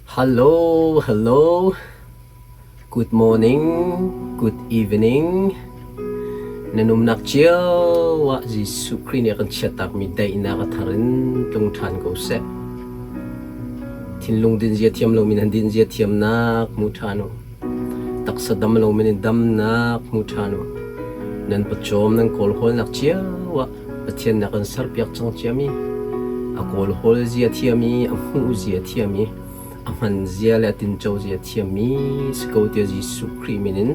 Hello, hello. Good morning, good evening. Na numnak cio ah Jesuh Khrih nih a kan chiattakmi daihnak a thar in tlung ṭhan ko seh. Thinlung dinzia thiam lomi nan dinzia thiamnak hmu ṭhan u. Taksa dam lomi nih damnak hmu ṭhan u. Nan pawcawm nan kawlhawlnak cio ah Pathian nih a kan serpiak cang ciami, a kawlhawl zia thiam i a hmuh zia thiam i a hman zia le a tinco zia thiammi si ko tiah Jesuh Khrih min in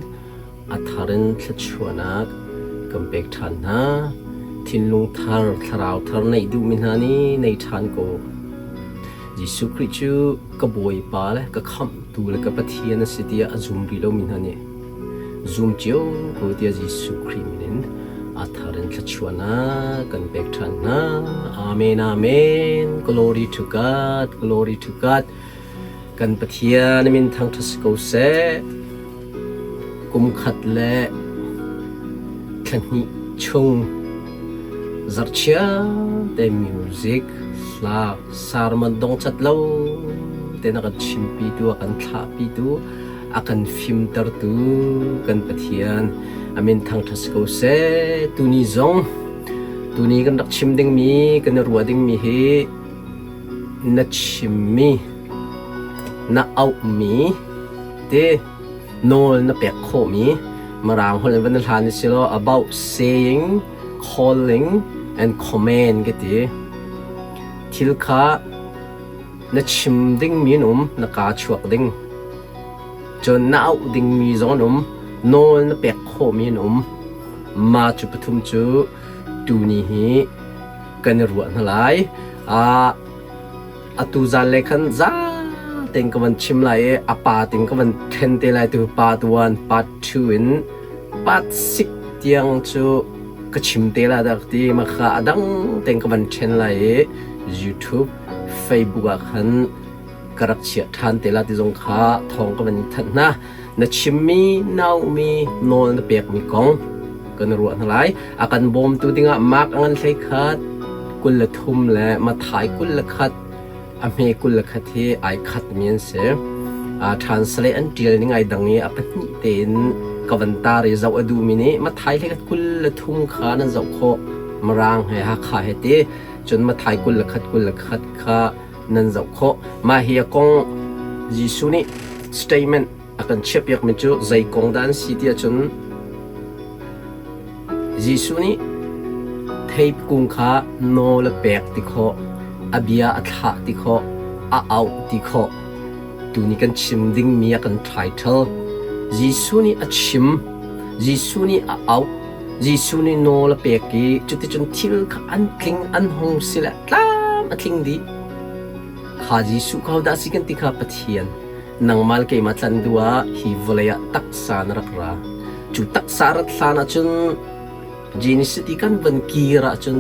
a thar in thluachuahnak kan pek ṭhan hna. Thinlung thar, thlarau thar neih duhmi hna nih nei ṭhan ko. Jesuh Khrih cu ka Bawipa le ka Khamhtu le ka Pathian a si tiah a zum rih lomi hna nih Zum cio ko tiah Jesuh Khrih min in a thar in thluachuahnak kan pek ṭhan hna. Amen, amen. Glory to God, glory to God. Kan Pathian min thangṭhat si ko seh. Kum khat le thla hnih chung zarhchia te music hla sermon dongcat lo tein a kan chimpitu a kan thlahpitu a kan fimtertu kan Pathian a min thangṭhat si ko seh. Tuni zong tuni kan rak chim dingmi kan i ruah dingmi hi na chimmi na auhmi te nawl na pek khawhmi Mirang holh in van hlan si law about saying calling and command ka ti thil kha Na chim dingmi an um, na kaa chuak ding. Cun na auh dingmi zong an um, nawl na pek khawhmi an um. Mah cu pathum cu tuni hi kan i ruah hna lai. Uh, atu zan le khan za tein ka van chim lai i a pa ting ka van then te lai tu part 1, part 2 in part 6 tiang cu ka chim te la dak ti ma kha a dang tein ka van then lai i YouTube Facebook ah khan ka rak chiah ṭhan te la ti zong kha thawng ka van in thanh hna. Na chimmi, naumi, nawl na pekmi kong kan ruah hna lai. A kan bawmtu dingah Mark a ngan hlei khat, 23 le Matthai 21, a hme 21 hi ai khatmi an si. Uh, translate an ṭial ning ai dang i a pahnih tein ka van tar i zoh a duhmi nih Matthai hlei khat 23 kha nan zoh khawh. Mirang he Hakha he ti. Cun Matthai 21 21 kha nan zoh khawh. Mah hi a kong Jesuh nih statement a kan chiahpiakmi cu zei kong dah an si ti ahcun Jesuh nih theip kung kha nawl a pek ti khawh, a bia a thlah ti khawh, a auh ti khawh. Tuni kan chim dingmi a kan title. Jesuh nih a chim, Jesuh nih a auh, Jesuh nih nawl a pek i cuticun thil kha an tling an hung si le tlam a tling dih. Kha Jesuh kha hodah a si kan ti kha Pathian. Nangmah le keimah tlan duh ah hi vawlei ah taksa na rak ra. Cu taksa rat hlan ahcun Genesis ti kan van kir ahcun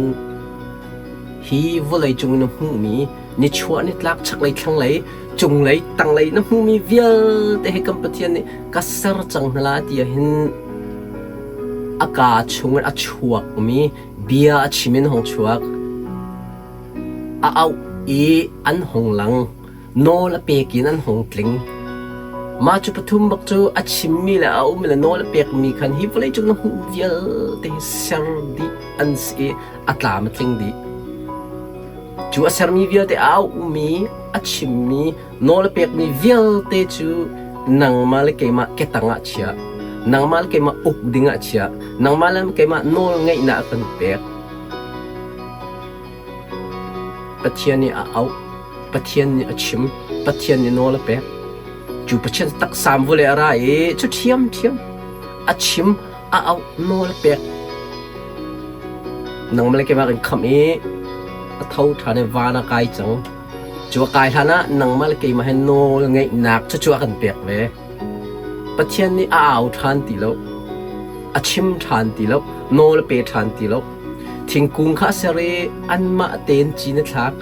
hi vawlei cung na hmuhmi nichuah nitlak chaklei thlanglei cunglei tanglei na hmuhmi vialte hi kan Pathian nih ka ser cang hna la ti ahhin a kaa chungin a chuakmi bia a chim in hong chuak. A auh i an hung lang. Nawl a pek in an hung tling. Mah cu pathum bak cu a chimmi le a ummi le nawl a pekmi khan hi vawleicung na hmuh vialte hi ser dih an si i a tlam a tling dih. Cu a sermi vialte a auhmi, a chimmi, nawl a pekmi vialte cu nangmah le keimah ketang ah chia. Nangmah le keimah uk ding ah chia. Nangmah le keimah nawl ngeihnak a kan pek. Pathian nih a auh, Pathian nih a chim, Pathian nih nawl a pek. Cu Pathian taksam vawlei a ra i cu ṭhiamṭhiam a chim, a auh, nawl a pek. Nangmah le keimah kan khamh i a tho ṭhan i van a kai cang. Cu a kai hlan ah nangmah le keimah he nawl ngeihnak cucu a kan pek ve. Pathian nih a au ṭhan ti lo, a chim ṭhan ti lo, nawl a pe ṭhan ti lo. Thingkung kha a ser i anmah tein cin a thlak.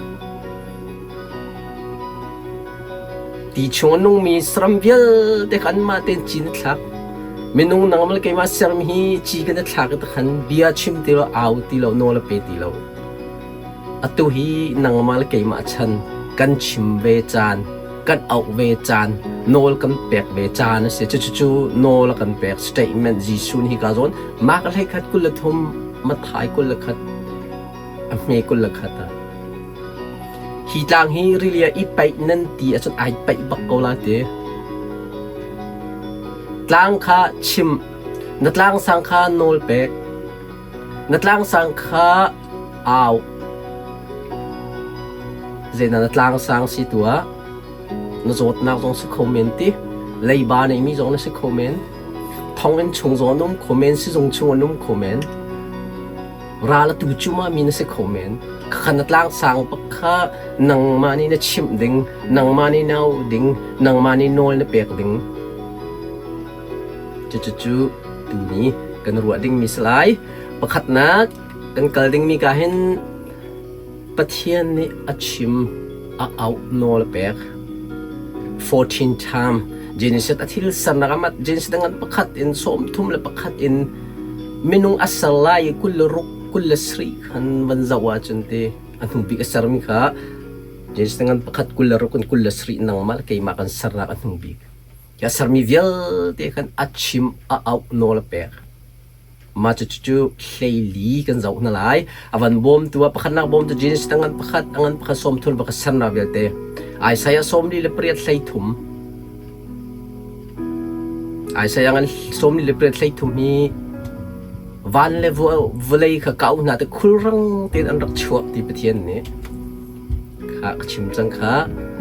Ti chung a nungmi saram vialte kha anmah tein cin a thlak. Minung nangmah le keimah sermi hi ci kan i thlak i takhan bia chim ti lo, au ti lo, nawl a pe ti lo. Atu hi nangmah le keimah chan kan chim ve caan. kan auh ve caan, nawl kan pek ve caan a si. Cucu nawl a kan pek statement Jesuh nih hika zawn Mark 21 23 Matthai 21 a hme 21 ah hi tlang hi rili ah i paih nan ti ahcun ai paih bak ko la ti. Tlang kha chim, na tlang sang kha nawl pek, na tlang sang kha au. Zeidah na tlang sang si tuah? Na zawtnak zong si kho men ti, leiba neimi zong na si kho men, thonginn chung zong an um kho men, sizung chung an um kho men. Ral a tu cuma mi na si kho men. Khakha na tlang sang bak kha nangmah nih na chimh ding, nangmah nih na auh ding, nangmah nih nawl na pek ding. Cucucu tuni kan ruah dingmi si lai. Pakhatnak kan kal dingmi ka hin Pathian nih a chim, a auh nawl a pek. 14 time Genesis a thil sernak amat Genesis ngan pakhat in 31 in minung a ser lai i 26 27 khan van zoh ahcun ti a hnu bik a sermi kha Genesis ngan pakhat 26 in 27 nangmah le keimah kan sernak a hnu bik. A sermi vialte khan a chim a auh nawl a pek. Mah cucu hleili kan zoh hna lai. A van bawmtu ah pakhatnak bawmtu Genesis a ngan pakhat, a ngan pakhat sawmthum pakhat sernak vialte. Isaiah 48 33. Isaiah ngan 48 33 hi van le vawlei kha kau hna te khulrang tein an rak chuak ti Pathian nih. Kha ka chim cang kha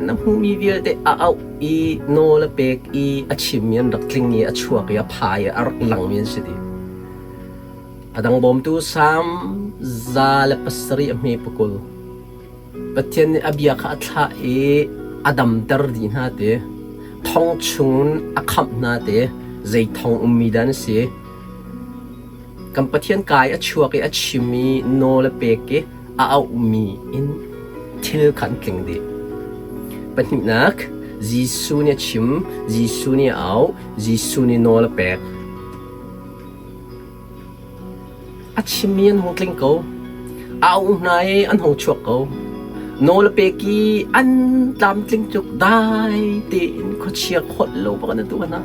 na hmuhmi vialte a auh i nawl a pek i a chimmi an rak tling i a chuak i a pha i a rak langmi an si dih. A dang bawmtu Salm 107 a hme pakul. Pathian nih a bia kha a thlah i a damter dih hna ti. Thong chungin a khamh hna ti. Zei thong ummi dah an si? Kan Pathian kai a chuak i a chim i nawl a pek i a auhmi in thil kha an tling dih. Pahnihnak, Jesuh nih a chim, Jesuh nih a auh, Jesuh nih nawl a pek. A chimmi an hung tling ko. A auh hna i an hung chuak ko. Nawl a pek i an tlamtling tuk dai tein khuachia kholh lo bak in a tuah hna.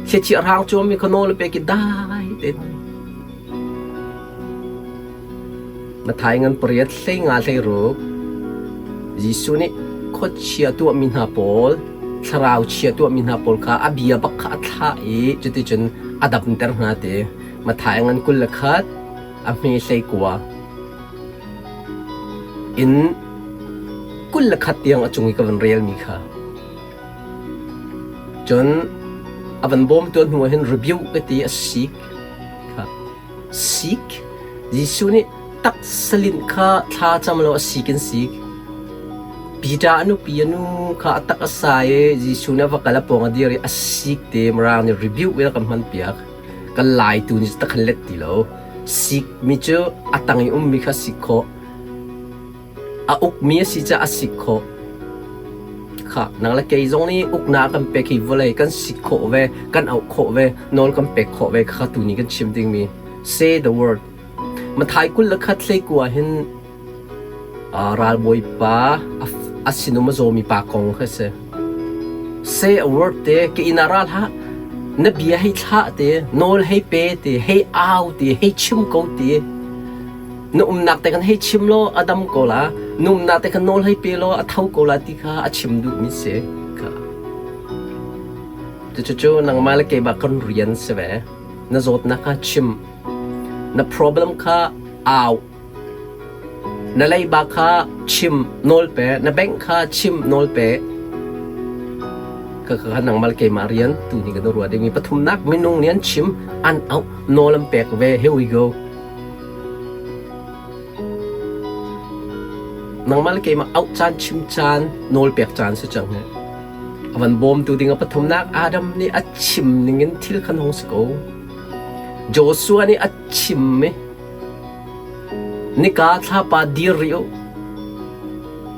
Thlichia hrang cuami kha nawl a pek i dai tein Matthai ngan pariat hlei nga hlei ruk Jesuh nih khuachia tuahmi hna pawl thlarau chia tuahmi hna pawl kha a bia bak kha a thlah i cuticun a damter hna ti Matthai ngan 21 a hme hlei kua in 21 tiang a cung i ka van relmi kha Cun a van bawmtu hnu ah hin rebuke ka ti a sik kha sik Jesuh nih taksalinh kha thla cam lo a sik in sik. Peter a nupi a nu kha a tak a sa i Jesuh nih a va kal a pawng a dir i a sik te Mirang nih rebuke in a kan hman piak. Kan laitu nih tak khan let ti lo. Sik mi cu a tang i ummi kha sik khawh. A ukmi a si caah a sik khawh. Khah, nang le kei zong nih uknak kan pek hi vawlei kan sik khawh ve, kan auh khawh ve, nawl kan pek khawh ve kha tuni kan chim dingmi. Say the word. Mathai 21 hlei kua hin ralbawipa a sinum a zawmi pa kong kha si. Say a word te ke inn ah ral hlah. Na bia hei thlah te, nawl hei pe te, hei au te, hei chim ko te. Na umnak te kan hei chim law a dam ko la, na umnak te khan nawl hei pe law a tho ko la ti kha a chim duhmi si. Kha. Cucu nangmah le keimah kan rian si ve. Na zawtnak kha chim. Na problem kha au. Na leiba kha chim nawl pe. Na bank kha chim nawl pe. Ka kha nangmah le keimah rian tu ni kan ruah dingmi pathumnak minung nih an chim an auh nawl an pek ve. Here we go. Nangmah le keimah auh caan, chim caan, nawl pek caan si cang hi. A van bawmtu ding a pathumnak Adam nih a chim ningin thil khan hung si ko. Joshua nih a chim i nika thlapa dir rih u.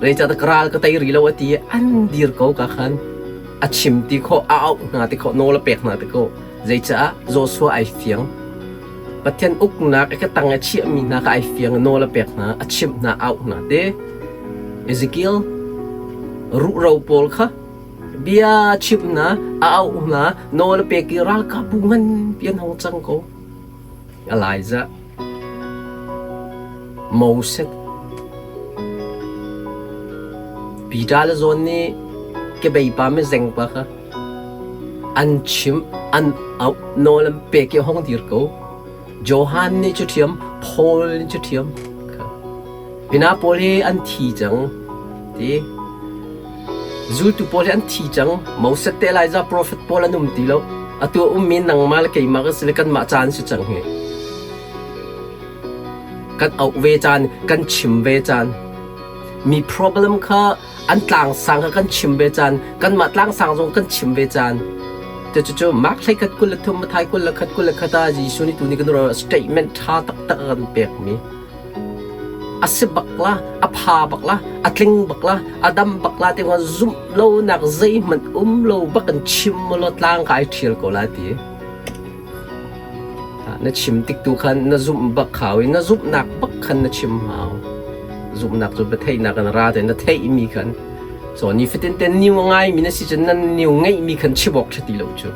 Zeicahtiah ka ral ka tei rih lo a ti i an dir ko ka khan. A chim ti khawh, a auh hna ti khawh, nawl a pek hna ti khawh. Zeicah Joshua ai fiang. Pathian uknak i ka tang i chiahmi hna kha ai fiang i nawl a pek hna, a chimh hna, a auh hna ti. Ezekiel ruhro pawl kha. Bia chimh hna, a auh hna, nawl a pek i ralkapbu nganpi an hung cang ko. Elijah, Moses, Peter le John nih kebei pa mizeng pa kha an chimh, an auh, nawl an pek i a hung dir ko. Johan nih cu ṭhiam, Paul nih cu ṭhiam. Hina pawl hi an thi cang ti. Zultu pawl hi an thi cang. Moses te Elijah profet pawl an um ti lo. Atu a ummi nangmah le keimah kan si le kanmah caan si cang hi. Kan auh ve caan, kan chim ve caan. Mi problem kha an tlangsang kha kan chim ve caan, kanmah tlangsang zong kan chim ve caan. Te cu cu Mark 13 23 Matthai 21 21 ah Jesuh nih tuni kan statement ṭha taktak a kan pekmi. A si bak la, a pha bak la, a tling bak la, a dam bak la ti zumh lonak zeihmanh um lo bak in chim law tlang ka ai ṭhial ko la ti. Na chim tik tu khan na zumh bak hau i na zumhnak bak khan na chim hau. Zumhnak cu biatheihnak in ra te na theihmi khan so nifatin te niu a ngaimi na si cun nan niu ngeihmi khan chim awk ṭha ti lo cu.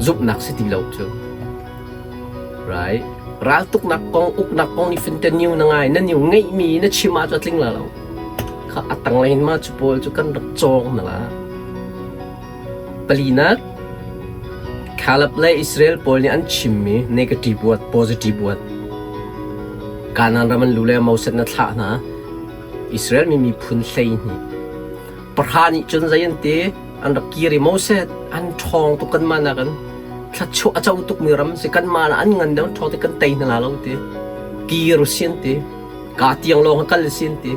Zumhnak si ti lo cu. Right? Raltuknak kong, uknak kong nifatin te niu na ngai, na niu ngeihmi na chim ah cu a tling la lo. Kha a tanglei in ma cu pawl cu kan rak cawng na la. Palinak, Caleb le Israel pawl nih an chimmi negative word, positive word. Kanaan ram an lu le Moses na thlah hna. Israel mi miphun 12. Pahra nih cun zei an ti? An rak kir i Moses an ṭhawng tuk kanmah nakin thluachuah a co tukmi ram si kanmah an ngan deuh an ṭhawng ti kan tei hna la lo ti. Kir u si an ti. Ka tiang lawng kal si an ti.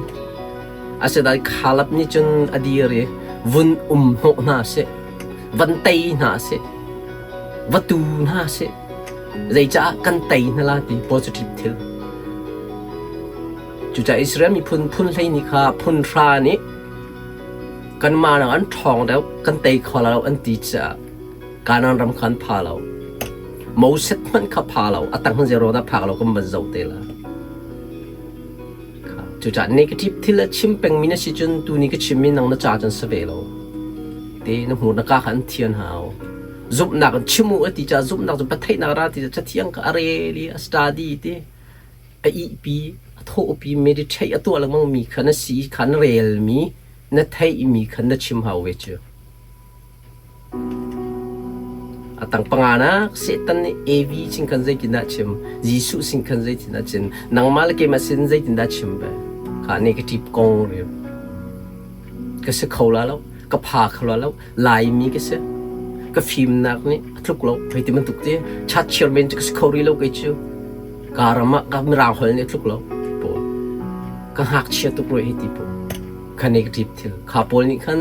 Asinain Caleb nih cun a dir i vun um hnawh hna seh, van tei hna seh, va tu hna seh, zeicah kan tei hna la ti positive thil. Cucaah Israel miphun phun 12 kha phun hra nih kanmah nak an ṭhawng deuh, kan tei kho lo an ti caah Kanaan ram kha an pha lo. Moses hmanh kha pha lo, a tang zero dah phak lo kan van zoh te la. Cucaah negative thil a chim pengmi na si cun tuni ka chimmi nang na ca cun si ve lo. Te na hmur na ka kha an thian hau. Zumhnak in chim u a ti caah zumhnak cu patheihnak ra ti caah cathiang ka a rel i a study ti a ihpi a thawhpi meditate a tuah lengmang mi kha na si kha na relmi na theihmi kha na chim hau ve cu. A tang panganak Satan nih Evi sin khan zeitindah a chim? Jesuh sin khan zeitindah a chim? Nangmah le keimah sin zeitindah a chim ve? Kha negative kong riu. Ka si kho la lo, ka pha kho la lo, Laimi ka si. Ka fimnak nih a tluk lo. Hei ti bantuk ti chat chairman cu ka si kho rih lo kei cu. Ka ram ah ka mirang holh nih a tluk lo. Pawl. Ka ngakchia tuk rih hei ti pawl. Kha negative thil. Kha pawl nih khan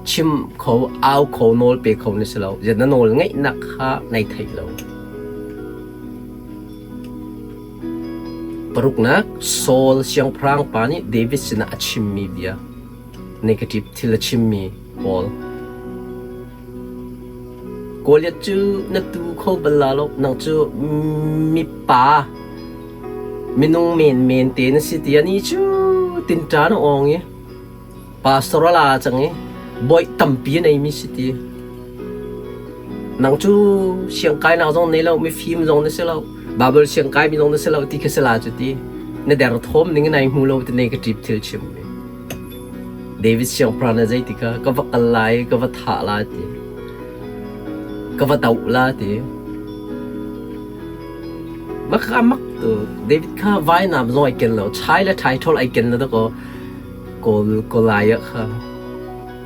chim kho, au kho, nawl pe kho na si lo. Na nawl ngeihnak kha nai theih lo. Paruknak, Saul siangpahrang pa nih David sinah a chimmi bia, negative thil a chimmi pawl. Goliath cu na tu kho bal la lo, nang cu mipa minung menmen te na si ti ani cu tinṭa na awng i Pastor a la cang i bawi tampi a neimi si ti. Nang cu siangkainak zong nei lo, mifim zong na si lo, Bible siangkaimi zong na si lo ti kha si la cu ti. Na derthawm ning in ai hmu lo ti negative thil chim mi. David siangpahrang na zei ti kha ka va kal lai, ka va thah la ti. Ka va doh la ti. Mak kha mak tu David kha vainam zong ai ken lo, chai le thai thol ai ken lo dakaw. Kawl Kawlai ah kha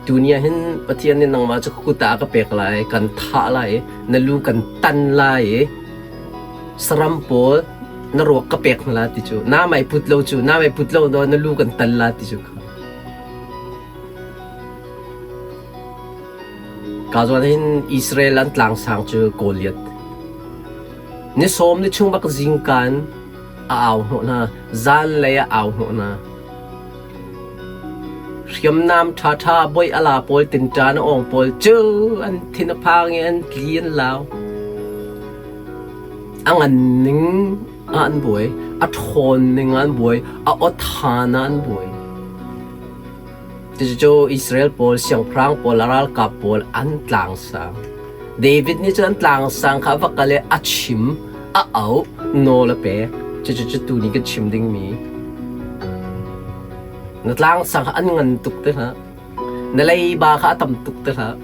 tuni ah hin Pathian nih nangmah cu kut ah a ka pek lai, kan thah lai i na lu kan tan lai i saram pawl na ruak ka pek hna lai ti cu na mei put lo cu na mei put lo na lu kan tan la ti cu kha ka zawn hin Israel an tlangsang cu Goliath ni sawm ni chung bak zingkan a au hnawh hna zanlei a au hnawh hna Hriamnam ṭhaṭha boih a la pawl tinṭan a awng pawl cu an thin a phang i an tli an lau. A ngan ning ah an buai, a ṭhawn ning ah an buai, a aw than ah an buai. Cucu Israel pawl siangpahrang pawl ralkap pawl an tlangsang. David nih cun an tlangsang kha a va kal i a chim, a auh, nawl a pek. Cucu tu ni kan chim dingmi. Na tlangsang kha an ngan tuk te hlah. Na leiba kha a tam tuk te hlah.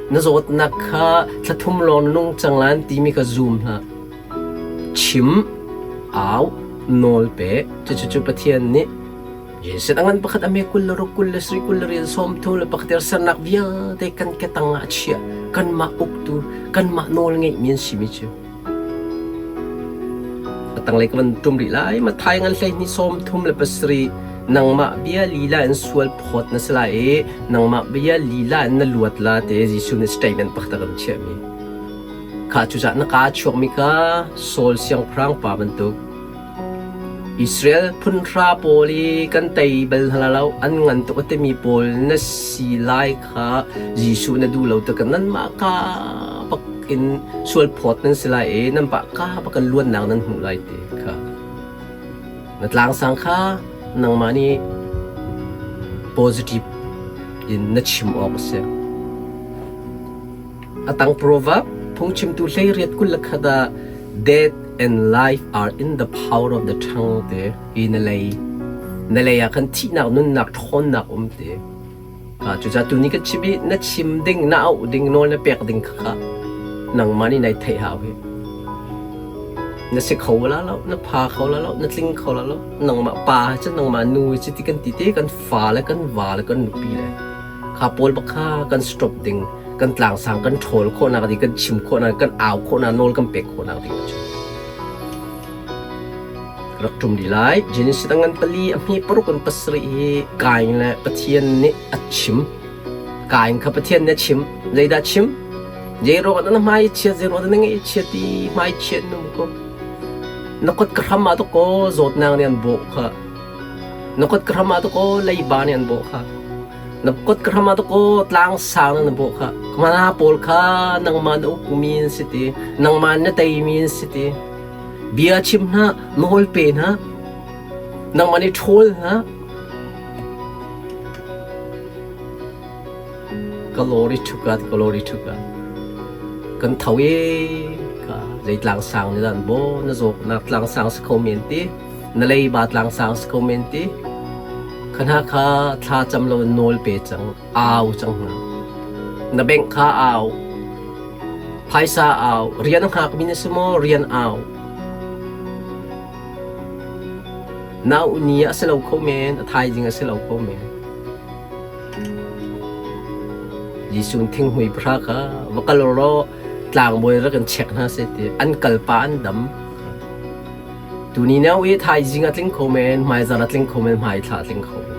Na zawtnak kha thla thum lawng na nung cang lai timi kha zum hlah. Chim, au, nawl pe. Cucu cu Pathian nih Jesuh a ngan pakhat a me 20 le ruk 20 le sarih 20 le rian 30 le pakhat sernak vialte kan ke tang ah a chiah. Kanmah uktu, kanmah nawl ngeihmi an simi cu. A tanglei ka van ṭum rih lai. Matthai ngan 12 37 nangmah bia lila in sual phawt na si lai i nangmah bia lila in na luat la te Jesuh nih statement pakhat a kan chiahmi. Kha cucaah na kaa chuakmi kha Saul siangpahrang pa bantuk Israel phunhra pawl i kan tei bal hna lo an ngan tuk a timi pawl na si lai kha Jesuh na duh lo tik nanmah ka bak in sual phawt nan si lai i nanmah ka bak in luatnak nan hmuh lai ti kha na tlangsang kha nangmah nih positive in na chim awk a si. A tang proverb phungchimtu 18 21 ah death and life are in the power of the tongue te i na lei na lei ah khan thihnak nunnak ṭhawnnak um te. Cucaah tuni ka chim i na chim ding na auh ding nawl na pek ding kha nangmah nih nai theih hau hi. Na si kho la lo, na pha kho la lo, na tling kho la lo. Nangmah pa cu nangmah nu cu ti kan ti te kan fa le kan va le kan nupi le kha pawl bak kha kan stop ding kan tlangsang kan ṭhawl khawhnak ding kan chim khawhnak kan au khawhnak nawl kan pek khawhnak ding cu rak ṭum dih lai. Genesis a ngan pali a hmi paruk in pasarih hi Kain le Pathian nih a chim. Kain kha Pathian nih a chim. Zeidah chim? Zeiruang ah na hmai chiat, zeiruang ah na ngeih chiat i hmai chiat num ko. Na kut ka hram ah dakaw zawtnak nih an bawh kha. Na kut ka hram ah dakaw leiba nih an bawh kha. Na kut ka hram ah dakaw tlang sang na bawh kha. Mana pawl kha nangmah na ukmi an si ti, nangmah na teimi an si ti. Bia chim hna, nawl pe hna, nangmah nih ṭhawl hna. Glory to God, glory to God. Kan tho i ka zei tlang sang nih dah bo na zawknak tlang sang si kho men ti, na leiba tlang sang si kho men ti. Khana kha thla cam lo in nawl pe cang, au cang hna. Na bank kha au, phaisa au, rian a hngakmi na si maw rian au. Nau ni a si lo kho men, a thaizing a si lo kho men. Jesuh thinghmui pahra kha va kal law tlangbawi rak in check hna seh ti an kal pa an dam. Tuni nau i thaizing a tling kho men, hmaizarh a tling kho men, hmaithla a tling kho men.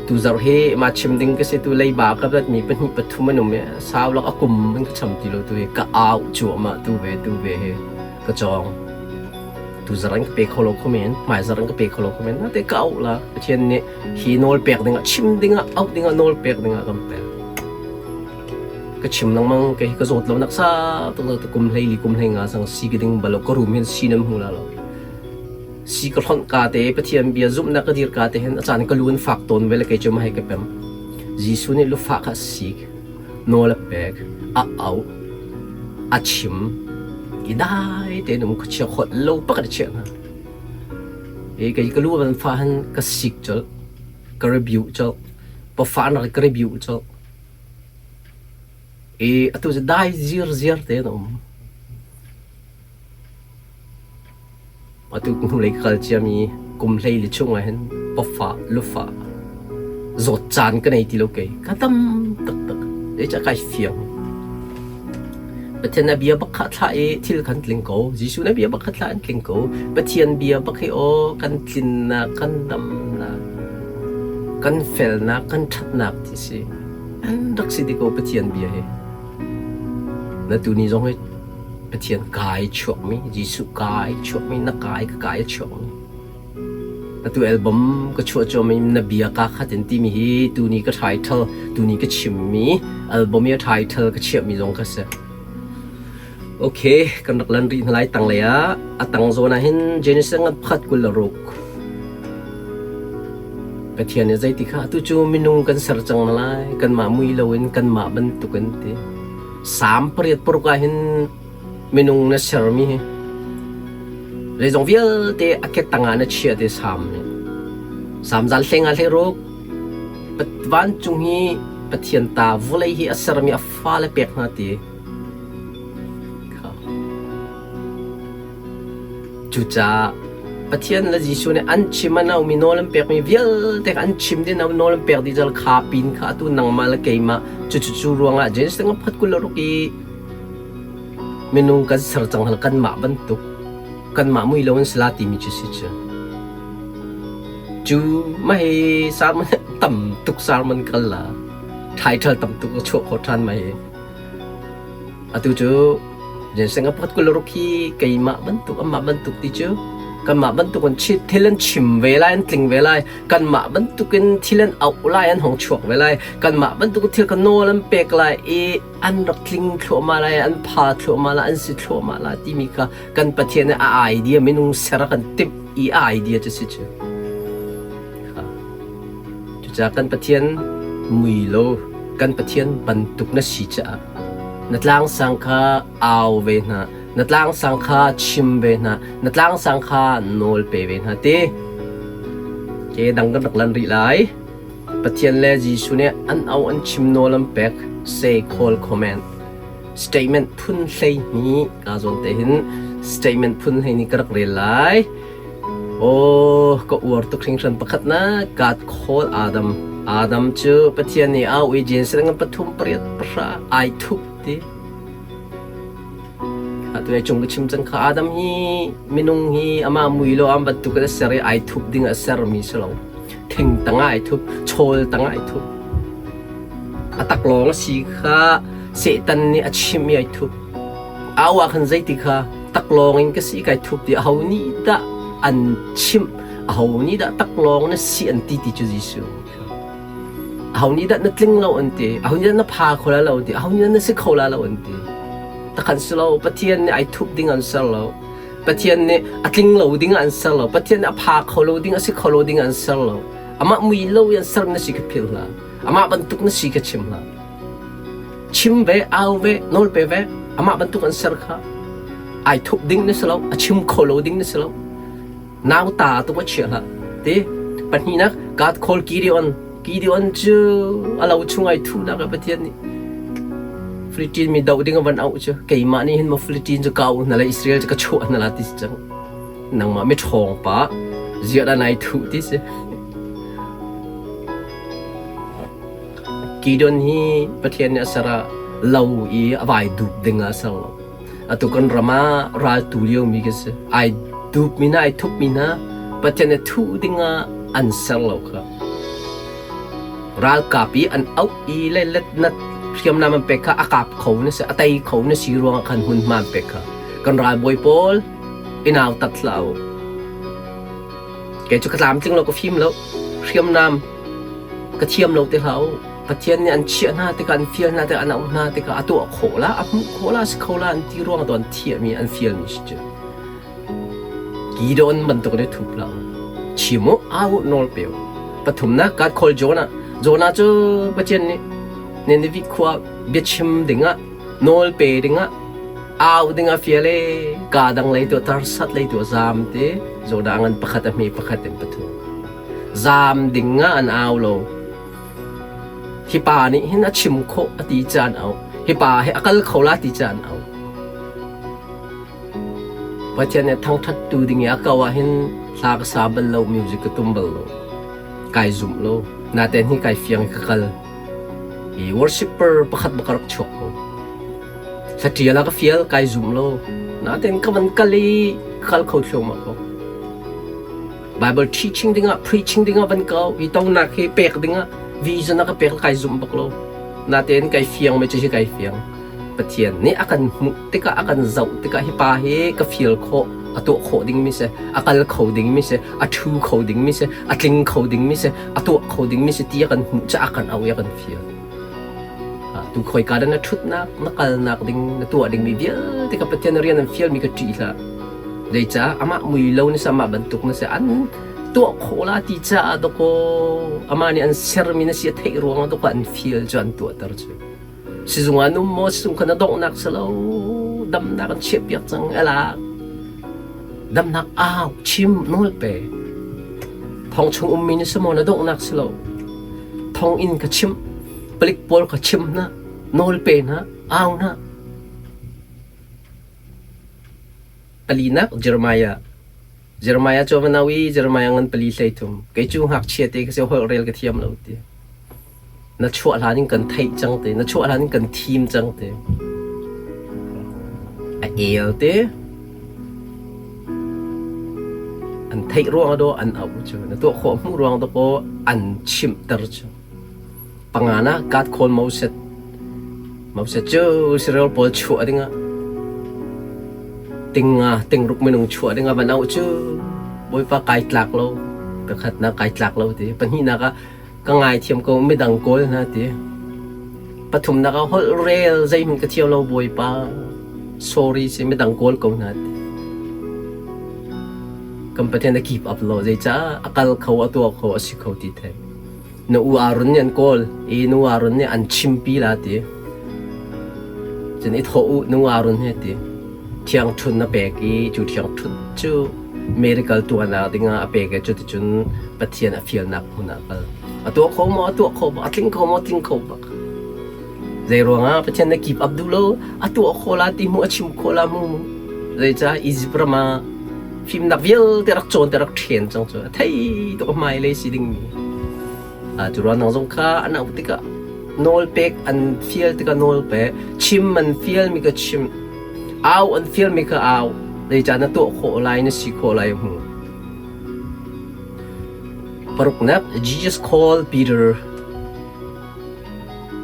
Tuzarh hi ma chim ding ka si tu leiba ka rat mi pahnih pathum an um i sau lak a kum in ka cham ti lo tu hi ka au cuahmah tu ve tu ve hi ka cawng. Tuzarh an ka pe kho lo kho men, hmaizarh an ka pe kho lo kho men, nate ka auh la. Pathian nih hi nawl pek dingah chim dingah auh dingah nawl pek dingah kan pek. Ka chim lengmang kei ka zawt lo nak sa tuk kum hlei li kum hlei nga sang si ka ding balo ka rum hin si nan hmu la lo. Si ka hlonh ka te Pathian bia zumhnak ka dir ka te hin a caan ka lu in fak tawn ve le kei cu ma hei ka pem. Jesuh nih lufah kha sik nawl a pek a auh a chim i dai tein um khuachia khawt lo pakhat a chiah hna. I kei ka lu van fah hin ka sik colh ka rebuke colh pafa nak ka rebuke colh i atu cu dai zirziar tein a um. Atu hnulei ka kal ciami kum 14 chung ah hin pawfah, lufah, zawt caan ka nei ti lo kei. Ka tam taktak. Zeicah kai fiang. Pathian na bia bak kha thlah i thil kan tling ko. Jesuh na bia bak kha thlah an tling ko. Pathian bia bak hi aw kan tlinnak, kan damnak, kan felnak, kan ṭhatnak ti si. An rak si ti ko Pathian bia hi. Na tuni zong hi Pathian kai chuakmi, Jesuh kai chuakmi, na kai ka kai a chuakmi. Atu album ka chuah cuahmi na bia ka khat in timi hi tuni ka title, tuni ka chimmi album i a title ka chiahmi zong kha si. Okay, kan rak lan rih hna lai tanglei ah. A tang zawn ah hin Genesis ngan pakhat 26. Pathian nih zeiti kha atu cu minung kan ser cang na lai, kanmah mui loin kanmah bantukin ti. Salm pariat paruk ah hin minung na sermi hi zeizong vialte a ke tangah na chiah ti Salm nih. Salm zal hleng ah hlei ruk vancung hi Pathian ta vawlei hi a sermi a fale pek hna ti. Cucaah Pathian le Jesuh nih an chim an aumi nawl an pekmi vialte kha an chim dih nawl an pek dih cal kha pin kha atu nangmah le keimah cucu cu ruangah Genesis nga phat 26 i minung kan ser cang hal kanmah bantuk kanmah mui lo an si la timi cu si cu. Cu mah hi sermon tam tuk sermon kal la title tam tuk a chuah khawh ṭhan mah hi. Atu cu Ginseng a pakhat 26 hi keimah bantuk amah bantuk ti cu kanmah bantuk in thil an chim ve lai an tling ve lai kanmah bantuk in thil an auh lai an hong chuak ve lai kanmah bantuk thil ka nawl an pek lai i an rak tling thluahmah lai an pha thluahmah lai an si thluahmah lai timi kha kan Pathian nih a idea minung ser a kan timh i a idea cu si cu. Cucaah kan Pathian mui lo kan Pathian bantuk na si caah na tlangsang kha au ve hna, na tlangsang kha chim ve hna, na tlangsang kha nawl pe ve hna ti. Ke dang kan rak lan rih lai. Pathian le Jesuh nih an au an chim nawl an pek say call comment statement phun 12 ka zawn te hin statement phun 12 ka rak rel lai. Aw, ka uar tuk hringhran pakhatnak God call Adam. Adam cu Pathian nih a ui Genesis ngan pathum pariat pahra ai thup ti. Atu ai cung ka chim cang kha Adam hi minung hi amah mui lo am bantuk in a ser i ai thup ding a sermi si lo. Thing tangah ai thup, chawl tangah ai thup. A taklawng a si kha Satan nih a chimh i ai thup. Au ah khan zeiti kha taklawng in ka si kai thup ti aho nih dah an chimh aho nih dah taklawng na si an ti ti cu Jesuh aho nih dah na tling lo an ti aho nih dah na pha kho la lo an ti aho nih dah na si kho la lo an ti takhan si lo Pathian nih ai thup ding an ser lo Pathian nih a tling lo ding an ser lo Pathian nih a pha kho lo ding a si kho lo ding an ser lo amah mui lo in an ser na si ka phil hlah amah bantuk na si ka chim hlah Chim ve, au ve, nawl pe ve, amah bantuk an ser kha ai thup ding na si lo, a chim kho lo ding na si lo. Nauta tu a chia hlah. Ti pahnihnak God call Gideon. Gideon cu a lo chung ai thunak a Pathian nih Philippine mi doh ding a van auh cu keimah nih hin maw Philippine cu ka auh hna lai Israel cu ka chuah hna la ti si cang. Nangmah mi ṭhawng pa ziah dah nai thuh ti si. Kidon hi Pathian nih a ser ah lo i a vai dup ding ah a ser lo. Atu kan ram ah ral tu liomi kan si. Ai dupmi hna, ai thupmi hna Pathian nih thuh ding ah an ser lo kha. Ralkap i an auh i le letnat hriamnam an pek kha a kap kho na si, a tei kho na si ruangah khan hmunhma an pek kha. Kan ralbawi pawl i nautat hlah u. Kei cu ka tlamtling lo, ka fim lo. Hriamnam ka thiam lo ti hlah u. Pathian nih an chiah hna tikah, an fial hna tikah, an auh hna tikah a tuah khawh la, a hmuh khawh la, a si kho la an ti ruang ah an thiahmi, an fialmi si cu. Gideon bantuk nih thup hlah u. Chim u, au u, nawl pe u. Pathumnak, God call Jonah. Jonah cu Pathian nih Nineveh khua biachim dingah, nawl pe dingah, au dingah fial e, kaa dang lei tu tarsat lei tu zaam te, Jonah ngan pakhat a hme pakhat in pathum. Zaam ding ah an au lo. Hi pa nih hin a chim khawh a ti caan au. Hi pa hi a kal kho la ti caan au. Pathian nih thangṭhat tu ding i a ko ah hin hla ka sa bal lo, music ka tum bal lo. Kai zumh lo. Natein hi kai fiang i ka kal. I worshipper pakhat bak ka rak chuak ko. Hla ṭial ah ka fial, kai zum lo. Natein ka van kal i ka kal kho thluahmah ko. Bible teaching dingah preaching dingah van kau hi tonak hi pek dingah vision a ka pek kai zumh bak lo natein kai fiang me cu hi kai fiang Pathian nih a kan hmuh tikah a kan zoh tikah hi pa hi ka feel khawh a tuah khawh ding mi si a kal kho ding mi si a ṭhu kho ding mi si a tling kho ding mi si a tuah kho ding mi si ti a kan hmuh ca a kan au i a kan feel tu khoi ka dah na ṭhutnak na kalnak ding na tuah ding mi vialte ka Pathian rian an fial mi ka ṭih hlah Zeicah amah mui lo na si, amah bantuk na si, an tuah khawh la ti caah dawkaw amah nih an sermi na si a theih ruangah dawkaw an fial cu an tuahter cu. Sizung ah an um maw sizung kha na donghnak si lo damnak an chiahpiak cang ala damnak au chim nawl pe thong chung ummi na si maw na donghnak si lo thong inn ka chim palik pawl ka chim hna nawl pe hna au hna Palinak Jeremiah. Jeremiah cu a va nau i Jeremiah ngan pali 13. Kei cu ngakchia te ka si holh rel ka thiam lo ti. Na chuah hlan in kan theih cang te, na chuah hlan in kan thim cang te. A el te. An theih ruang do an auh cu. Na tuah khawh hmuh ruang do ko an chimhter cu. Pangana God call Moses. Moses cu Israel pawl chuah dingah tinga tingruk minung chuah dingah van auh cu Bawipa kai tlak lo pakhatnak kai tlak lo ti pahnihnak ah ka ngaithiam ko midang kawl hna ti pathumnak ah holh rel zeihmanh ka thiam lo Bawipa sorry si midang kawl ko hna ti kan Pathian a keep up lo zeicah a kal kho a tuah kho a si kho ti thei Na u Aaron nih an kawl i nu Aaron nih an chimpi la ti. Cun i thawh u nu Aaron he ti. Thiangṭhun na pek i cu thiangṭhun cu miracle tuahnak dingah a pek i cuticun Pathian a fialnak hmun ah kal. A tuah kho maw? A tuah kho bak. A tling kho maw? A tling kho bak. Zei ruangah Pathian na keep up duh lo? A tuah kho la ti mu, a chim kho la mu. Zeicah Egypt ram ah fimnak vialte rak cawn te rak ṭhen cang cu a thei tuk a hmailei si dingmi. Cu ruang nang zong kha an auh tikah nawl pek an fial tikah nawl pe, chim an fialmi ka chim, au an fialmi ka au. Zeicah na tuah khawh lai, na si khawh lai hmu. Paruknak Jesus called Peter.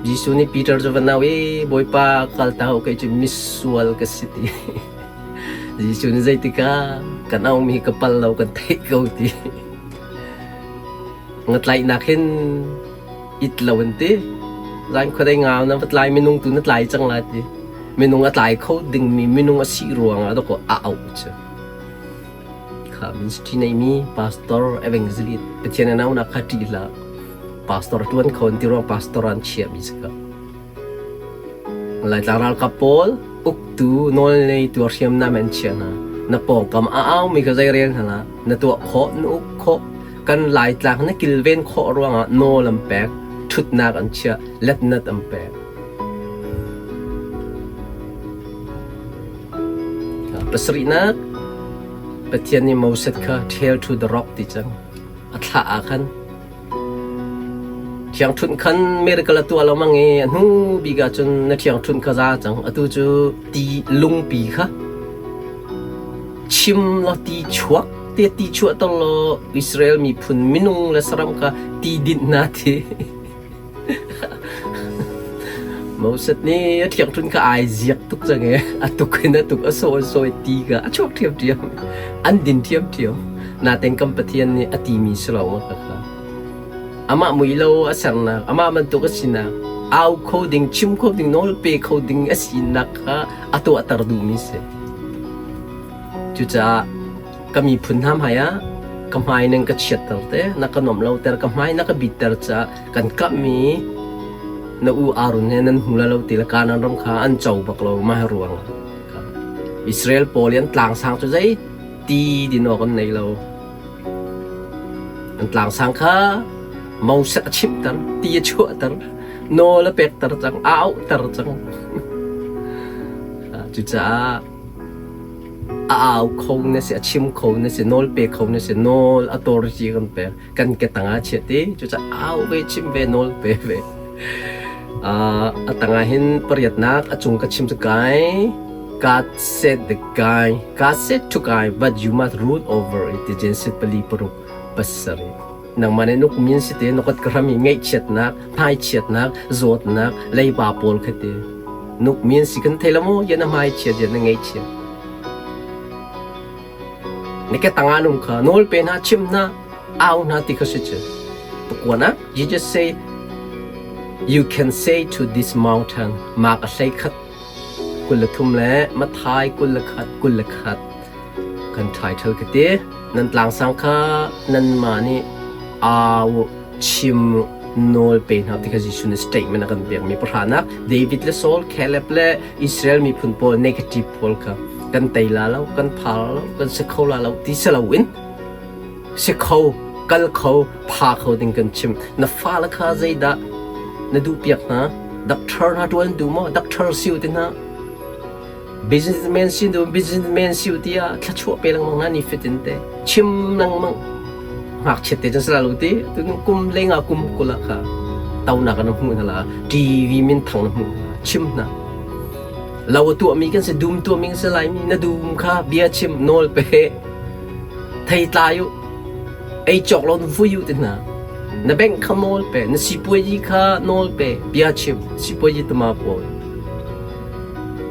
Jesuh nih Peter cu va nau i Bawipa kal ta u kei cu misual ka si ti. Jesuh nih zeitikah kan aumi hi ka pal lo kan theih ko ti. Ngatlaihnak hin it lo an ti. Zan khuadei ngau na va tlai minung tu na tlai cang la ti. Minung a tlai kho dingmi minung a si ruangah dawkaw a auh cu. Kha ministry neimi pastor evangelist Pathian an aunak kha ṭih hlah. Pastor ṭuan kho an ti ruang pastor an chiahmi si ko. Laitlang ralkap pawl uktu nawlneitu hriamnam an chiah hna. Na pawngkam a aumi kha zeirel hna hlah. Na tuah khawh, na uk khawh. Kan Laitlang na kilven khawh ruangah nawl an pek, ṭhutnak an chiah, letnat an pek. Pasarihnak, Pathian nih Moses kha tell to the rock ti cang. A thlah ah khan Ṭhiangṭhunh khan miracle a tuah lengmang i a hnu bik ah cun na ṭhiangṭhunh kha za cang. Atu cu ti lungpi kha chim law ti chuak te ti chuahter law Israel miphun minung le saram kha ti dinh hna ti. Moses nih a ṭhiangṭhunh kha ai ziak tuk cang i a tuk in a tuk a sawi sawi ti kha a chuak ṭhiamṭhiam. An din ṭhiamṭhiam. Natein kan Pathian nih a timi si lo ma kha. Amah mui lo a sernak, amah bantuk a sinak, au kho ding, chim kho ding, nawl pe kho ding a sinak kha a tuahter duhmi si. Cucaah ka miphun hna hmaiah ka hmai nan ka chiatter te, na ka nuamh loter, ka hmai na ka bitter caah kan kamhmi na u Aaron he nan hmu la lo ti le Kanaan ram kha an co bak lo mah ruang ah. Israel pawl i an tlangsang cu zei ti din awk an nei lo. An tlangsang kha Moses a chimhter, ti a chuahter, nawl a pekter cang, a auhter cang. Cucaah a au kho na si, a chim kho na si, nawl pe kho na si, nawl a authority kan pek, kan ke tangah chiah ti. Cucaah au ve, chim ve, nawl pe ve. A tangah hin pariatnak a cung ka chim cu kai. God said the guy, God said to guy, but you must rule over it. Ti Genesis pali paruk pasarih. Nangmah nih nuk min si te nukat ka hram i ngaihchiatnak, hmaichiatnak, zawtnak, leiba pawl kha ti. Nuk min si kan thei lo maw? Yan a hmaichiat, yan a ngaihchiat. Na ke tangah nung kha nawl pe hna, chim hna, au hna ti kha si cu. Pakuan ah Jesus say, You can say to this mountain, mak a hlei khat 23 le Matthai 21 21 kan title ka ti. Nan tlangsang kha nanmah nih au chim nawl pe hna ti kha Jesuh nih statement a kan pekmi pahranak David le Saul, Caleb le Israel miphun pawl negative pawl kha kan tei la lo, kan pha lo, kan si kho la lo ti si loin si kho, kal kho, pha kho ding kan chim. Na fale kha zeidah na duhpiak hna? Doctor hna ṭuan duh maw? Doctor si u ti hna. Businessman si duh businessman si u tiah thluachuah pe lengmang hna ni fitin te chim lengmang ngakchiat te cun sala lo ti tu kum lenga kum kula kha tonak na hmuh hna la TV min thang na hmuh hna chim hna lo tuah mi kan si dum tuah mi kan si lai mi na dum kha bia chim nawl pe thei tlai u ei cawk lo vui u ti hna na bank kha nawl pe na sipuayi kha nawl pe bia chim sipuayi tama pawl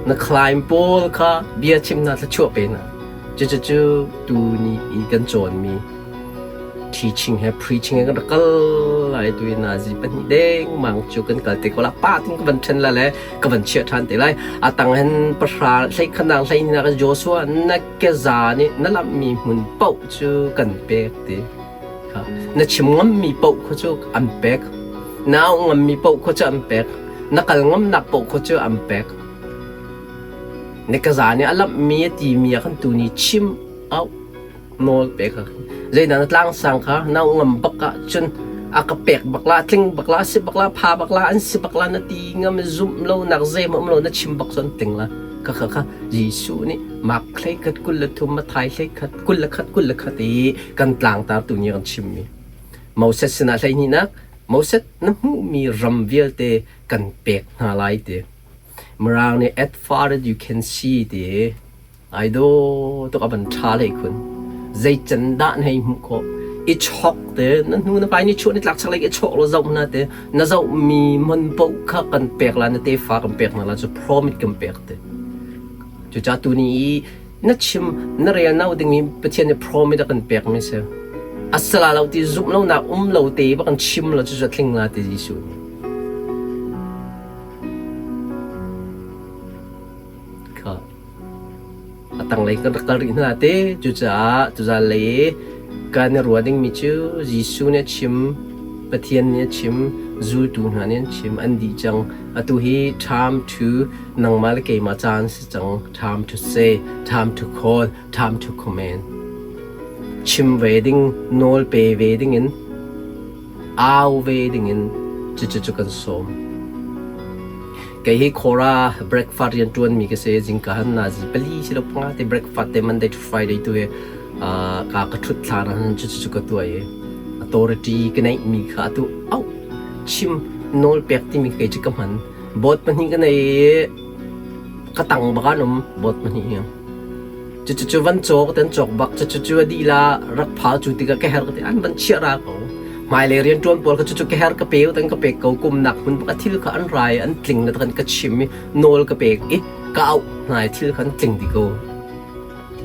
Na climb pawl kha bia chim hna thluachuah pe hna. Cucu tuni i kan cawnmi teaching he preaching he kan rak kal lai tu i nazi pahnih dengmang cu kan kal te ko la pa tin ka van ṭhen la le ka van chiah ṭhan te lai. A tang hin pahra hlei khanak hlei nak Joshua na keza nih na lamhmi hmun paoh cu kan pek ti. Na chim ngammi paoh kha cu an pek. Na auh ngammi paoh kha cu an pek. Na kal ngamnak paoh kha cu an pek. Na kaza nih a lamhmi a timi ah khan tuni chim auh nawl pe kha. Zeidah na tlangsang kha na auh ngam bak ahcun a ka pek bak la, tling bak la, si bak la, pha bak la, an si bak la na ti ngam zumh lo nak zeihmanh um lo na chim bak cu an tling la. Kha kha kha Jesuh nih Mark hleikhat 23 Matthai hleikhat 21 21 i kan tlangtar tu nih kan chimmi Moses sinah hleihnihnak Moses na hmuhmi ram vialte kan pek hna lai ti Mirang nih at far as you can see ti ai daw tuk a van ṭha hlei khun zei can dah na hei hmuh khawh i chok te na hnu na pai ni chuah ni tlak chak lei i chok lo zoh na te na zohmi hmun paoh kha kan pek la na tefa kan pek hna la cu promise kan pek te cucaah tuni i na chim na rel no dingmi Pathian nih promise a kan pekmi si. A sala lo ti zumh lonak um lo te ba kan chim lo cu tling la ti Jesuh nih. Kha a tanglei kan rak kal rih hna te cucaah tuzan lei kan i ruah dingmi cu Jesuh nih a chim Pathian nih a chim zultu hna nih an chim an dih cang atu hi time to nangmah le keimah caan si cang time to say time to call time to command chim ve ding nawl pe ve ding in au ve ding in cucu cu kan sawm Kei hi Khora breakfast rian ṭuanmi ka si. Zingka han nazi pali si lo panga te breakfast te Monday to Friday tu hi ka ka ṭhut thlan ah cucu cu ka tuah i authority ka neihmi kha atu au chim nawl pek timi kei cu ka hman. Board pahnih ka nei i ka tang bak an um board pahnih hi. Cucu van cawk ten cawk bak cucu a dih la rak phal cu tikah ka her ka ti an van chiah ra ko hmailei rianṭuan pawl kha cucu ka her ka pe ten ka pek ko kumnak hmun bak a thil kha an rai an tling na kan ka chim i nawl ka pek i ka auh hna i thil kha an tling dih ko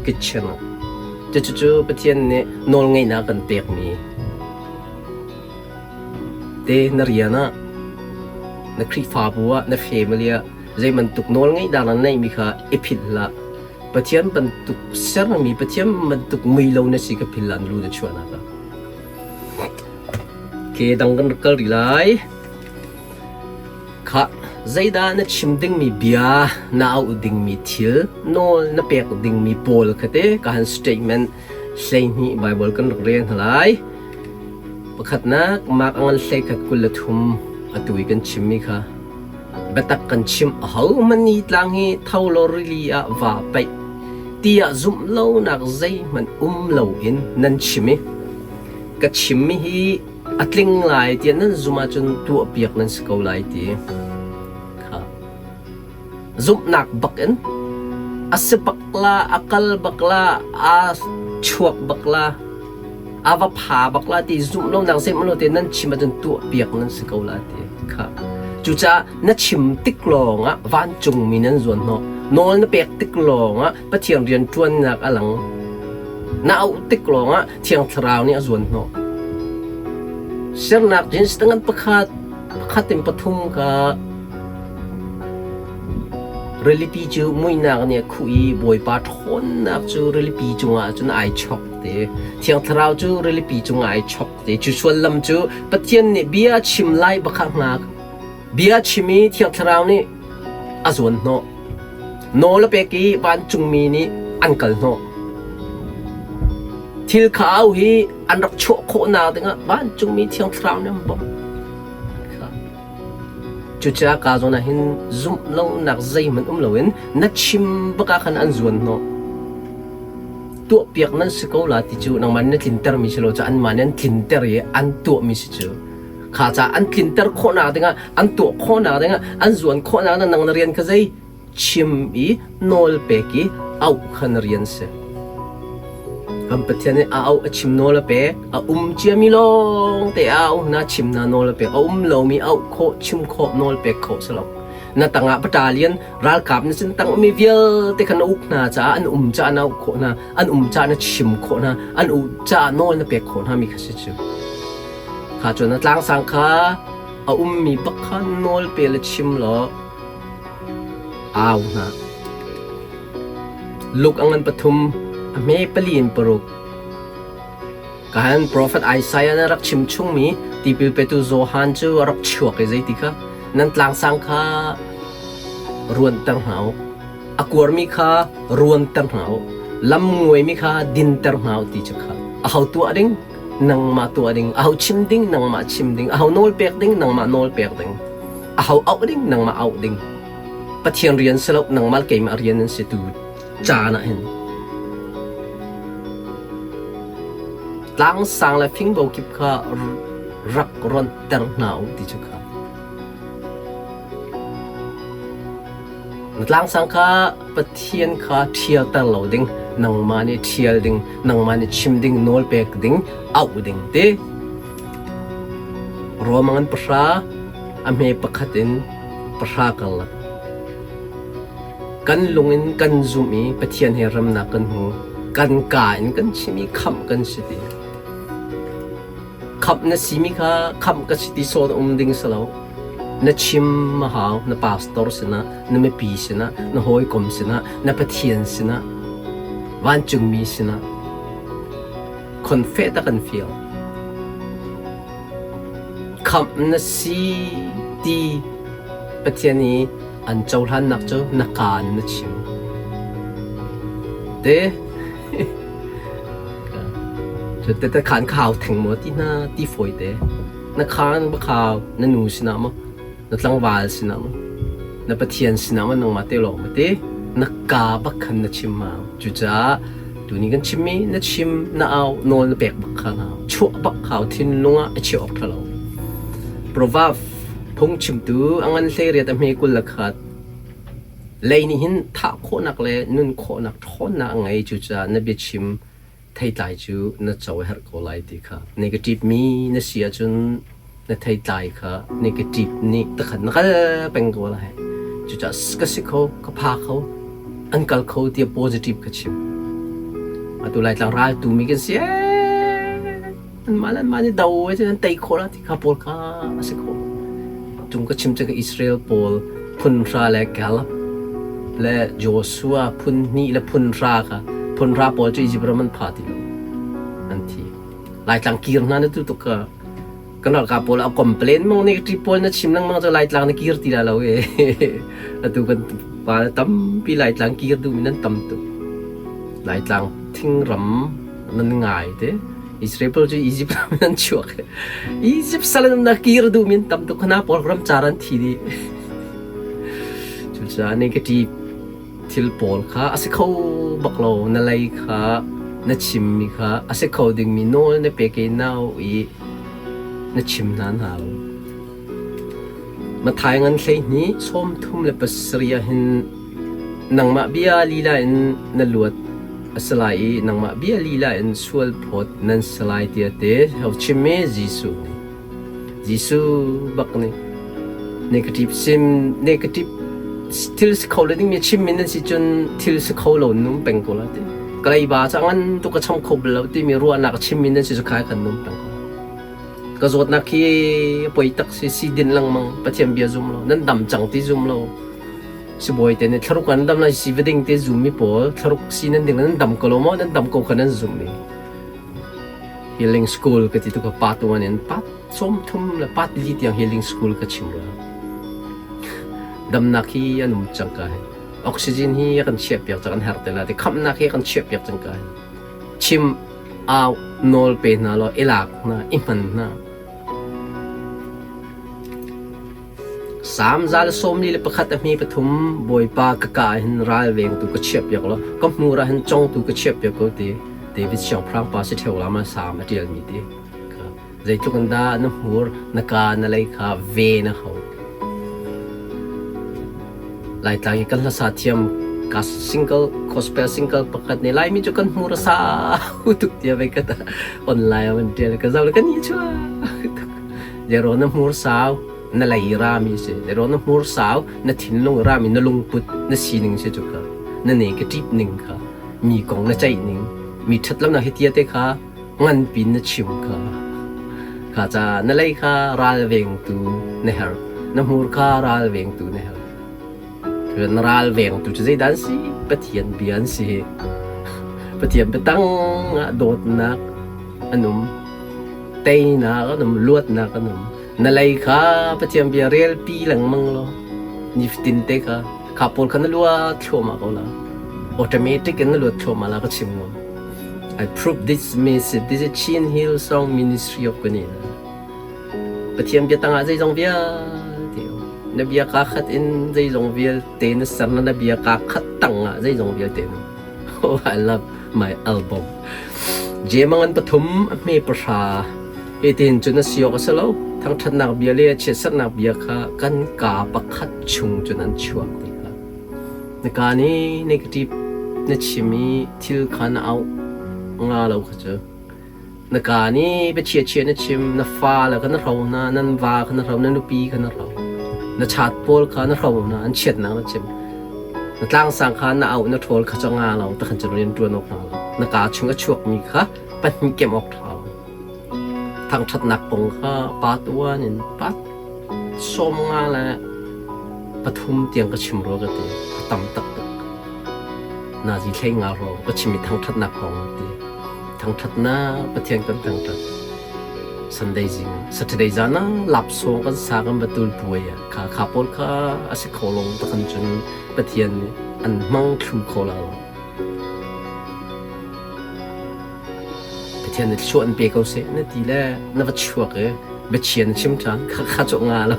kitchen ah cucu Pathian nih nawl ngeihnak kan pekmi te na rian ah na Khrihfabu ah na family ah zei bantuk nawl ngeih dah na neihmi kha i philh hlah Pathian bantuk sermi Pathian bantuk mui lo na si ka philh hlah na lu na chuahnak ah ke dang kan rak kal rih lai kha zeidah na chim dingmi bia na auh dingmi thil nawl na pek dingmi pawl kha te ka han statement 12 Bible kan rak rel hna lai pakhatnak Mark a ngan hleikhat 23 atu i kan chimmi kha Biatak kan chimh ahohmanh nih tlang hi tho law rili ah vaa paih tiah zumh lonak zeihmanh um loin nan chim i ka chimmi hi a tling lai tiah nan zumh ahcun tuahpiak nan si ko lai ti kha zumhnak bak in a si bak la a kal bak la aa chuak bak la a va pha bak la ti zumh lonak zeihmanh lo te nan chim ahcun tuahpiak nan si ko la ti kha cucaah na chim tik lawngah vancungmi nan zuan hnawh nawl na pek tik lawngah Pathian rian ṭuannak a lang na auh tik lawngah Thiang Thlarau nih a zuan hnawh sernak jeans tangan pakhat pakhat in pathum ka rilipi cu muihnak nih a khuh i Bawipa ṭhawnnak cu rilipi cungah cun ai chok. ti. Thiang Thlarau cu rilipi cungah ai chok ti. Cu suallam cu Pathian nih bia chim lai bakha hngak. Bia chim i Thiang Thlarau nih a zuan hnawh. Nawl a pek i vancungmi nih an kal hnawh. Thil kha au hi an rak chuah khawhnak dingah vancungmi Thiang Thlarau nih an bawmh. Cucaah kaa zawn ah hin zumh lonak zeihmanh um loin na chim bak ah khan an zuan hnawh. Tuahpiak nan si ko la ti cu nangmah nih na tlintermi si lo cu anmah nih an tlinter i an tuahmi si cu. Kha caah an tlinter khawhnak dingah, an tuah khawhnak dingah, an zuan khawhnak dingah nang na rian kha zei? Chim i nawl pek i auh kha na rian si. Kan Pathian nih a auh a chim nawl a pek, a um ciami lawng te a auh hna chim hna nawl a pek, a um lomi auh khawh, chim khawh, nawl pek khawh si lo. Na tangah battalion ralkap na sin tang ummi vialte kha na uk hna caah an um caah na auh khawh hna, an um caah na chim khawh hna, an um caah nawl na pek khawh hna mi kha si cu. Kha cun na tlangsang kha a ummi bak kha nawl pe le chim law au hna. Luke a ngan pathum, a hme pali in paruk. Kahan profet Isaiah nih a rak chim chungmi tipil petu Johan cu a rak chuak i zeiti kha nan tlangsang kha ruanter hna u. A kuarmi kha ruanter hna u. Lam nguaimi kha dinter hna u ti cu kha. Aho tuah ding? Nangmah tuah ding. Aho chim ding? Nangmah chim ding. Aho nawl pek ding? Nangmah nawl pek ding. Aho auh ding? Nangmah auh ding. Pathian rian si lo, nangmah keimah rian an si tu caan ah hin. Tlangsang le fingbo kip kha rak ronhter hna u ti cu kha. Na tlangsang kha Pathian kha ṭhialter lo ding, nangmah nih ṭhial ding, nangmah nih chim ding, nawl pek ding, auh ding ti. Rom an pahra, a hme pakhat in pahra karlak. Kan lung in kan zumh i Pathian he remnak kan hmu. Kan kaa in kan chim i khamh kan si ti. Khamh na simi kha khamh ka si ti sawn um ding si lo. Na chim a hau, na pastor sinah, na mipi sinah, na hawikom sinah, na Pathian sinah, vancungmi sinah. Khonfeh tak an fial. Khamh na si ti Pathian i an cohlannak cu na kaan na chim. Te cu te khan khau theng maw ti hna ti fawi te. Na khaan ba khau na nu sinah maw na tlangval sinah maw na Pathian sinah maw nangmah te lawng ma ti na kaa bak khan na chim ma. Cucaah tuni kan chimmi na chim na au nawl na pek bak kha hau chuah bak hau thinlung ah a chiah awk ṭha lo. Proverb phungchimtu a ngan 18 a hme 21 lei nih hin thah khawhnak le nun khawhnak ṭhawnnak a ngei cucaah na biachim theitlai cu na co a herh ko lai ti kha negative mi na si ahcun na theitlai kha negative nih takhat na kal peng ko lai. Cucaah ka si kho, ka pha kho, an kal kho tiah positive ka chim. Atu Laitlang raltu mi kan si anmah le anmah nih do ai an tei khawh la ti kha pawl kha a si kho. Tung ka chim cu Israel pawl phun hra le Caleb le Joshua phun hnih le phun hra kha phun hra pawl cu Egypt ram an pha ti lo an thi. Laitlang kir hna na tu tuk ka kan ralkap pawl a complain mang negative pawl na chim lengmang cu Laitlang na kir ti la lo e. Atu kan pa tampi Laitlang kir duhmi nan tam tuk. Laitlang thingram nan ngai te. Israel pawl cu Egypt ram in an chuak. Egypt sal in na kir duhmi an tam tuk khana pawl ram car an thi dih. Cucaah negative thil pawl kha a si kho bak lo na lei kha na chimmi kha a si kho dingmi nawl na pek i nau i na chim hna hna lo. Mathai ngan 12 37 ah hin nangmah bia lila in na luat a si lai i nangmah bia lila in sual phawt nan si lai tiah te ho chim i Jesuh nih Jesuh bak nih negative sim negative thil si kho lo dingmi chimmi nan si cun thil si kho lo num peng ko la ti kalei ba ca ngan tu ka cham kho bal lo timi ruahnak chimmi nan si cu khai kan num peng ko Ka zawtnak hi a poi tak si, si din lengmang, Pathian bia zum lo, nan dam cang ti zum lo. Sibawi te nih thlaruk an dam lai si va ding te zum mi pawl, thlaruk si nan ding nan dam ko lo maw, nan dam ko kha nan zum mi. Healing school ka ti tu ka part 1 in part 30 le part li tiang healing school ka chim rua. Damnak hi an um cang ka hi. Oxygen hi a kan chiah piak cang an herh te la ti khamnak hi a kan chiah piak cang ka hi. Chim au nawl pe hna law i lak hna i hman hna. Salm 141 a hme pathum Bawipa ka ka ah hin ralvengtu ka chiahpiak law ka hmur ah hin congtu ka chiahpiak ko ti David siangpahrang pa si ṭheo la ma salm a ṭialmi ti kha zeitluk in dah na hmur na ka na lei kha ve na hau. Laitlang i kan hlasa thiam ka single gospel single pakhat nih Laimi cu kan hmur a sau tuk tiah vei ka online ah van ṭial ka zoh le kan i chuak tuk. Zero na hmur sau na lei rami si. Zero na hmur sau na thinlung rami na lungput na sining si cu kha na negative ning kha mi kong na ceih ning mi ṭhatlonak hi tia te kha nganpi na chim kha kha ca na lei kha ralvengtu na herh na hmur kha ralvengtu na herh na ralvengtu cu zeidah an si Pathian bia an si Pathian biatang ah dawtnak an um teinak an um luatnak an um na lei kha Pathian bia relpi lengmang law nifatin te kha kha pawl kha na luat thluahmah ko la automatic in na luat thluahmah la ka chim ngam I prove this message. This is Chin Hill Song Ministry of Kanina. Pathian bia tangah zeizong vialte na bia ka khat in zeizong vialte na ser na na bia ka khat tangah zeizong vialte na Oh, I love my album. Jemangan pathum a hme pahra hitin cun a si awk a si lo. Thangṭhatnak bia le chiatserhnak bia kha kan kaa pakhat chung cun an chuak ti kha. Na kaa nih negative na chim i thil kha na auh nga lo kha cu. Na kaa nih biachia chia na chim, na fale kha na hro hna, nan va kha na hro, na nupi kha na hro, na chat pawl kha na hro hna, an chiatnak na chim. Na tlangsang kha na auh, na ṭhawl kha cu nga lo, takhan cun rian ṭuan awk nga lo. Na kaa chung a chuakmi kha pahnih kem awk ṭha lo. Thangṭhatnak kong kha pa tuan in pa 53 tiang ka chim rua ka ti. A tam taktak. Nazi thlei nga hrawng ka chim i thangṭhatnak kong a ti. Thangṭhatnak Pathian kan thangṭhat. Sunday zing Saturday zan ah lapsawng kan sa kan va tul puai ah kha kha pawl kha a si kho lo takhan cun Pathian nih an hmang thlu kho la lo. Pathian nih thluachuah an pe ko seh na ti le na va chuak i biachia na chim ṭhan kha kha cu nga lo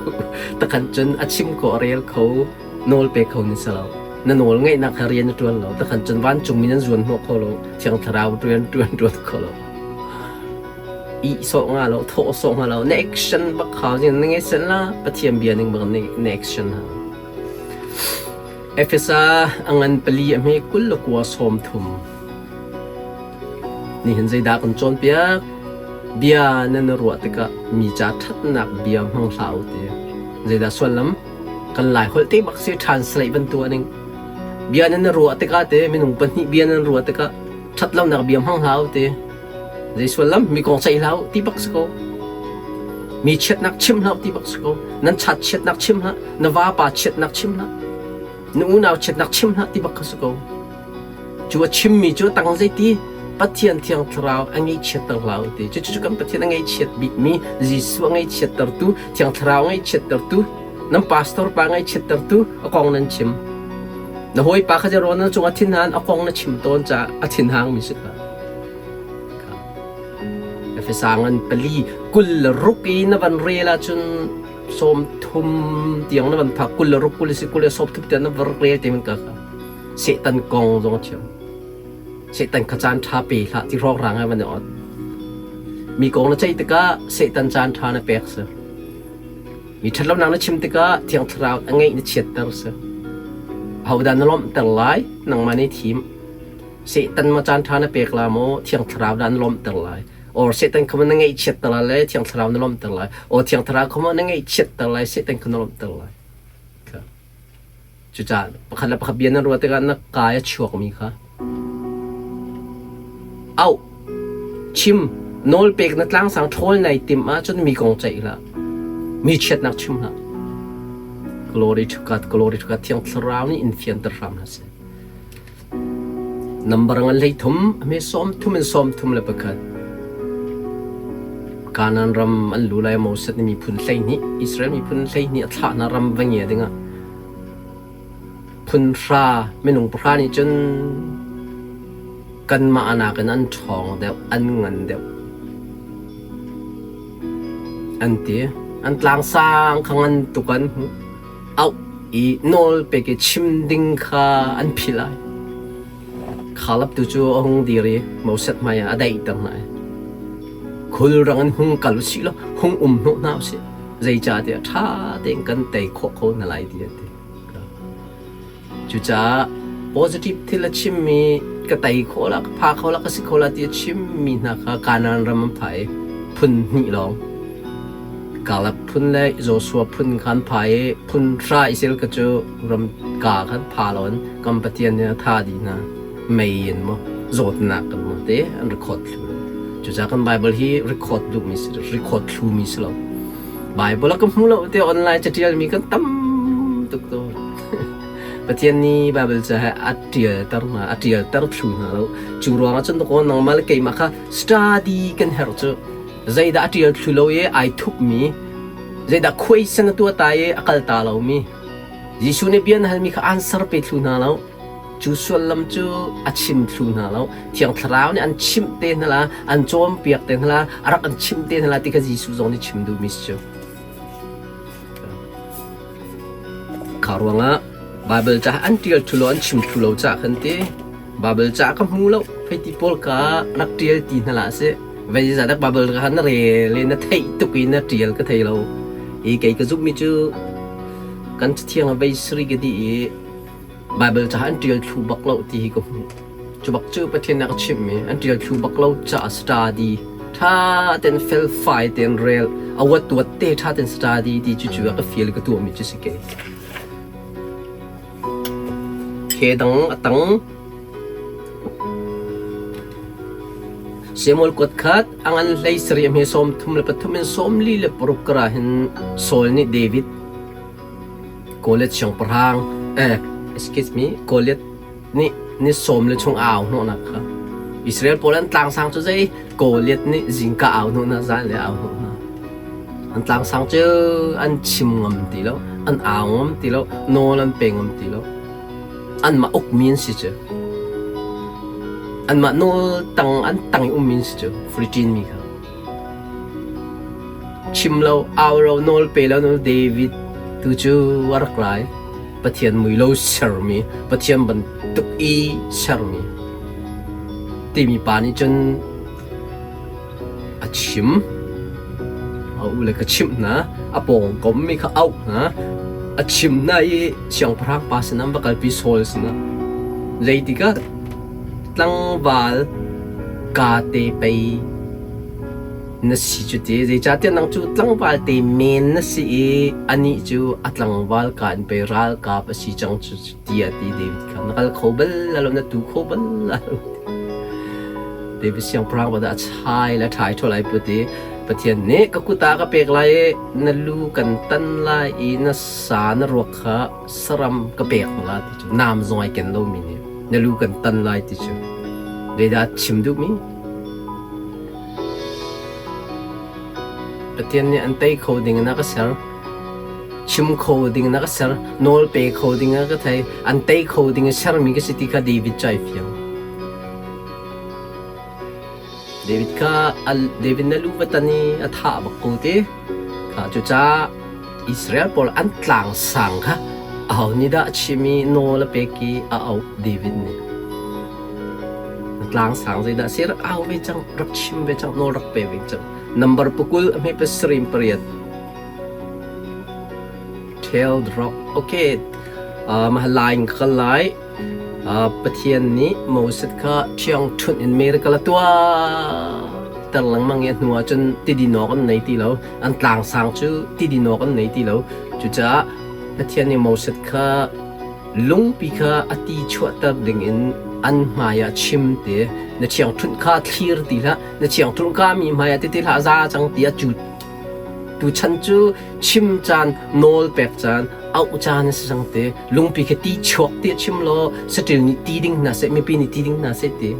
takhan cun a chim kho a rel kho nawl pe kho ni si lo na nawl ngeihnak kha rian na ṭuan lo takhan cun vancungmi nan zuan hnawh kho lo thiang thlarau rian ṭuan ṭuan kho lo i sawh nga lo thawh sawh nga lo na action bak hau zing na ngei sen la Pathian bia ning bak na action hau Efesa a ngan pali a hme 29. Nihin zeidah kan cawnpiak? Bia nan i ruah tikah mi ca ṭhatnak bia hmang hlah u ti. Zeidah sullam? Kan Lai holh te bak si translate van tuah ning. Bia nan i ruah tikah te minung pahnih bia nan ruah tikah ṭhatlonak bia hmang hlah u ti. Zei sullam? Mi kong ceih hlah u ti bak si ko. Mi chiatnak chim hlah u ti bak si ko. Nan chat chiatnak chim hlah, na vapa chiatnak chim hlah, na unau chiatnak chim hlah ti bak kha si ko. Cu a chimmi cu tang zeiti Pathian Thiang Thlarau a ngaihchiatter hlah u ti. Cucu kan Pathian a ngaihchiat bikmi Jesuh a ngaihchiattertu, Thiang Thlarau a ngaihchiattertu, nan pastor pa ngaihchiattertu a kong nan chim. Na hawipa kha zero na cungah thinhan a kong na chim tawn caah a thinhangmi si kha. Efesa ngan pali 26 i na van rel ahcun 30 tiang na van phak 26 kul si 20 le 30 tiang na van rel te man ka kha. Satan kong zong a thiam. Satan kha caan ṭha pe hlah ti hrawkhrang ai van i ot. Mi kong na ceih tikah Satan caan ṭha na pek si. Mi ṭhatlonak na chim tikah Thiang Thlarau a ngeih na chiatter si. Ahodah na lawmhter lai? Nangmah nih thim. Satan ma caan ṭha na pek la maw? Thiang Thlarau dah na lawmhter lai? Or Satan kha ma na ngaihchiatter lai le Thiang Thlarau na lawmhter lai? Or Thiang Thlarau kha ma na ngaihchiatter lai, Satan kha na lawmhter lai? Cucaah pakhat le pakhat bia nan ruah tikah na kai a chuakmi kha auh, chim, nawlpek na tlangsang ṭhawl nai timh ahcun mi kong ceih hlah. Mi chiatnak chim hlah. Glory to God, glory to God. Thiang Thlarau nih in fianter hram hna seh. Nambar ngan 33, a hme 31. Kanaan ram an lu lai Moses nih miphun 12 Israel miphun 12 a thlah hna ram va ngia dingah phun hra minung pahra nih cun kanmah nakin an ṭhawng deuh an ngan deuh an ti. An tlangsang kha ngan tuk an hmuh. Auh i nawl pek i chim ding kha an philh ai. Khalap tu cu a hung dir i Moses hmaiah a daihter hna i khulrang in hung kal usih law hung um hnawh hna usih zeicahtiah ṭha tein kan tei khawh ko hna lai ti a ti. Cucaah positive thil a chimmi ka tei khawh la, ka pha kho la, ka si kho la ti a chimmi hna kha Kanaan ram an pha i phun hnih lawng Kaleb phun le Joshua phun kha an pha i phun hra Israel ka cu ram ka khan pha loin kan Pathian nih a tha dih hna mei in maw zawtnak kan maw te an record thlu lo. Cucaah kan Bible hi record duhmi si record thlumi si lo. Bible a ka hmu lo te online catialmi kan tam tuk to. Pathian nih Bible ca he a tialter hna a tialter thlu hna lo. Cu ruangah cun dakaw nangmah le keimah kha study kan herh cu. Zeidah a tial thlu lo i ai thupmi zeidah khuaisan a tuah ta i a kal ta lomi Jesuh nih bia na halmi kha answer pe thlu hna lo. Cu sullam cu a chim thlu hna lo. Thiang Thlarau nih an chimh te hna la, an cawnpiak te hna la, a rak an chimh te hna la ti kha Jesuh zong nih chim duhmi si cu. Kha ruangah Baibal ca an ṭial thlu lo, an chim thlu lo ca khan ti. Baibal ca ka hmu lo, hei ti pawl ka rak ṭial ti hna hlah sih. Vei za dak Baibal kha na rel i na theih tuk i na ṭial ka thei lo. I kei ka zumhmi cu kan cathiang ah vei sari ka dih i Baibal ca an ṭial thlu bak lo ti hi ka hmuh. Cu bak cu Pathian nih a ka chimhmi an ṭial thlu bak lo caah study ṭha tein felfai tein rel a uat te ṭha tein study ti cu cu a ka feel i ka tuahmi cu si kei. Ke dang a tang. Samuel kuat khat a ngan hlei sarih a hme 33 in 46 kar ah hin Saul nih David Goliath siangpahrang eh excuse me Goliath nih ni sawm le chung a au hnawhnak kha Israel pawl an tlangsang cu zei Goliath nih zingka au hnawhnak zan le au hnawhnak an tlangsang cu an chim ngam ti lo an au ngam ti lo nawl an pe ngam ti lo anmah ukmi an si cu anmah nawl tang an tang i ummi an si cu Philippine mi kha Chim lo, au lo, nawl pe lo David tu cu a rak lai. Pathian mui lo sermi, Pathian bantuk i sermi timi pa nih cun a chim. A u le ka chimh hna, a pawngkommi kha auh hna, a chim hna i siangpahrang pa sinah an va kalpi Saul sinah. Zeitikah tlangval kaa te pei na si cu ti zeicahtiah nang cu tlangval te men na si i anih cu a tlangval ka in pei ralkap a si cang cu tiah ti David kha na kal kho bal lo na tu kho bal lo David siangpahrang pa dah a chai le ṭhai ṭhaw lai put i Pathian nih ka kut ah ka pek lai i na lu kan tan lai i na sa na ruak kha saram ka pek la ti cu nam zong ai ken lomi nih na lu kan tan lai ti cu zeidah chim duhmi Pathian nih an tei kho ding in a ka ser chim kho ding in a ka ser nawl pe kho ding a ka thei an tei kho ding in sermi ka si ti kha David cu ai fiang David kha David na lu va tan i a thah bak ko te kha cucaah Israel pawl an tlang sang kha aho nih dah a chim i nawl a pek i a auh David nih na tlang sang zeidah si rak au ve cang rak chim ve cang nawl rak pe ve cang number pakul a hme pasarih pariat tail drop okay uh, mah line ka lai Pathian nih Moses kha ṭhiangṭhunh in miracle a tuah ter lengmang i a hnuah cun tidin awk an nei ti lo. An tlangsang cu tidin awk an nei ti lo. Cucaah Pathian nih Moses kha lungpi kha a ti chuahter dingin an hmaiah chim ti. Na ṭhiangṭhunh kha thlir ti hlah. Na ṭhiangṭhunh kha mi hmaiah ti ti hlah za cang tiah cu tuchan cu chim caan, nawl pek caan, auh caan a si cang te lungpi khi ti chuak ti chim law saṭil nih ti ding hna seh mipi nih ti ding hna seh ti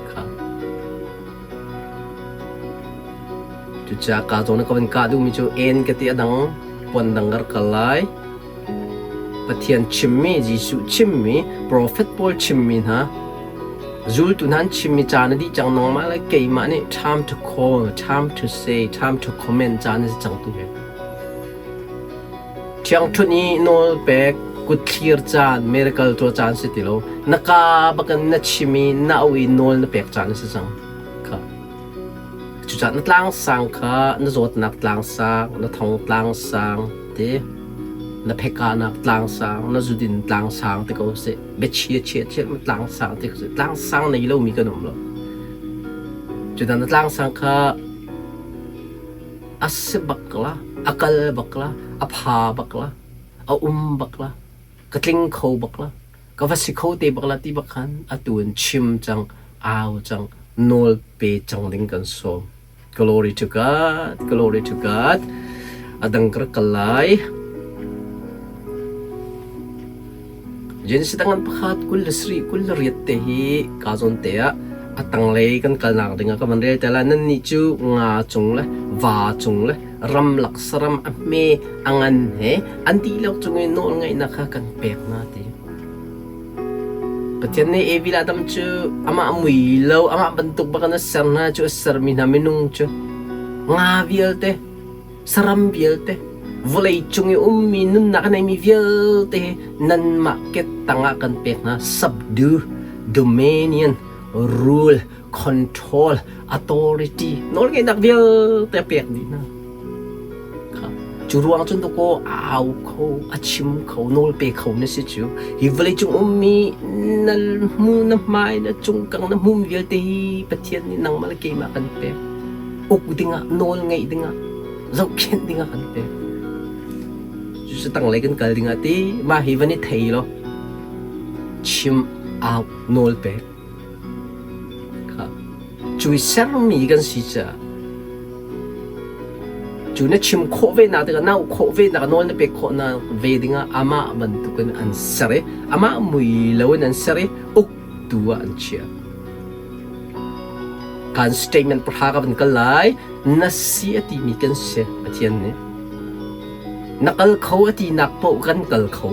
kha. Cucaah kaa zawn ah ka van kah duhmi cu en ka ti a dang puan dang ka rak kal lai. Pathian chimmi, Jesuh chimmi, profet pawl chimmi hna, zultu hna an chimmi caan a dih cang nangmah le keimah nih time to call, time to say, time to comment caan a si cang tu hi. Ṭhiangṭhunh i nawl pek, kutthlir caan, miracle tuah caan si ti lo. Na kaa bakin na chim i na au i nawl na pek caan a si cang. Kha. Cucaah na tlangsang kha na zawtnak tlangsang, na thong tlangsang te, na phekahnak tlangsang, na zudin tlangsang te ko seh. Biachia chia chia ma tlangsang te ko seh. Tlangsang nei lomi kan um lo. Cucaah na tlangsang kha a si bak la, a kal bak la, a pha bak la, a um bak la, ka tling kho bak la, ka va si kho te bak la ti bak khan atu in chim cang, au cang, nawl pe cang ding kan sawm. Glory to God, glory to God. Adang ka rak kal lai. Genesis tangan pakhat 27 28 te hi ka zawn te ah a tanglei kan kalnak ding ah ka van rel te lai. Nannih cu nga cung le va cung le ramlak saram a hme a ngan he an dihlak cung i nawlngeihnak kha kan pek hna ti. Pathian nih Evi le Adam cu amah mui lo amah bantuk bak in a ser hna cu a sermi hna minung cu nga vialte saram vialte vawlei cung i ummi nunnak a neimi vialte hi nanmah ke tangah kan pek hna subdue dominion rule control authority nawlngeihnak vialte a pek dih hna cu ruang cun dakaw a au kho a chim kho nawl pe kho na si cu hi vawlei cung ummi na hmu na hmai na cungkang na hmum vialte hi Pathian nih nangmah le keimah kan pek uk dingah nawl ngeih dingah zohkhenh dingah kan pek. Cucu tanglei kan kal dingah ti mah hi van i thei law chim au nawl pek kha cu i sermi kan si caah cu na chim khawh ve nak tikah nau khawh ve nak nawl na pek khawh nak ve dingah amah bantukin an ser i amah mui lo in an ser i uktu ah an chiah. Kan statement pahra ka van kal lai. Na si a timi kan si Pathian nih. Na kal kho a tinak paoh kan kal kho.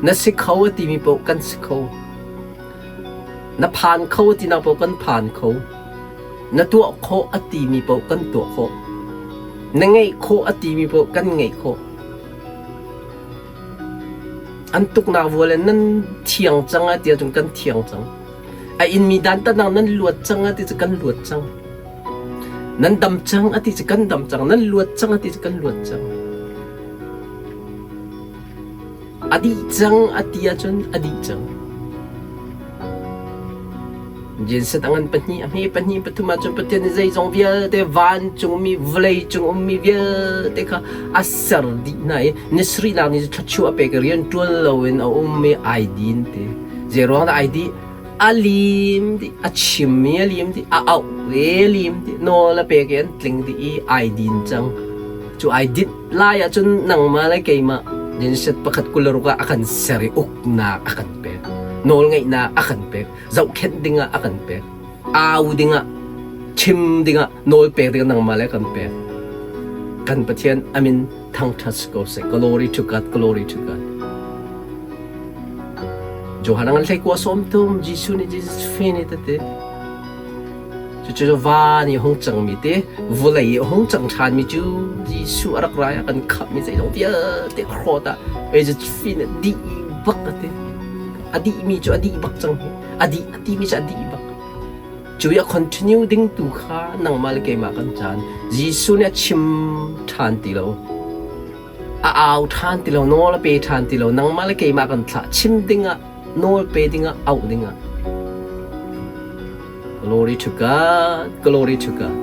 Na si kho a timi paoh kan si kho. Na phan kho a tinak paoh kan phan kho. Na tuah khawh a timi paoh kan tuah khawh. Na ngeih khawh a timi paoh kan ngeih khawh. An tuknak vual in nan thiang cang a ti ahcun kan thiang cang. A inmi dantatnak nan luat cang a ti cu kan luat cang. Nan dam cang a ti cu kan dam cang. Nan luat cang a ti cu kan luat cang. A dih cang a ti ahcun a dih cang. Jensen a ngan pahnih, a hme pahnih, pathum ahcun Pathian nih zeizong vialte vancungmi, vawleicung ummi vialte kha a ser dih hna i ni sarihnak ni cu thluachuah a pek i rian ṭuan loin a um i ai din ti. Zeiruang dah ai dih? A lim dih, a chim i a lim dih, a auh i a lim dih, nawl a pek i an tling dih i ai din cang. Cu ai dinh lai ahcun nangmah le keimah Genesis pakhat 26 ah a kan ser i uknak a kan pek, nawlngeihnak a kan pek. Zohkhenh dingah a kan pek. Au dingah, chim dingah, nawl pek dingah nangmah le kan pek. Kan Pathian amin thangṭhat si ko seh. Glory to God, glory to God. Johan ngan hlei kua sawm tum Jesuh nih Jesus fe ni tete. Cucu van i hung cangmi te vawlei i hung cang ṭhanmi cu Jesuh a rak rai a kan khamhmi zeizong vialte krawt ah Jesus fe nih dih bak a ti. A dihmi cu a dih bak cang hi. A dih a timi cu a dih bak. Cu i a continue ding tu kha nangmah le keimah kan caan. Jesuh nih a chim ṭhan ti lo. A au ṭhan ti lo, nawl a pe ṭhan ti lo. Nangmah le keimah kan thlah. Chim dingah, nawl pe dingah, auh dingah. Glory to God, glory to God.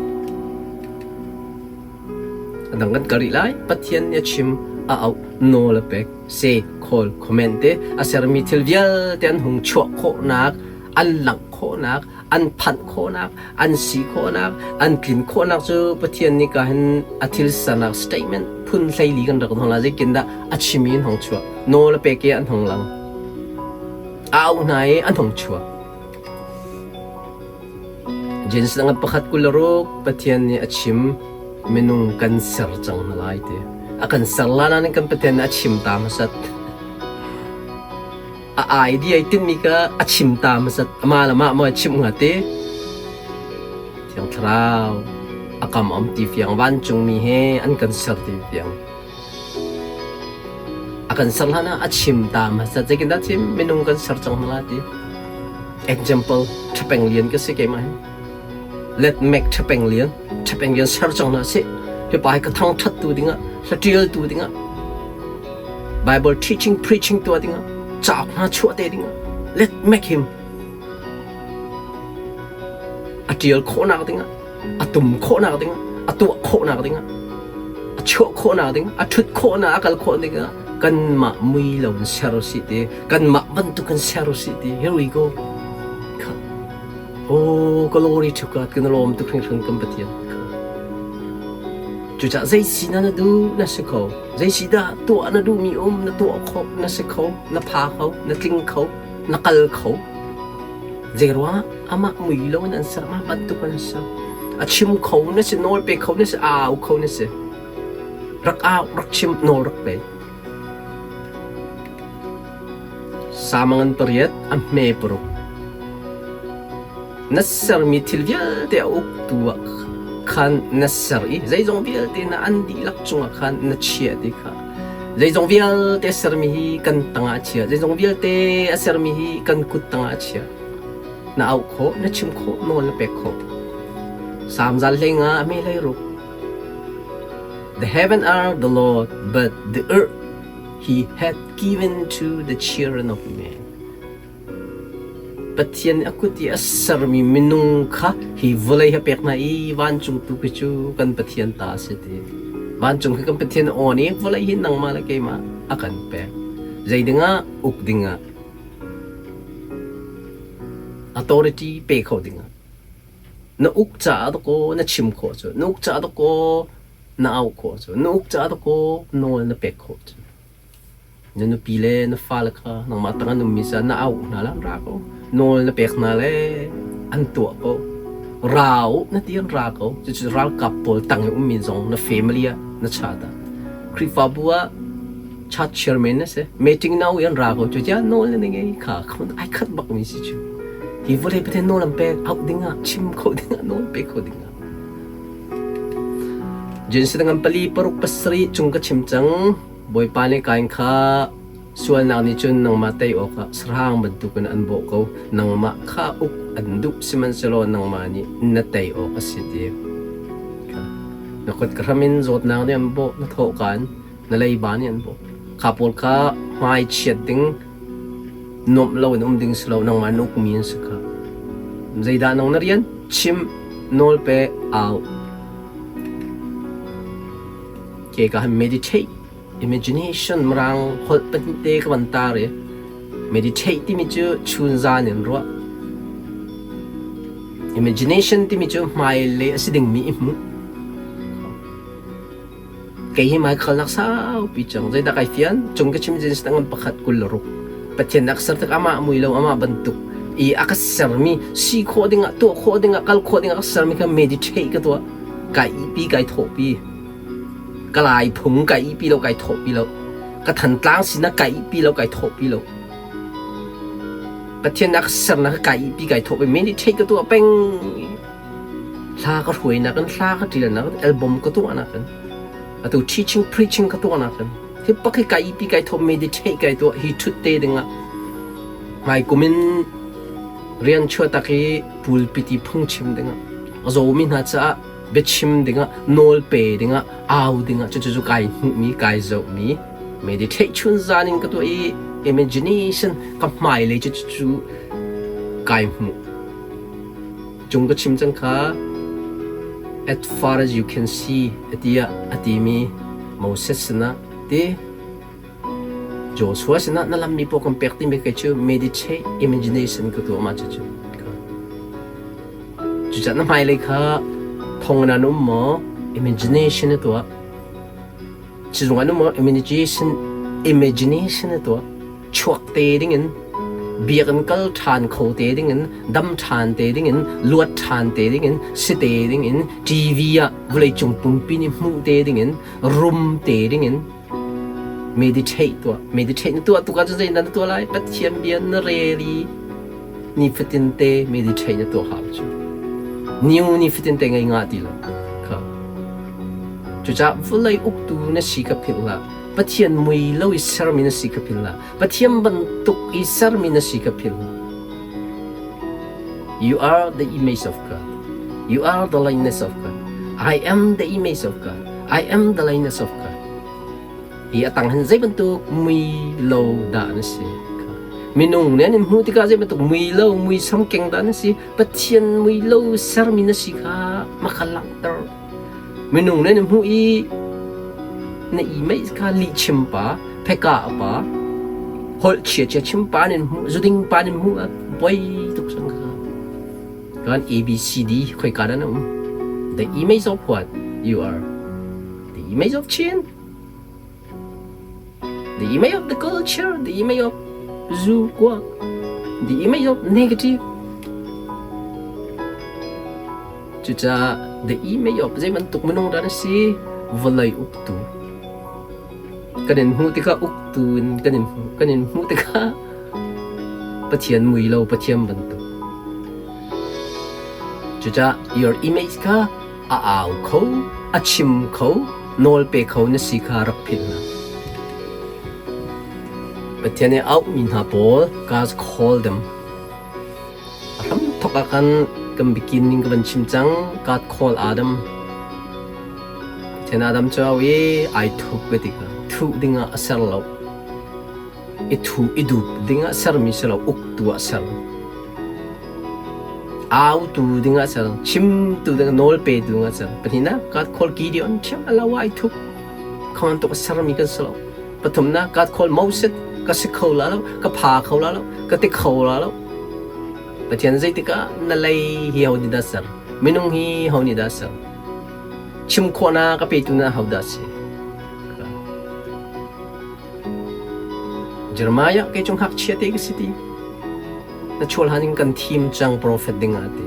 A dang kan kal rih lai. Pathian nih a chim, a auh, nawl a pek. Se, call, comment te a sermi thil vialte an hung chuah khawhnak, an langh khawhnak, an phanh khawhnak, an si khawhnak, an tlin khawhnak cu Pathian nih ka hin a thil sernak statement phun 14 kan rak hong la zeitin dah a chim i an hong chuah. Nawl a pek i an hong lang. A auh hna i an hong chuak. Genesis ngan pakhat 26 Pathian nih a chim. Minung kan ser cang hna lai ti. A kan ser la nain kan Pathian nih a chim ta hmasat. A idea i tinhmi kha a chim ta hmasat. Amah le amah maw a chimh hnga ti? Thiang Thlarau a kam am ti fiang vancungmi he an kan ser ti fiang. A kan ser hlan ah a chim ta hmasat. Zeitindah chim? Minung kan ser cang hna lai ti. Example, Ṭhapeng Lian ka si keimah hi. Let make Ṭhapeng Lian. Ṭhapeng Lian ser cang hna sih. Hi pa hi ka thangṭhat tu dingah, hlaṭial tu dingah, Bible teaching, preaching tuah dingah, cauk hna chuah te dingah, let make him a ṭial khawhnak dingah, a tum khawhnak dingah, a tuah khawhnak dingah, a chuah khawhnak ding, a ṭhut khawhnak, a kal khawh dingah kanmah mui lo in ser usih ti, kanmah bantuk in ser usih ti. Here we go. Oh, glory to God. Kan lawm tuk hringhran kan Pathian. Cucaah zei si na na duh na si kho. Zei si dah tuah na duhmi um na tuah kho na si kho, na pha kho, na tling kho, na kal kho. Zei ruangah amah mui lo in an ser, amah bantuk an ser. A chim kho na si, nawl pe kho na si, au kho na si. Rak au, rak chim, nawl rak pe. Samangan pariat a hme paruk. Na sermi thil vialte a uktu ah khan na ser i zeizong vialte na an dihlak cungah khan na chiah ti kha. Zeizong vialte sermi hi kan tangah a chia. Zeizong vialte a sermi hi kan kut tangah a chia. Na auh khawh, na chim khawh, nawl na pek khawh. Salm zal hlei nga a hme hlei ruk. The heaven are the Lord, but the earth he hath given to the children of men. Pathian nih a kut i a sermi minung kha hi vawlei hi a pek hna i vancung tu khi cu kan Pathian ta a si ti. Vancung khi kan Pathian a awn i vawlei hi nangmah le keimah a kan pek. Zei dingah uk dingah authority pe kho dingah na uk caah dakaw na chim khawh cu na uk caah dakaw na auh khawh cu na uk caah dakaw nawl na pek khawh cu. Na nupi le na fale kha nangmah tang an ummi caah na auh hna la ra ko. Nawl na pek hna le an tuah ko. Ra u na ti an ra ko. Cucu ralkap pawl tang i ummi zong na family ah na chat ah. Khrihfabu ah church chairman na si. Meeting na i an ra ko. Cucu nawl na ngei kha ai khat bak mi si cu. Hi vawlei Pathian nawl an pek auh dingah chim kho dingah nawl pe kho dingah. Genesis ngan pali paruk pasarih cung ka chim cang. Bawipa nih Kain kha sualnak nih cun nangmah tei awkah sahrang bantukin an bawh ko. Nangmah kha uk an duh, sihmanhsehlaw nangmah nih na tei awk a si ti. Na kut ka hram in zawtnak nih an bawh, na thawhka in na leiba nih an bawh. Kha pawl kha hmai chiat ding, nuamh loin um ding si lo, nangmah na ukmi an si kha. Zeidah nang na rian? Chim, nawl pe, au. Ke ka han meditate imagination mirang holh pahnih te ka van tar i meditate timi cu chun zan in ruah imagination timi cu hmailei a si dingmi i hmuh kei hi mai khalnak saupi cang zeidah kai fian cung ka chim jin ngan pakhat 26 Pathian nak ser tik amah mui lo amah bantuk i a ka sermi si khawh dingah tuah khawh dingah kal khawh dingah ka sermi kha meditate ka tuah kai ipi kai thawhpi ka lai phung kai ipi lo kai thawhpi lo ka thantlang sinak kai ipi lo kai thawhpi lo Pathian nak sernak kai ipi kai thawhpi meditate ka tuah peng hla ka hruainak in hla ka ṭialnak in album ka tuahnak in atu teaching preaching ka tuahnak in hi pak hi kai ipi kai thawh meditate kai tuah hi ṭhut te dingah hmai kum in rian chuahtak i pulpit i phungchim dingah a zawmi hna caah biachim dingah nawl pe dingah au dingah cucu cu kai hmuhmi kai zohmi meditate chun zan in ka tuah i imagination ka hmailei cu cu kai hmuh cung ka chim cang kha as far as you can see atiah a timi Moses sinah ti Joshua sinah na lammi pawl kan pek timi kei cu meditate imagination ka tuah mah cucu. Cucaah na hmailei kha thong in an um maw imagination na tuah. Sizung an um maw imagination imagination na tuah. Chuak te dingin Biakinn kal ṭhan kho te dingin, dam ṭhan te dingin, luat ṭhan te dingin, si te dingin, TV ah vawleicung pumpi nih hmuh te dingin, rum te dingin meditate tuah. Meditate na tuah tuk ahcun zeidah na tuah lai? Pathian bia na rel i nifatin te meditate na tuah hau cu. New nifatin te ngei ngah ti lo. Kha. Cucaah vawlei uktu na si ka philh hlah. Pathian mui lo i sermi na si ka philh hlah. Pathian bantuk i sermi na si ka philh hlah. You are the image of God. You are the likeness of God. I am the image of God. I am the likeness of God. Hi a tang hin zei bantuk mui lo dah na si? Minung nih an in hmuh tikah zei bantuk mui lo, mui samkeng dah na si? Pathian mui lo sermi na si kha maka langhter. Minung nih an in hmuh i na i meih kha lihchim pa, pheka pa, holh chia chia chim pa an in hmuh, zuding pa an in hmuh ah poi tuk cang kha. Kan A B C D khoika dah na um? The image of what you are? The image of Chin? The image of the culture, the image of zu kuak, the image of negative. Cucaah the image of zei bantuk minung dah na si? Vawlei uktu. Kan in hmuh tikah uktu in kan in hmuh. Kan in hmuh tikah Pathian mui lo Pathian bantuk. Cucaah your image kha a au kho, a chim kho, nawl pe kho na si kha rak philh hlah. Pathian nih auhmi hna pawl God call them. A hramthawk ah khan kan beginning ka van chim cang. God call Adam. Pathian Adam cu au i ai thup ka ti kha. Thuh dingah a ser lo. I thu i dup dingah sermi si lo, uktu ah ser. Autu dingah ser, chimtu dingah nawl petu dingah ser. Pahnihnak, God call Gideon ṭhiam a lo ai thup. Kha tuk a sermi kan si lo. Pathumnak, God call Moses ka si kho la lo, ka pha kho la lo, ka ti kho la lo. Pathian zeitikah na lei hi ho nih dah ser? Minung hi ho nih dah ser? Chim khawhnak ka petu na ho dah si? Jeremiah kei cu ngakchia te ka si ti. Na chual han in kan thim cang profet ding ah ti.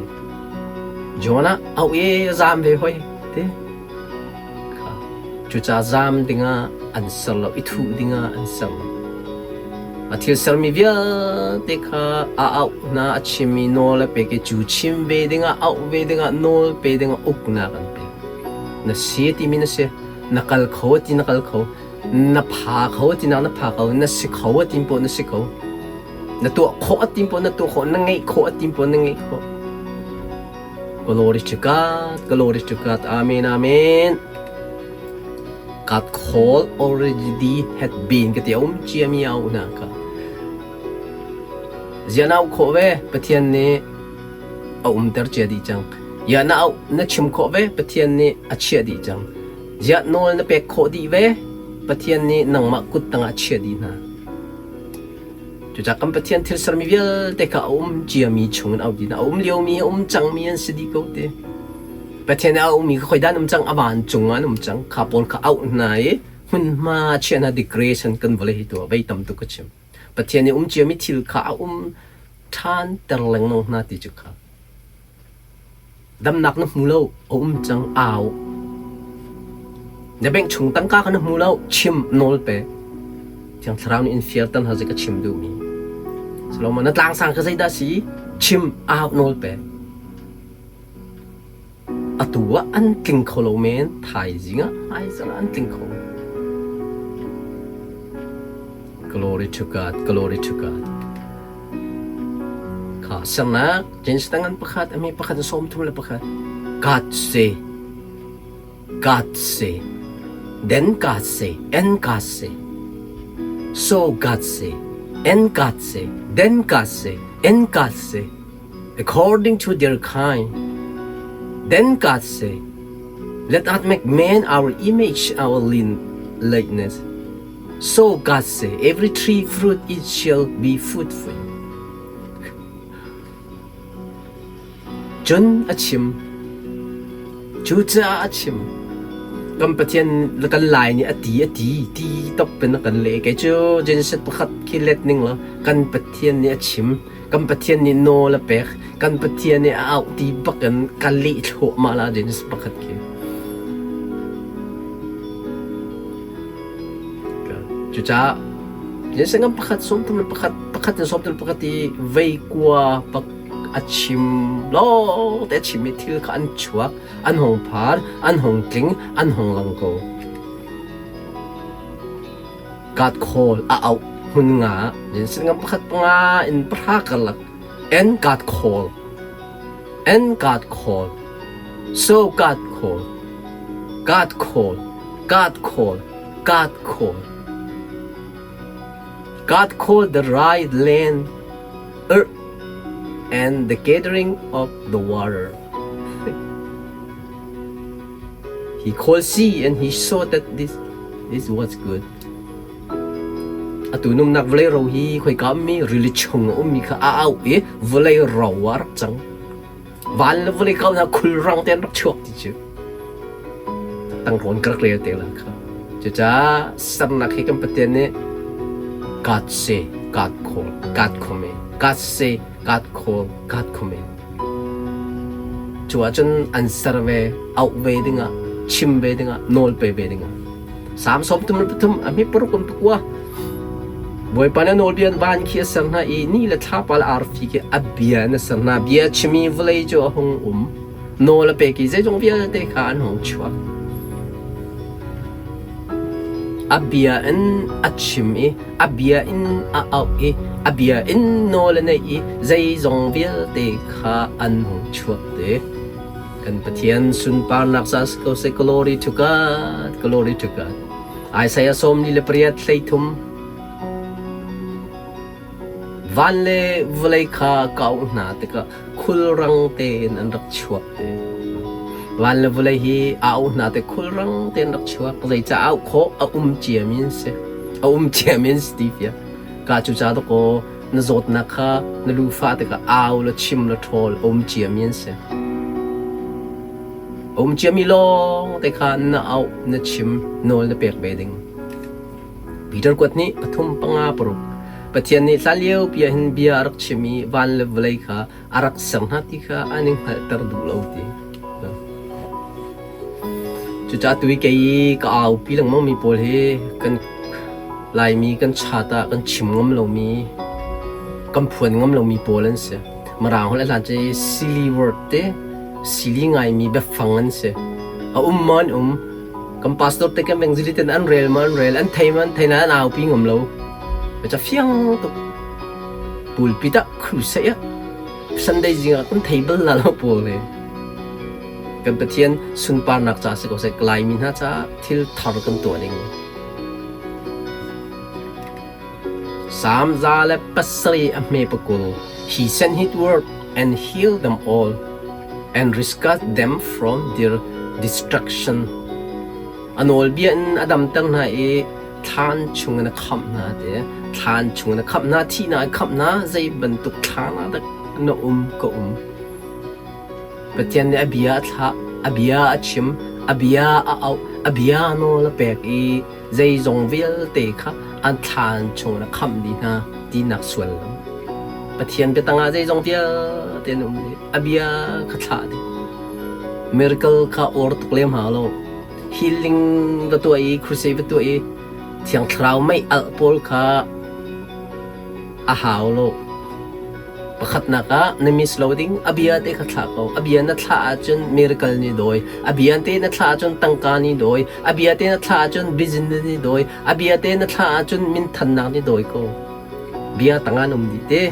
Jonah au e zam ve hoi ti. Cucaah zam dingah an ser lo i thuh dingah an ser lo. A thil sermi vialte kha a auh hna a chim i nawl a pek i cu chim ve dingah auh ve dingah nawl pe dingah uknak an pek. Na si timi na si, na kal kho ti na kal kho, na pha kho tinak na pha ko, na si kho a tim pawh na si kho. Na tuah khawh a tim pawh na tuah khawh, na ngeih khawh a tim pawh na ngeih khawh. Glory to God, glory to God, amen, amen. God call already had been ka ti a um ciami a una ka. Zia na khawh ve Pathian nih a umter cia dih cang. Ya na au na chim khawh ve Pathian nih a chiah dih cang. Ziah nawl na pek khawh dih ve? Pathian nih nangmah kut tangah chia dih hna. Cucaah kan Pathian thil sermi vialte kha a um ciami chungin a dih hna. A um liomi, a um cangmi an si dih ko ti. Pathian nih a ummi kha khoidah an um cang? A vancung ah an um cang. Kha pawl kha auh hna i hmunhma chia hna degradation kan vawlei hi tuah vei tam tuk ka chim. Pathian nih um ciami thil kha a um ṭhan ter lengmang hna ti cu kha. Damnak na hmu lo, a um cang, au. Na bank chung tangka kha na hmu lo, chim, nawl pe. Thiang Thlarau nih in fialter hna zei ka chim duhmi. Solomon, na tlangsang kha zeidah si? Chim, au, nawl pe. Atu ah an tling kho lo men, thaizing ah hmaizarh ah an tling kho. Glory to God, glory to God. Kha sernak James tangan pakhat ami pakhat 31. God say, God say, then God say, and God say. So God say, and God say, then God say, and God say, according to their kind. Then God say, Let us make man our image, our likeness. So God say, every tree fruit it shall be food for you. Cun a chim. Cucaah a chim. Kan Pathian kan Lai nih a ti a ti ti top in a kan leh. Kei cu Genesis pakhat khi let ning law kan Pathian nih a chim, kan Pathian nih nawl a pek, kan Pathian nih a auh ti bak in ka leh thluahmah la Genesis pakhat khi. Cucaah Genesis ngan pakhat sawmthum le pakhat pakhat in sawmthum le pakhat i vei kua pak a chim lawng te a chim i thil kha an chuak, an hung phar, an hung tling, an hung lang ko. God call a auh hmun nga Genesis ngan pakhat panga in pahra karlak and God call and God call so God call God call God call God call God called the right land earth and the gathering of the water. He called sea and he saw that this, this was good. Atu numnak vawlei ro hi khoika ummi rili chung a ummi kha a auh i vawlei ro ah rak cang. Van le vawlei kau hna khulrang te an rak chuak ti cu. Tangrawn ka rak rel te la kha. Cucaah sernak hi kan Pathian nih God say, God call, God command, God say, God call, God command. Cu ahcun an ser ve, auh ve dingah, chim ve dingah, nawl pe ve dingah. Salm 33 a hmi paruk in pakua. Bawipa nih a nawlbia in van khi a ser hna i ni le thlapa le arfi khi a bia in a ser hna. Bia chim i vawlei cu a hung um. Nawl a pek i zeizong vialte kha an hung chuak. A bia in a chim i a bia in a auh i a bia in nawl a neih i zeizong vialte kha an hung chuak te. Kan Pathian sunparnak ca si ko seh. Glory to God, glory to God. Isaiah 48 hleithum Van le vawlei kha ka auh hna tikah khulrang tein an rak chuak te. Van le vawlei hi a auh hna te khulrang tein rak chuak. Zeicah auh khawh a um ciami an si. A um ciami an si ti fia. Ka cu ca dakaw na zawtnak kha na lufa tikah au le chim le ṭhawl a um ciami an si. A um ciami lawng te kha na auh, na chim, nawl na pek ve ding. Peter kuat nih pathum panga paruk Pathian nih hlanlio pi ah hin bia a rak chim i van le vawlei kha a rak ser hna ti kha an i hngalhter duh lo ti. Cucaah tu i kei i ka aupi lengmang mi pawl hi kan Laimi kan chat ah kan chim ngam lomi, kan phuan ngam lomi pawl an si. Mirang holh a hlan cu silly word te, silly ngaimi biafang an si. A um maw an um. Kan pastor te kan evangelist ten an rel ma an rel, an thei ma an thei nain an aupi ngam lo. Ca fiang tuk. Pulpit ah crusade ah Sunday zing ah kan thei bal la lo pawl he. Kan Pathian sunparnak ca si ko seh, Laimi hna caah thil thar kan tuah ding. Salm 107 a hme pakul He sent his word and healed them all and rescued them from their destruction. A nawlbia in a damter hna i thlan chungin a khamh hna ti. Thlan chungin a khamh hna, thihnak in khamh hna, zei bantuk thlan ah dah na um ka um. Pathian nih a bia a thlah, a bia a chim, a bia a auh, a bia nawl a pek i zeizong vialte kha an thlan chungin a khamh dih hna tinak suallam. Pathian biatang ah zeizong vialte an um dih. A bia kha thlah dih. Miracle kha or tuk lem hau lo. Healing va tuah i crusade va tuah i Thiang Thlarau mei alh pawl kha a hau lo. Pakhatnak ah na miss lo ding a bia te kha thlah ko. A bia na thlah ahcun miracle nih dawi. A bia te na thlah ahcun tangka nih dawi. A bia te na thlah ahcun business nih dawi. A bia te na thlah ahcun minthannak nih dawi ko. Bia tangah na um dih te.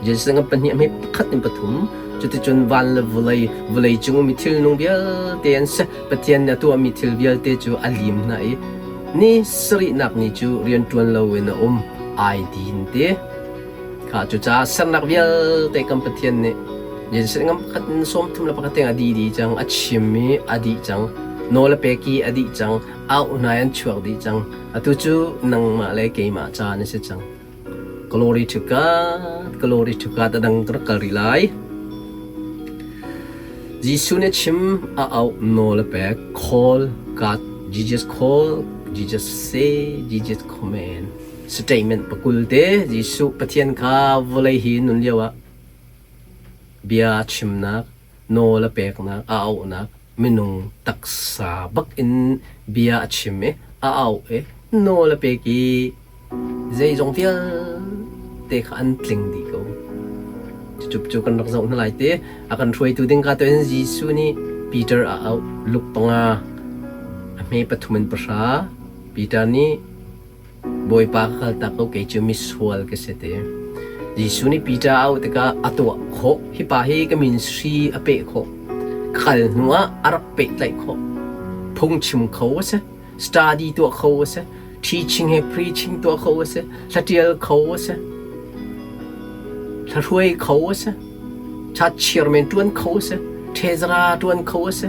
Jesuh ngan pahnih a hme pakhat in pathum. Cuticun van le vawlei, vawlei cung ummi thilnung vialte an si. Pathian nih a tuahmi thil vialte cu a lim hna i ni sarihnak ni cu rianṭuan loin a um. Ai din te. Kha cucaah sernak vialte kan Pathian nih Jesuh ngam pakhat in sawmthum le pakhat tiang a dih dih cang, a chim i a dih cang, nawl a pek i a dih cang, auh hna i an chuak dih cang. Atu cu nangmah le keimah ca na si cang. Glory to God, glory to God, a dang ka rak kal rih lai. Jesuh nih chim a auh nawl a pek. Call God, Jesus call, Jesus say, Jesus command. Statement pakul te Jesuh Pathian kha vawlei hi nun lio ah bia chimnak, nawl a peknak, a auhnak, minung taksa bak in bia a chim i a auh i nawl a pek i zeizong vialte kha an tling dih ko. Cucu cu kan rak zoh hna lai te. A kan hruaitu ding ka tuin Jesuh nih Peter a auh. Luke panga a hme pathum in pahra. Peter nih Bawipa ka kaltak ko kei cu misual ka si ti. Jesuh nih Peter a auh tikah a tuah khawh. Hi pa hi ka ministry a peh khawh. Ka kal hnu ah a rak pehtlaih khawh. Phungchim kho a si. Study tuah kho a si. Teaching he preaching tuah kho a si. Hlatial kho a si. Hlahruai kho a si. Church chairman ṭuan kho a si. Treasurer ṭuan kho a si.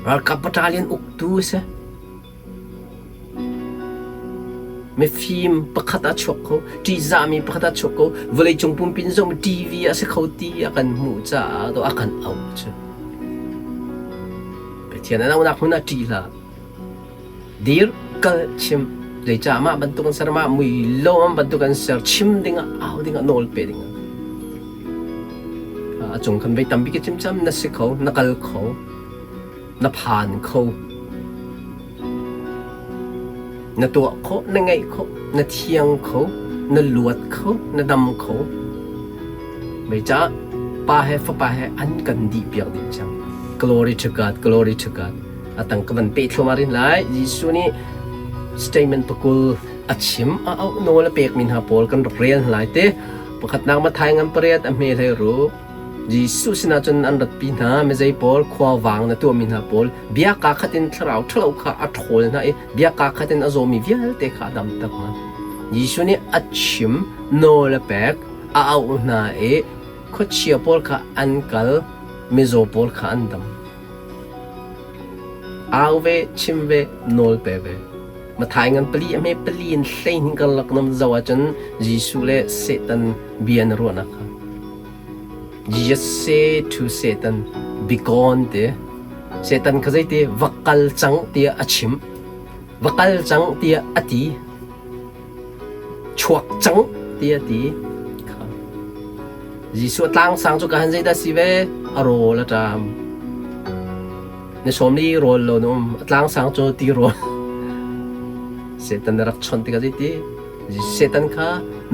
Ralkap battalion uktu a si. Mifim pakhat ah chuak kho, ṭihzahmi pakhat ah chuak kho, vawleicung pumpi in zohmi TV a si kho ti a kan hmuh caah a kan auh cu. Pathian an auhnak hmun ah ṭih hlah. Dir, kal, chim. Zeicah mah bantuk an ser, mah mui lo bantuk an ser, chim dingah, au dingah, nawl pe dingah. A cung khan vei tampi ka chim cam, na si kho, na kal kho. Na phan kho. Na tuah khawh, na ngeih khawh, na thiang kho, na luat kho, na dam kho. Meicah pa he fapa he an kan dih piak dih cang. Glory to God, glory to God. Atang ka van pe thluahmah rin lai. Jesuh nih statement pakul a chim a auh nawl a pekmi hna pawl kan rak rel hna lai te. Pakhatnak Mathai ngan pariat a hme hlei ruk. Jesuh sinah cun an ratpi hna. Mizei pawl khuavang na tuahmi hna pawl bia kaa khat in thlarau ṭhalo kha a ṭhawl hna i bia kaa khat in a zawmi vialte kha a damter hna. Jesuh nih a chim, nawl a pek, a auh hna i khuachia pawl kha an kal, mizaw pawl kha an dam. Au ve, chim ve, nawl pe ve. Mathai ngan pali a hme pali in hleihnih karlak nam zoh ahcun Jesuh le Satan bia na ruahnak kha. Jesus say to Satan, be gone ti. Satan kha zeiti va kal cang tiah a chim. Va kal cang tiah a ti. Chuak cang tiah a ti. Jesuh tlang sang cu ka han zeidah si ve? A rawl a ṭam. Ni sawm li rawl lo na um. A tlang sang cu ti rawl. Satan na rak chawnh tikah zeiti? Satan kha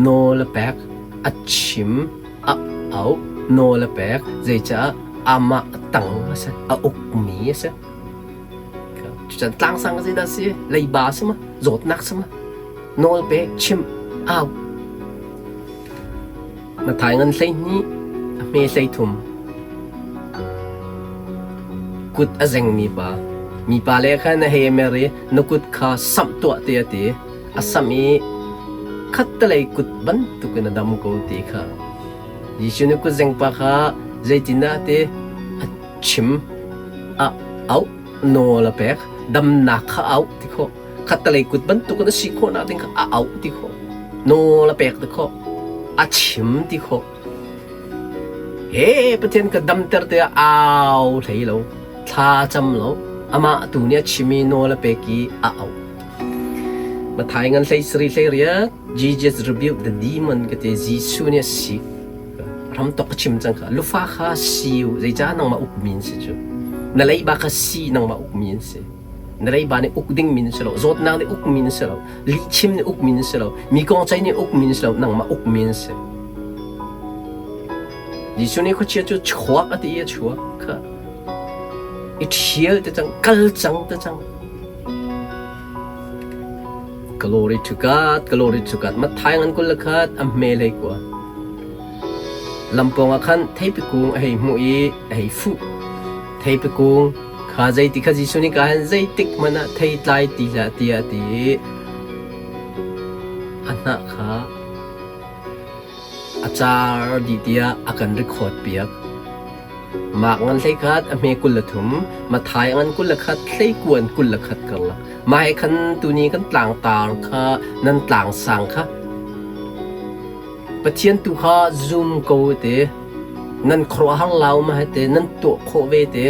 nawl a pek, a chim, a auh, nawl a pek. Zeicah amah tang a si, a ukmi a si. Cucan tlangsang zeidah si? Leiba si ma? Zawtnak si ma? Nawl pe, chim, au. Na thai ngan 12, a hme 13. Kut a zengmi pa. Mipa le khan a hei mer i na kut kha samh tuah te a ti. A samh i khattelei kut bantukin a dam ko ti kha. Jesuh nih kutzeng pa kha zeitindah a ti? A chim, a auh, nawl a pek, damnak kha a auh ti khawh. Khattelei kut bantukin a si khawhnak ding kha a auh ti khawh. Nawl a pek ti khawh. A chim ti khawh. He Pathian ka damter tiah au hlei lo, thla cam lo, amah tu nih a chim i nawl a pek i a auh. Mathai ngan hlei sari hlei riat, Jesus rebuked the demon ka ti Jesuh nih a sik. Ram tok a chim cang kha. Lufa kha siu, zeicah nangmah ukmi an si cu. Na leiba kha si nangmah ukmi an si. Na leiba nih uk dingmi na si lo, zawtnak nih ukmi na si lo, lihchim nih ukmi na si lo, mi kong cei nih ukmi na si lo, nangmah ukmi na si. Jesuh nih khuachia cu chuak a ti i a chuak kha. I ṭhial te cang, kal cang te cang. Glory to God, glory to God. Matthai ngan kul le khat a hme hlei kua. Lampawng ah khan theipi kung a hei hmuh i a hei fuh. Theipi kung kha zeiti kha Jesuh nih ka hin zeitik hmanh ah thei tlai ti hlah tiah a ti i a hnah kha A car dih tiah a kan record piak. Mark ngan 11 a hme 23, Matthai ngan 21 hleikuan 21 karlak. Mah he khan tuni kan tlangtar kha nan tlangsang kha Pathian tu kha zum ko te. Nan khuaruahhar lau ma hete nan tuah khawh ve te.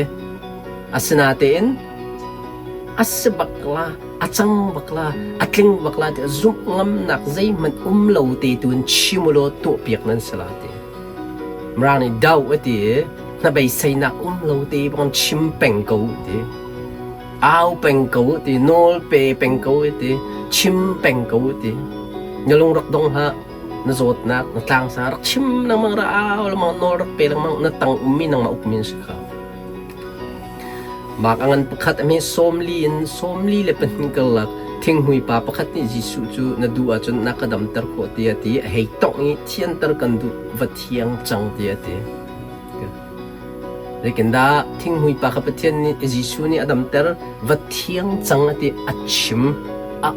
Asinatein a si bak la, a cang bak la, a tling bak la tiah zumh ngamnak zeihmanh um lo te tu in chim u law tuahpiak nan si la ti. Mirang nih do a ti i hnabeiseinak um lo te bang chim peng ko u ti. Au peng ko u ti, nawl pe peng ko u ti, chim peng ko u ti. Na lung rak dong hlah. Na zawtnak, na tlangsa rak chim lengmang, rak au lengmang, nawl rak pe lengmang, na tang ummi nangmah ukmi na si kha. Mark a ngan pakhat a hme 44 in 42 karlak thinghmui pa pakhat nih Jesuh cu na duh ahcun na ka damter khawh tiah a ti. A hei tongh i thianter kan duh, va thiang cang tiah a ti. Zeitindah thinghmui pa kha Pathian nih Jesuh nih a damter, va thiang cang a ti a chim. A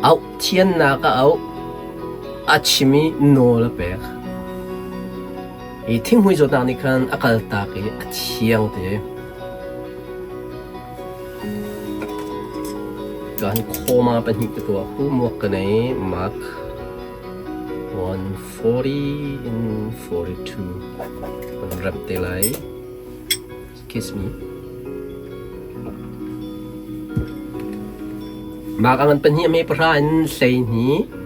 auh thiannak a auh, a chim i nawl a pek. Hi thinghmui zawtnak nih khan a kaltak i a thiang te. Kan khawma pahnih ka tuah hu muak ka nei Mark 140 in 42 kan rem te lai. Kiss me. Mark a ngan pahnih a me pahra in 12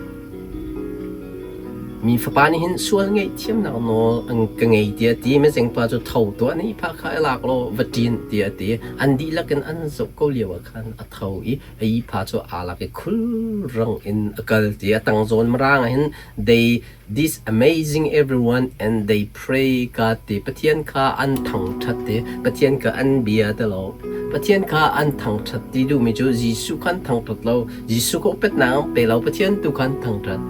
Mi fapa nih hin sual ngaihthiamnak nawl an ka ngei tiah a ti. Mizengpa cu tho tuah na ihphah kha i lak law va ṭin tiah a ti. An dihlak in an zoh ko lioah khan a tho i a ihphah cu aa lak i khulrang in a kal ti. A tang zawn mirang ah hin they this amazing everyone and they pray God ti Pathian kha an thangṭhat ti Pathian kha an bia ti lo. Pathian kha an thangṭhat ti duhmi cu Jesuh kha an thangṭhat lo. Jesuh kha upatnak an pe lo. Pathian tu kha an thangṭhat.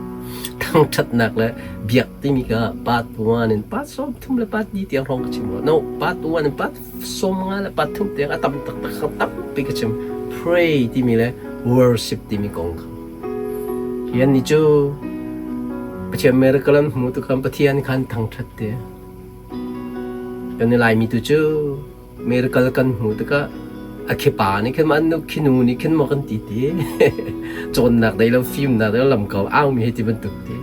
Thangṭhatnak le biak timi kha part 1 in part 30 le part 2 tiang hrawng ka chim rua. No, part 1 in part 50 le part 3 tiang a tam taktak kha tampi ka chim. Pray timi le worship timi kong kha. Hi an ni cu Pathian miracle an hmu tu khan Pathian khan thangṭhat te. Kan i Laimi tu cu miracle kan hmuh tikah a khipa nih khin maw an nu khinu nih khin maw kan ti ti cawnnak dei lo fimnak dei lo lam ko aumi hei ti bantuk ti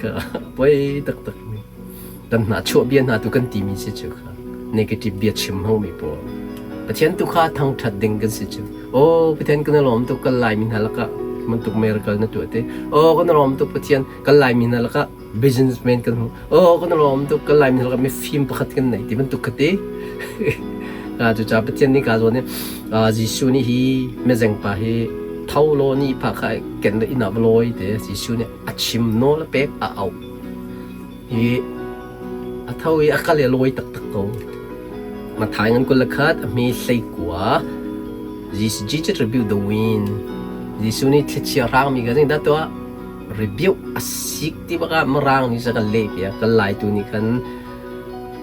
kha poi taktak mi kan hna chuah bia hna tu kan ti mi si cu kha negative bia chim hmang mi pawl Pathian tu kha thangthat ding kan si cu oh Pathian kan lawm tuk kan lai mi hna lakah bantuk miracle na tuah te oh kan lawm tuk Pathian kan lai mi hna lakah businessman kan hmu oh kan lawm tuk kan lai mi mi fim pakhat kan nei ti bantuk kha te cu ca Pathian nih ka zawn Jesuh nih hi mezeng pa hi tho law ni pha kha ken le inn ah va lawi te Jesuh nih a chim nawl a pek a auh hi a tho i a kal i a lawi taktak ko Mathai ngan kul le khat a hmi hlei kua Jesus rebuke the wind Jesuh nih thlichia hrangmi kha zing dah tuah rebuke a sik ti bak ah Mirang nih kan leh piak kan Laitu nih khan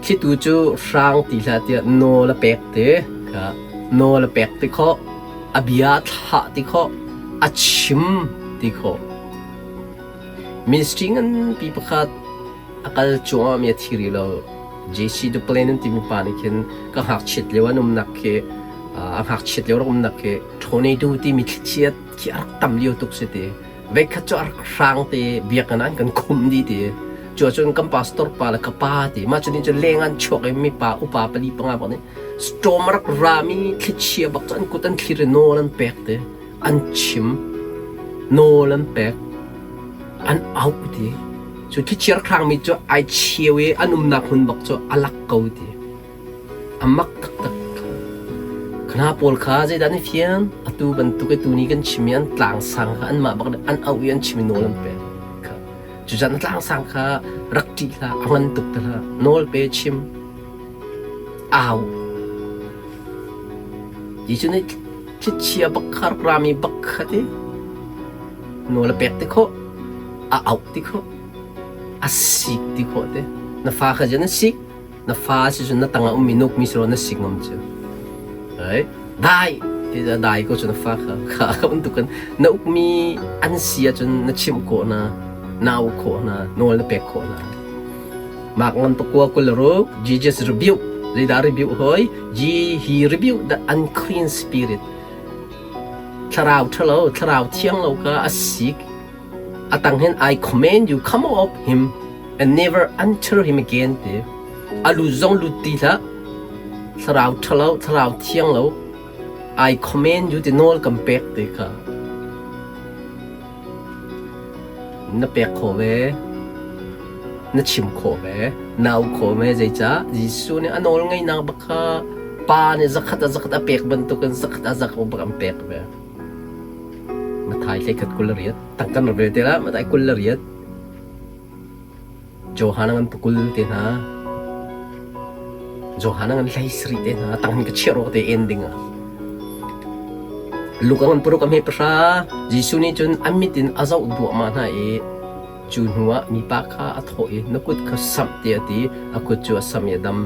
thlitu cu hrang ti hlah tiah nawl a pek te kha nawl a pek ti khawh a bia a thlah ti khawh a chim ti khawh ministry nganpi pakhat a kal cuahmah mi a thi rih lo JC Duplain an timi pa nih khin ka ngakchiat lio an umnak khi a ngakchiat lio rak umnak khi tornado timi thlichia khi a rak tam lio tuk si ti Veikhat cu a rak hrang te biakinn ah an kan khumh dih ti. Cu ahcun kan pastor pa le ka pa ti. Mah cu nih cun leng an chuak i mipa upa pali panga bak nih storm a rak rami thlichia bak cu an kut an thlir i nawl an pek ti. An chim. Nawl an pek. An auh ti. Cu thlichia rak hrangmi cu ai cheu i an umnak hmun bak cu a lak ko ti. A mak taktak. Khana pawl kha zeidah an i fian? Atu bantuk i tuni kan chim i an tlangsang kha anmah bak nih an auh i an chim i nawl an pek. Kha. Cucaah na tlangsang kha rak ṭih hlah, a ngan tuk te hlah. Nawl pe chim. Au. Jesuh nih thlichia bak kha rak rami bak kha ti nawl a pek ti khawh, a auh ti khawh, a sik ti khawh te. Na fa kha zian na sik? Na fa si cun na tangah ummi nukmi si na si ngam cu. Right? Dai ti dai ko cu na fa kha kha kha bantukin na ukmi an si ahcun na chimh khawh hna, na auh khawh hna, nawl na pek khawh hna. Mark ngan pakua 26 Jesus rebuke zeidah rebuke hoi? He rebuke the unclean spirit. Thlarau ṭhalo, thlarau thiang lo kha a sik. A tang hin I command you come out of him and never enter him again ti. A lut zong lut ti hlah. Thlarau ṭhalo, thlarau thiang lo, I command you ti nawl kan pek ti kha na pek khawh ve, na chim khawh ve, na auh khawh ve. Zeicah Jesuh nih a nawl ngeihnak bak kha Pa nih zakhat a zakhat a pek bantukin zakhat a zakhat bak an pek ve. Mathai hlei khat 28 tangkan rak rel te la Mathai 28 Johan a ngan pakul te hna Johan a ngan 17 te hna tang hin ka chiah rawk te en ding ah Luka ngan paruk a hme pahra Jesuh nih cun a mit in a zoh duahmah hna i cu hnu ah mipa kha a thawh i na kut kha samh tiah a ti a kut cu a samh i a dam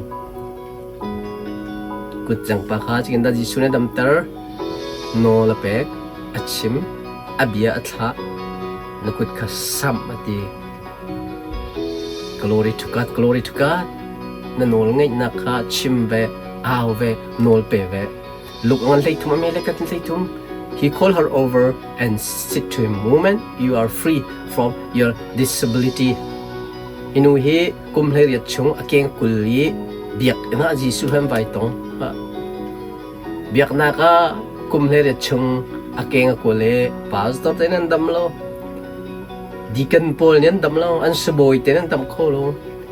Kut cengpa kha cikin dah Jesuh nih a damter nawl a pek a chim a bia a thlah na kut kha samh a ti Glory to God, glory to God. Na nawl ngeihnak kha chim ve, au ve, nawl pe ve. Luk ngan hlei thum ame le kan hlei thum. He called her over and said to him, Woman, you are free from your disability. Inu hi kum hlei riat chung a keng kul i biakinn ah Jesuh he an vai tong. Biaknak ah kum hlei riat chung a keng a kawl i pastor te nan dam lo. Deacon pawl nih an dam lo, an sibawi te nan dam kho lo.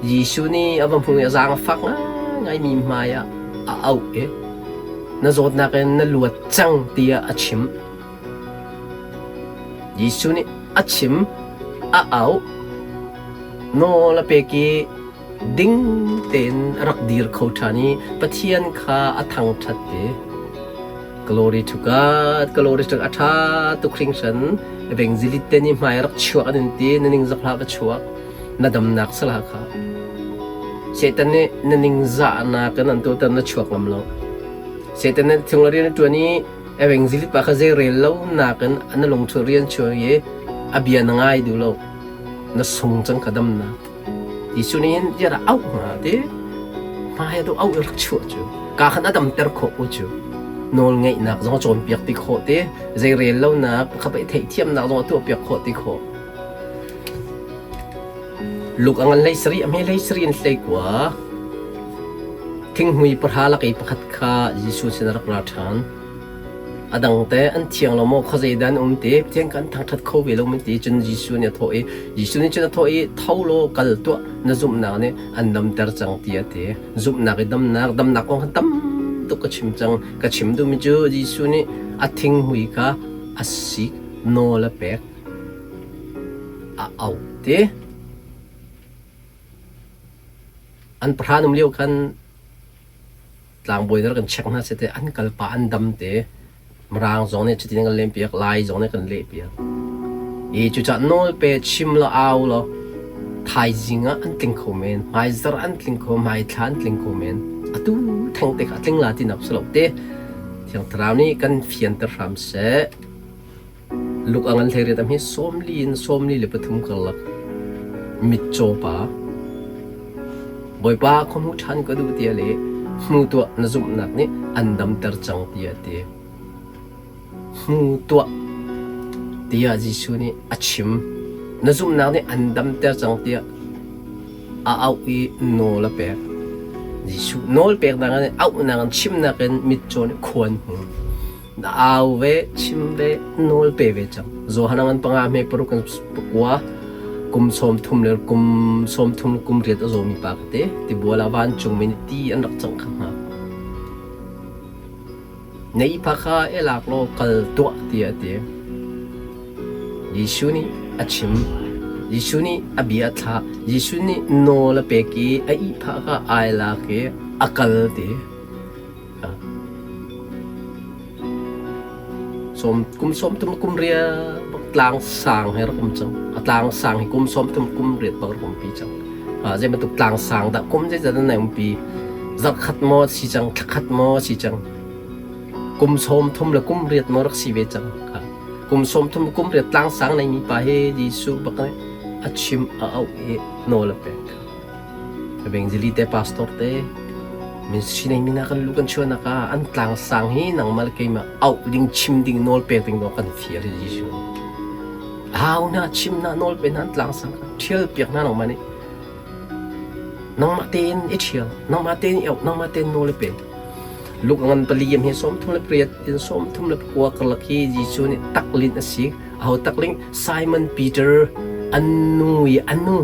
Jesuh nih a va hmu i a zaang a fak ngaingai mi hmai ah a auh i na zawtnak in na luat cang tiah a chim. Jesuh nih a chim, a auh, nawl a pek i ding tein a rak dir kho ṭhan i Pathian kha a thangṭhat i Glory to God, glory to God, a ṭha tuk hringhran. Evangelist te nih hmai rak chuak an in ti, na ningzak hlah va chuak, na damnak salah kha. Satan nih na ningzahnak in an tuahter na chuak ngam lo. Satan nih thing rian a ṭuan i evangelist pa kha zei rel lo nakin na lungchung rian chuak i a bia na ngai duh lo. Na sung cang kha damnak. Jesuh nih hin tiah dah auh hnga ti hmai ah auh rak chuah cu ka khan a damter khawh ko cu nawl ngeihnak zong a cawnpiak ti khawh ti zei rel lonak kha pei theihthiamnak zong a tuahpiak khawh ti khawh luk a ngan hlei sarih a hme hlei sarih in hlei kua thinghmui pahra lak i pakhat kha Jesuh sin a rak ra ṭhan A dang teh an thiang lo maw? Khuazei dah an um ti? Pathian kan thangṭhat kho ve lo maw ti? Cun Jesuh nih a thawh i, Jesuh nih cun a thawh i, Tho law kal tuah, na zumhnak nih an damter cang tiah a ti. Zumhnak i damnak, damnak kong kha tam tuk ka chim cang. Ka chim duhmi cu Jesuh nih a thinghmui kha a sik, nawl a pek, a auh ti. An pahra an um lio khan Tlangbawi nih rak kan check hna seh ti an kal pah an dam te. Mirang zong nih cutin an kan lempiak, Lai zong nih kan lehpiak. I cucaah nawl pe chim law au law thaizing ah an tling kho men, hmaizarh an tling kho, hmaithla an tling kho men. Atu theng te kha a tling la tinak si lo te. Thiang Thlarau nih kan fianter hram seh. Luk a ngan 18 a hme 40 in 43 karlak mitcaw pa Bawipa khua hmu ṭhan ka duh tiah le hmu tuah na zumhnak nih an damter cang tiah a ti. Hmu tuah tiah Jesuh nih a chim. Na zumhnak nih an damter cang tiah a auh i nawl a pek. Jesuh nawl peknak in auhnak in chimnak in mitcaw nih khua an hmu. Na au ve, chim ve, nawl pe ve cang. Johan a ngan panga hme paruk in pakua kum sawm thum le kum sawm thum kum riat a zawmi pa ka te tibual ah vancung mi nih ti an rak cangh kha hnga. Na ihphah kha e lak law kal tuah tiah a ti. Jesuh nih a chim. Jesuh nih a bia a thlah. Jesuh nih nawl a pek i a ihphah kha ai lak i a kal ti. Kum sawm thum kum riat bak tlang sang he rak um cang. A tlang sang hi kum sawm thum kum riat bak rak umpi cang. Zei bantuk tlang sang dah kum zeizat an umpi? Zarh khat maw si cang, thla khat maw si cang? Kum sawm thum le kum riat maw rak si ve cang? Kum sawm thum kum riat tlang sang neimi pa hi Jesuh bak nih a chim a auh i nawl a pek. Evangelist te pastor te ministry nei mina kan lu kan chuanak ah an tlang sang hi nangmah le keimah auh ding chim ding nawl pek ding kan fial hi Jesuh au na chim na nawl pe na an tlang sang kha thial piak na nangmah nih. Nangmah tein i ṭhial, nangmah tein i auh, nangmah tein nawl i pe. Luke ngan pali hi 38 in 39 karlak hi Jesuh nih taklinh a si. Aho takling? Simon Peter an nu i a nu.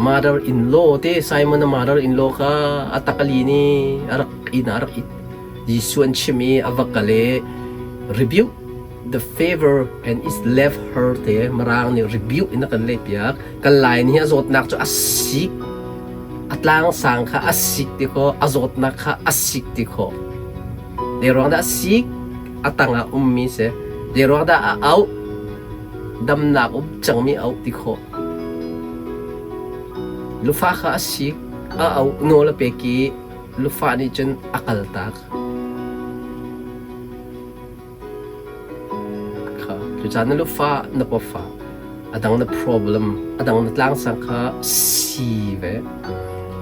Mother in law te Simon a mother in law kha a takali ni a rak inn ah a rak it. Jesuh an chim i a va kal i rebuke the favor and is left her te Mirang nih rebuke in a kan leh piak. Kan lai ni a zawtnak cu a sik. A tlang sang kha a sik ti kho, a zawtnak kha a sik ti kho. Zei ruang dah a sik? A tang ah ummi si. Zei ruang dah a auh? Damnak um cangmi auh ti khawh. Lufa kha a sik, a auh, nawl a pek i lufa nih cun a kaltak. Kha cucaah na lufa na pawfa a dang na problem a dang na tlangsang kha si ve.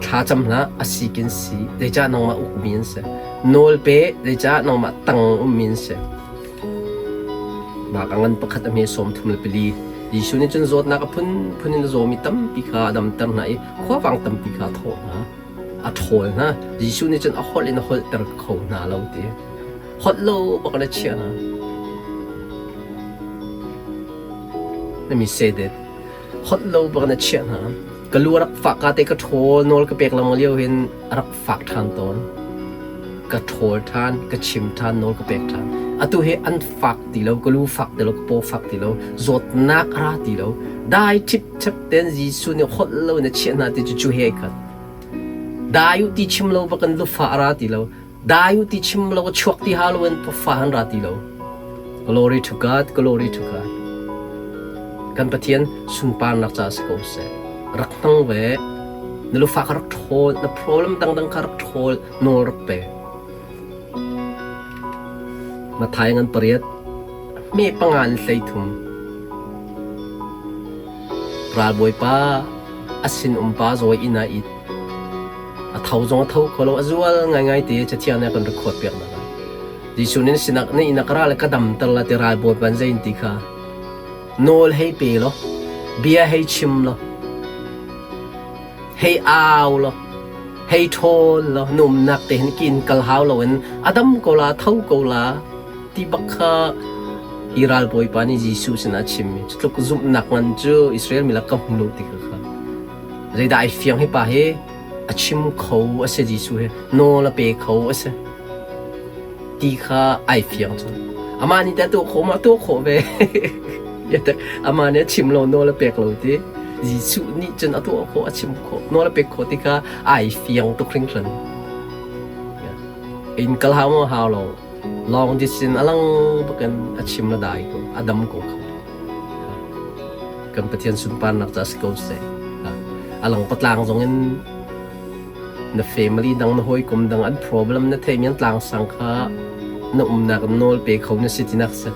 Thlacam hlah a si kin si zeicah nangmah ukmi an si. Nawl pe zeicah nangmah tang ummi an si. Mah ka ngan pakhat a hme 34. Jesuh nih cun zawtnak a phunphun in a zawmi tampi kha a damter hna i khuavang tampi kha a thawh hna. A ṭhawl hna. Jesuh nih cun a holh in a holhter kho hna lo ti. Holh lo bak in a chiah hna. Let me say that. Holh lo bak in a chiah hna. Ka lu a rak fak ka te ka ṭhawl nawl ka pek lengmang lio hin a rak fak ṭhan tawn. Ka ṭhawl ṭhan, ka chim ṭhan, nawl ka pek ṭhan. Atu hi an fak ti lo, ka lu fak ti lo, ka paw fak ti lo, zawtnak a ra ti lo. Dai ṭhipṭhep tein Jesuh nih holh lo in a chiah hna ti cu cu he ai khat. Dai u ti chim lo bak in lufa a ra ti lo. Dai u ti chim lo, chuak ti ha lo in pafa an ra ti lo. Glory to God, glory to God. Kan Pathian sunparnak ca si ko seh. Rak hmang ve. Na lufa kha rak ṭhawl, na problem dangdang kha rak ṭhawl, nawl rak pe. Mathai ngan pariat, hme panga in 33. Ralbawipa a sinum pa zawi inn ah it. A tho zong a tho kho lo, a zual ngaingai te Cathiang nih a kan record piak nak ah. Jesuh nih sinak na inn ah ka ra le ka damter la ti ralbawipa in zei in ti kha nawl hei pe law, bia hei chim law, hei au law, hei ṭhawl law, na umnak te hin kin kal hau loin a dam ko la, tho ko la ti bak kha hi ralbawipa nih Jesuh sinah a chimmi cu tluk zumhnak ngan cu Israel mi lak ka hmu lo ti kha kha. Zeidah ai fiang hi pa hi a chim kho a si Jesuh hi nawl a pe kho a si ti kha ai fiang cu. Amah nih teh tuah khawh ma tuah khawh ve. Amah nih a chim lo nawl a pek lo ti. Jesuh nih cun a tuah khawh a chim khawh nawl a pek khawh ti kha ai fiang tuk hringhran. In kal hau maw hau lo long distance a lang bakin a chim la dai ko a dam ko kha. Kan Pathian sunparnak ca si ko seh. A lang patlang zong in na family dang na hawikom dang an problem na theimi an tlangsang kha na umnak nawl pe kho na si tinak si.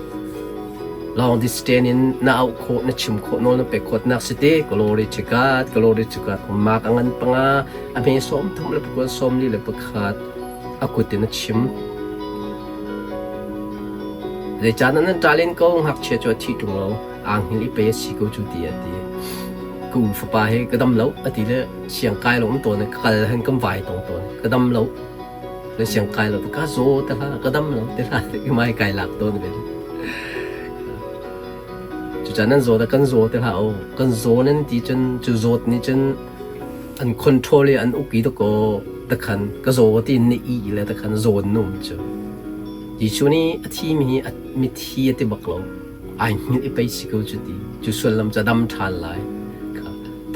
Long distance in na auh khawh na chim khawh nawl na pek khawh nak si te glory to God glory to God mak a ngan panga a hme 34 41 a kut in a chim. Zeicahtiah nan ṭal ko ngakchia cu a thi ṭung lo, aa hngilh i pei a si ko cu ti a ti. Ka u fapa hi ka dam lo a ti le siang kai lo um tawn i ka kal hin kan vai tong tawn. Ka dam lo le siang kai lo ka zaw te hlah, ka dam lo te hlah ti mai kai lak tawn ve. Cucaah nan zaw kan zaw te hlah u. Kan zaw nan ti cun cu zawt nih cun an control i an uk i dakaw takhan ka zaw ti in na i le takhan zawn num cu. Jesuh nih a thimi hi mithi a ti bak lo. Ai hngilh i pei si ko cu ti. Cu sullam cu a dam ṭhan lai.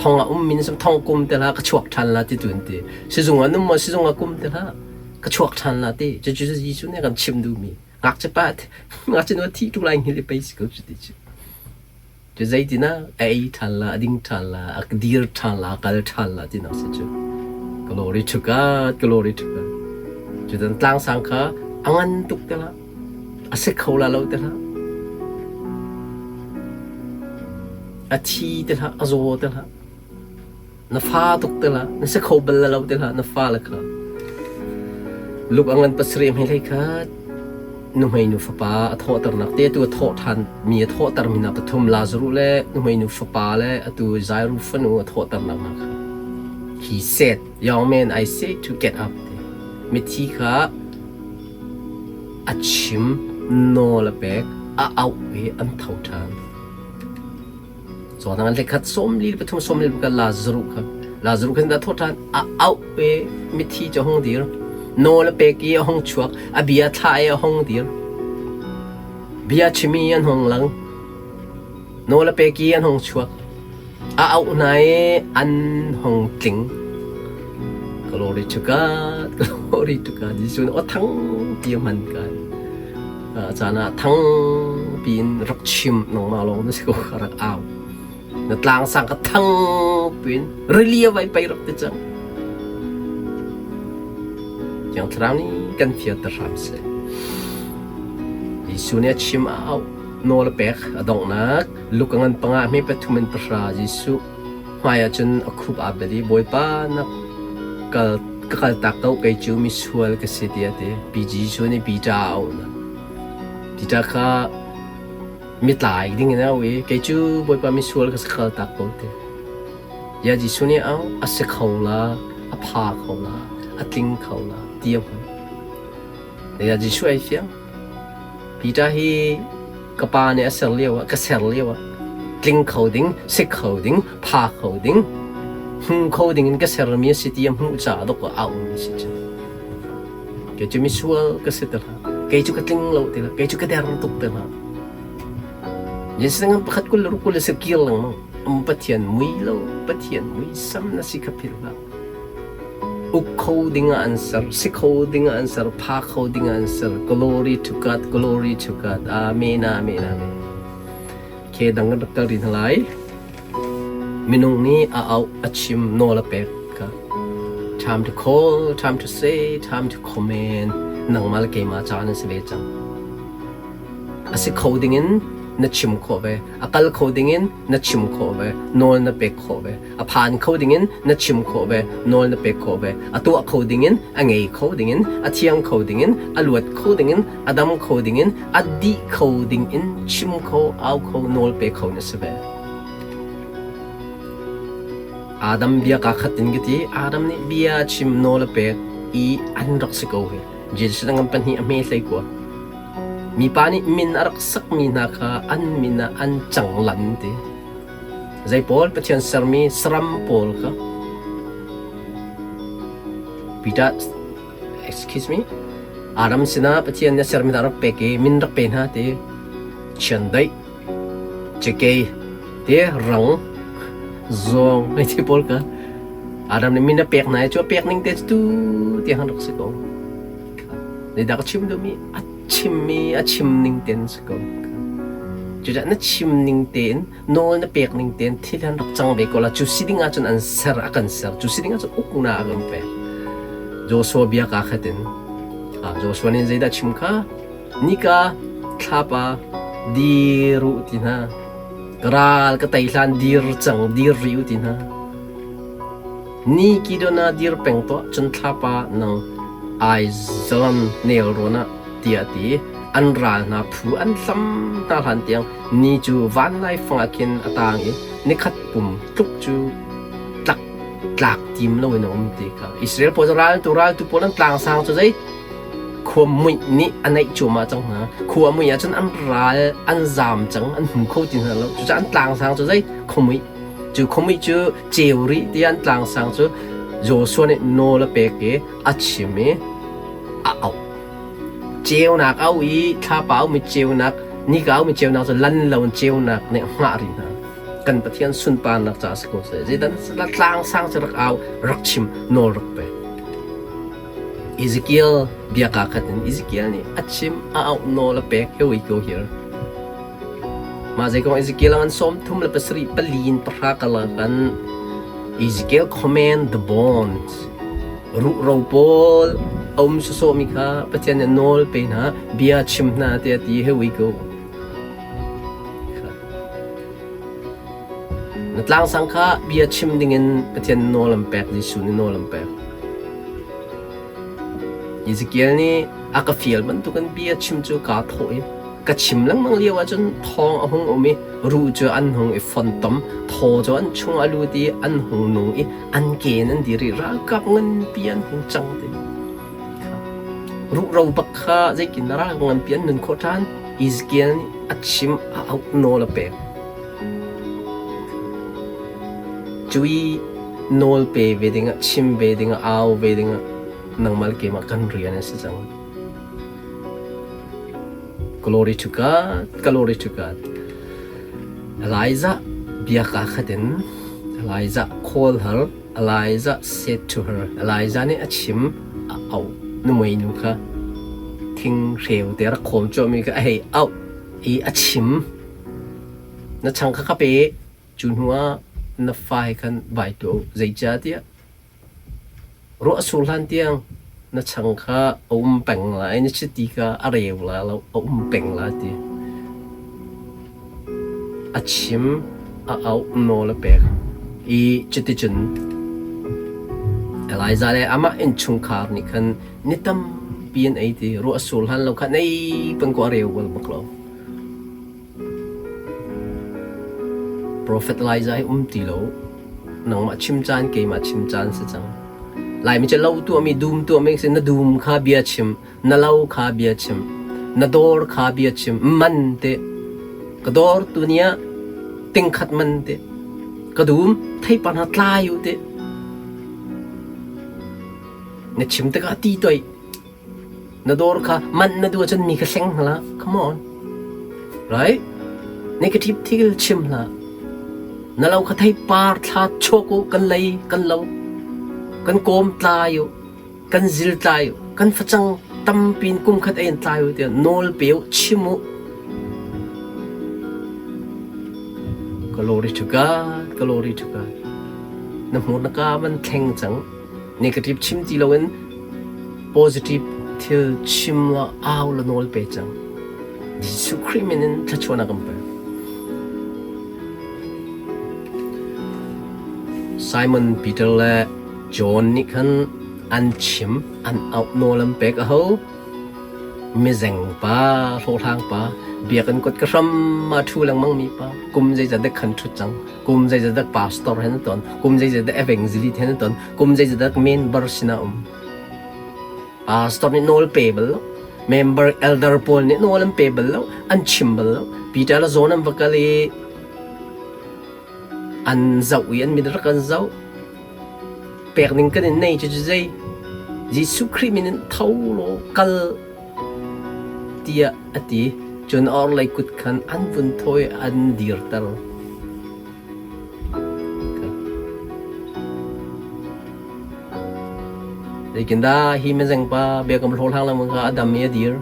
Thong ah um min sam thong kum te hlah ka chuak ṭhan la ti tu an ti. Sizung ah num maw sizung ah kum te hlah ka chuak ṭhan la ti. Cucu Jesuh nih a kan chimh duhmi. Ngakchia pa ngakchia nu a thi ṭung lai hngilh i pei si ko cu ti cu. Cu zeitinah a ei ṭhan la, a ding ṭhan la, a dir ṭhan la, a kal ṭhan la tinak si cu. Glory to God, glory to God. Cutan tlangsang kha a ngan tuk te la, a si kho la lo te hlah. A thi te hlah, a zaw te hlah. Na fa tuk te hlah, na si kho bal la lo te hlah, na fa le kha. Luk a ngan pasarih hmei hlei khat. nuhmeinu fapa a thawhternak te atu a thawh ṭhan mi a thawhtermi hna pathum Lazaruh le nuhmeinu fapa le atu Jairu fanu a thawhternak hna kha he said young man I say to get up mithi kha a chim nawl a pek a auh i an tho ṭhan. Cawhnang an hlekhat 43 44 Lazaruh kha Lazaruh khan dah thawh ṭhan a auh i mithi cu a hung dir nawl a pek i a hung chuak a bia thlah i a hung dir bia chim i an hung lang nawl a pek i an hung chuak a auh hna i an hung tling glory to God glory to God Jesuh nih aw thang ti a hman kai A caan ah thangpi in rak chim nangmah lawng na si ko ka rak au. Na tlangsang ka thangpi in rili a vai pei rak ti cang. Thiang Thlarau nih kan fianter hram seh. Jesuh nih a chim a auh nawl a pek a donghnak Luka ngan panga hme pathum in pahra Jesuh hmai ah cun a khup aa bel i Bawipa na kal ka kaltak ko kei cu misual ka si tiah a ti. Pi Jesuh nih Peter a auh hna. Peter kha mitlai ding in a auh i kei cu Bawipa misual ka si kaltak ko ti. Ya Jesuh nih a auh a si kho la, a pha kho la, a tling kho la ti a hmun. Ya Jesuh ai fiang. Peter hi ka pa nih a ser lio ah ka ser lio ah tling kho ding, si kho ding, pha kho ding, hmu kho ding in ka sermi a si ti a hmuh caah dawk a um si cu. Kei cu misual ka si ti hlah. Kei cu ka tling lo ti hlah. Kei cu ka der tuk ti hlah. Jesuh ngam pakhat kul le ruk kul le si kir lengmang. Um Pathian mui lo, Pathian mui sam na si kha philh hlah. Uk kho dingah an ser, si kho dingah an ser, pha kho dingah an ser. Glory to God, glory to God. Amen, amen, amen. Ke dang kan rak kal rih hna lai. Minung nih a auh, a chim, nawl a pek kha. Time to call, time to say, time to command. Nangmah le keimah caan an si ve cang. A si kho dingin na chim khawh ve. A kal kho dingin na chim khawh ve. Nawl na pek khawh ve. A phan kho dingin na chim khawh ve, nawl na pek khawh ve. A tuah kho dingin, a ngei kho dingin, a thiang kho dingin, a luat kho dingin, a dam kho dingin, a dih kho dingin chim kho, au kho, nawl pe kho na si ve. Adam bia kaa khat in ka ti. Adam nih bia chim nawl a pek i an rak si ko hi. Jesuh ngam pahnih a hme hlei kua. Mipa nih min a rak sakmi hna kha an min ah an cang lan ti. Zei pawl Pathian sermi saram pawl kha Peter excuse me Adam sinah Pathian nih a sermi hna rak pek i min rak pe hna ti chiandeih cakei te rang zawng hei ti pawl kha Adam nih min a pek hna i cu a pek ning te cu tu tiang rak si ko. Zeidah ka chim duhmi a chimmi a chim ning tein si ko. Cucaah na chim ning tein nawl na pek ning tein thil an rak cang ve ko la cu si ding ahcun an ser a kan ser cu si ding ahcun uknak a kan pek. Joshua bia kaa khat in Joshua nih zeidah chim kha nika thlapa dir u ti hna ka ral ka tei hlan dir cang dir ri u ti hna Ni Gideon ah dir peng tuah, cun thlapa nang Aizalan nelrawn ah tiah a ti. An ral hna phu an hlam hna hlan tiang ni cu vanlaifang ah khin a tang i nikhat pum tluk cu tlak tlak tim loin a um ti kha. Israel pawl cu raltu raltu pawl an tlangsang cu zei khua muih nih a naih cuahmah cang hna. Khua muih ahcun an ral an zaam cang, an hmu kho ti hna lo. Cucaah an tlangsang cu zei khuamuih. Cu khuamuih cu ceu rih tiah an tlangsang cu Joshua nih nawl a pek i a chim i a auh. Ceunak a auh i thlapa a aumi ceunak, nika a aumi ceunak cu lan lo in ceunak nih a hngah rih hna. Kan Pathian sunparnak caah si ko seh. Zeidah tlangsang cu rak au, rak chim, nawl rak pe. Ezekiel bia kaa khat in Ezekiel nih a chim, a auh, nawl a pek. Here we go here. Mah zei kong Ezekiel an 37 pali in pahra karlak kan Ezekiel command the bones. Ruhro pawl a um sawsawhmi kha Pathian nih nawl pe hna, bia chim hna tiah ti here we go. Na tlangsang kha bia chim dingin Pathian nawl an pek, Jesuh nih nawl an pek. Ezekiel nih a ka fial bantukin bia chim cu kaa thawh i ka chim lengmang lio ahcun thawng a hung um i ruh cu an hung i fontom, thaw cu an chung a lut i an hung nung i an ke in an dir i ralkap nganpi an hung cang ti. Ruhro bak kha zeitin ral nganpi an nun khawh ṭhan? Ezekiel nih a chim a auh nawl a pek. Cu i nawl pe ve dingah, chim ve dingah, au ve dingah nangmah le keimah kan rian a si cang. Glory to God, glory to God. Elijah bia kaa khat in Elijah call her, Elijah said to her, Elijah nih a chim, a auh numei nu kha thing hreu te rak khawm cuahmi kha a hei auh i a chim. Na chang kha ka pe, cu hnu ah na fa he khan vai tuah u. Zeicahtiah Ruah a sur hlan tiang na chang kha a um peng lai, na chiti kha a reu lai lo, a um peng lai ti. A chim, a auh, nawl a pek. I cuticun Elijah le amah innchungkhar nih khan ni tampi an ei ti. Ruah a sur hlan lo khan ei peng ko a reu bal bak lo. Profet Elijah hi um ti lo. Nangmah chim caan keimah chim caan si cang. Laimi cu lo tuahmi dum tuahmi si na dum kha bia chim, na lo kha bia chim, na dawr kha bia chim, man te. Ka dawr tu ni ah tingkhat man te. Ka dum theipar hna tlai u te. Na chim tikah ti toih. Na dawr kha manh na duh ahcun mi kha hleng hlah. Come on. Right? Negative thil chim hlah. Na lo kha thei par thla chuak u, kan lei, kan lo, kan kawm tlai u, kan zil tlai u, kan facang tampi in kum khat ei in tlai u tiah nawl pe u, chim u. Glory to God, glory to God. Na hmur na ka man thleng cang. Negative chim ti loin positive thil chim la au la nawl pe cang. Jesuh Khrih min in thluachuahnak kan pek. Simon Peter le John nih khan an chim, an auh nawl an pek a ho. Mizeng pa, hlawhhlang pa, biakinn kut ka hram ah ṭhu lengmang mi pa, kum zeizat dek khan ṭhut cang. Kum zeizat dak pastor he na ton, kum zeizat dak evangelist he na ton, kum zeizat dak member sinah um. Pastor nih nawl pe bal lo. Member elder pawl nih nawl an pe bal lo, an chim bal lo. Peter le John an va kal i an zoh i an mit rak an zoh. Pek ning kan in nei cu cu zei Jesuh Khrih min in tho law kal tiah a ti. Cun a orhlei kut khan an vun thaw i an dirter. Zeitindah hi mizeng pa biakam hlawhhlang lengmang kha a dam i a dir?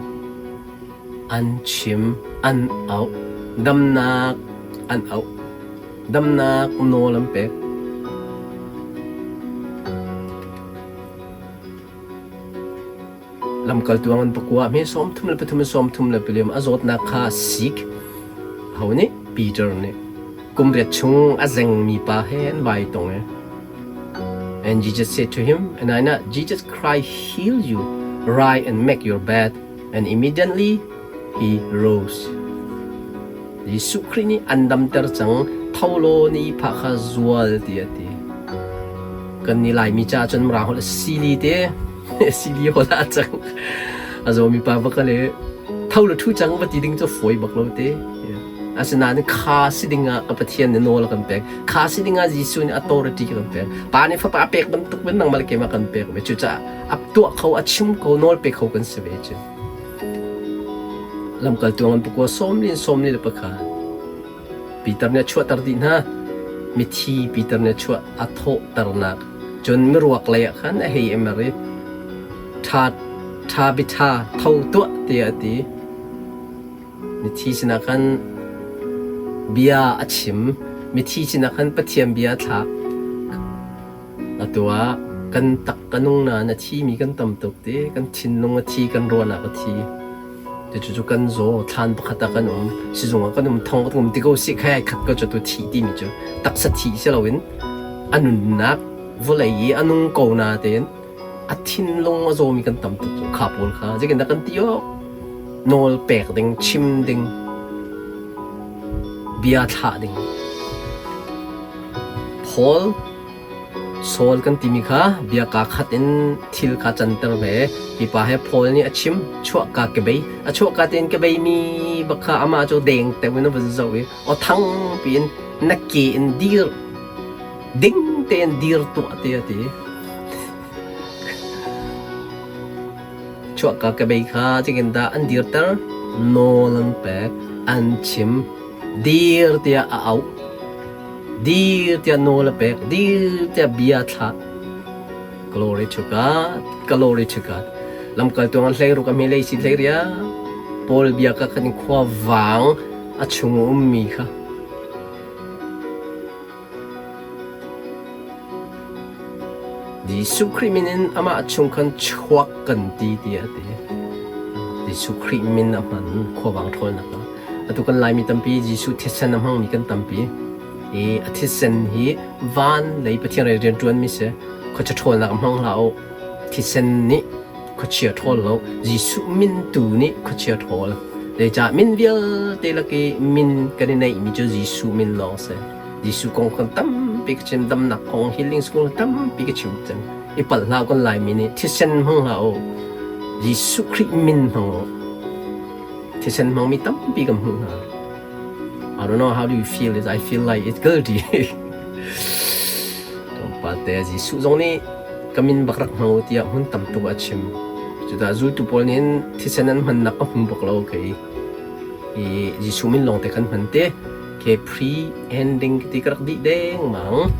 An chim, an auh, damnak an auh, damnak nawl an pek. Lamkaltu an pakua hme 33 34 a zawtnak kha sik ho nih Peter nih kum riat chung a zengmi pa he an vai tong e. And Jesus said to him, and I not Jesus Christ heal you, rise and make your bed. And immediately he rose. Jesuh Khrih nih an damter cang, tho law na ihphah kha zual ti a ti. Kan nih Laimi caah cun Mirang holh sili te sili holh ah cang. A zawmi pa va kal i tho le ṭhu cang va ti ding cu fawi bak lo te. Asinain kha si ding ah ka Pathian nih nawl a kan pek. Kha si ding ah Jesuh nih authority a kan pek. Pa nih fapa a pek bantuk in nangmah le keimah kan pek ve. Cucaah a tuah kho, a chim kho, nawl pe kho kan si ve cu. Lamkaltu an pakua 41. Peter nih a chuahter dih hna. Mithi Peter nih a chuah a thawhternak. Cun miruak lei ah khan a hei i mer i ṭha ṭha biaṭha tho tuah tiah a ti. Mithi sinah khan bia a chim. Mithi sinah khan Pathian bia a thlak. Atu ah kan tak ka nung nain a thimi kan tam tuk ti. Kan thinlung a thi, kan ruahnak a thi. Cucu kan zaw, thlan pakhat ah kan um, sizung ah kan um, thong kan um ti ko sih khai ai khat ko cu tu thih timi cu taksa thih si loin a nunnak vawlei i a nung ko na tein a A thinlung a zawmi kan tam tuk cu kha pawl kha zeitindah kan ti awk? Nawl pek ding, chim ding, bia thlah ding. Paul Saul kan timi kha bia kaa khat in thil kha canter ve. Hi pa he Paul nih a chim, chuahka ka bei. A chuahka tein ka beimi bak kha amah cu deng teu in a vun zoh i aw thang piin na ke in dir ding tein dir tuah ti a ti. Chuahka ka bei kha zeitin dah an dirter? Nawl an pek, an chim, dir tiah a auh. Dir tiah nawl a pek, dir tiah bia a thlah. Glory to God, glory to God. Lamkaltu an hlei ruk a hme lei si hlei ria. Paul bia ka khan khua vang a chung ummi kha. Jesuh Khrih min in amah chung khan chuak kan ti tiah a ti. Jesuh Khrih min a hman khuavang ṭhawlnak ah. Atu kan Laimi tampi Jesuh thisen a hmangmi kan tampi. I a thisen hi van lei Pathian lei rianṭuanmi si. Khuachia ṭhawlnak a hmang hlah u. Thisen nih khuachia ṭhawl lo. Jesuh min tu nih khuachia ṭhawl. Zeicah min vialte lak i min kan i neihmi cu Jesuh min lawng si. Jesuh kong kan tampi ka chim, damnak kong, healing school tampi ka chim cang. I palh hlah kan Laimi nih thisen hmang hlah u. Jesuh Khrih min hmang u. Thisen hmangmi tampi kan hmuh hna. I don't know how do you feel it. I feel like it's guilty. Tlawmpal te Jesuh zong nih ka min bak rak hmang u tiah hmun tam tuk a chim. Cudah zultu pawl nih thisen an hmannak ka hmu bak lo kei. I Jesuh min lawng te kan hman te. Ke pre-ending ti ka rak dih dengmang.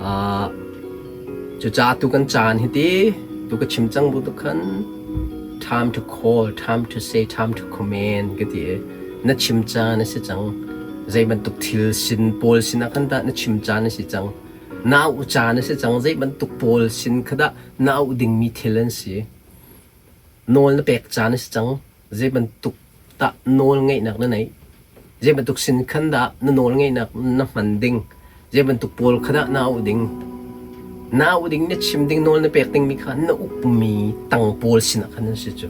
Uh, cucaah tu kan caan hi ti tu ka chim cang bu tu khan time to call, time to say, time to command ka ti i na chim caan a si cang. Zei bantuk thil sin pawl sin ah khan dah na chim caan a si cang. Na auh caan a si cang. Zei bantuk pawl sin kha dah na auh dingmi thil an si. Nawl na pek caan a si cang. Zei bantuk tah nawl ngeihnak na neih? Zei bantuk sin khan dah na nawl ngeihnak na hman ding? Zei bantuk pawl kha dah na auh ding? Na auh ding, na chim ding, nawl na pek dingmi kha na ukmi tang pawl sinah khan an si cu.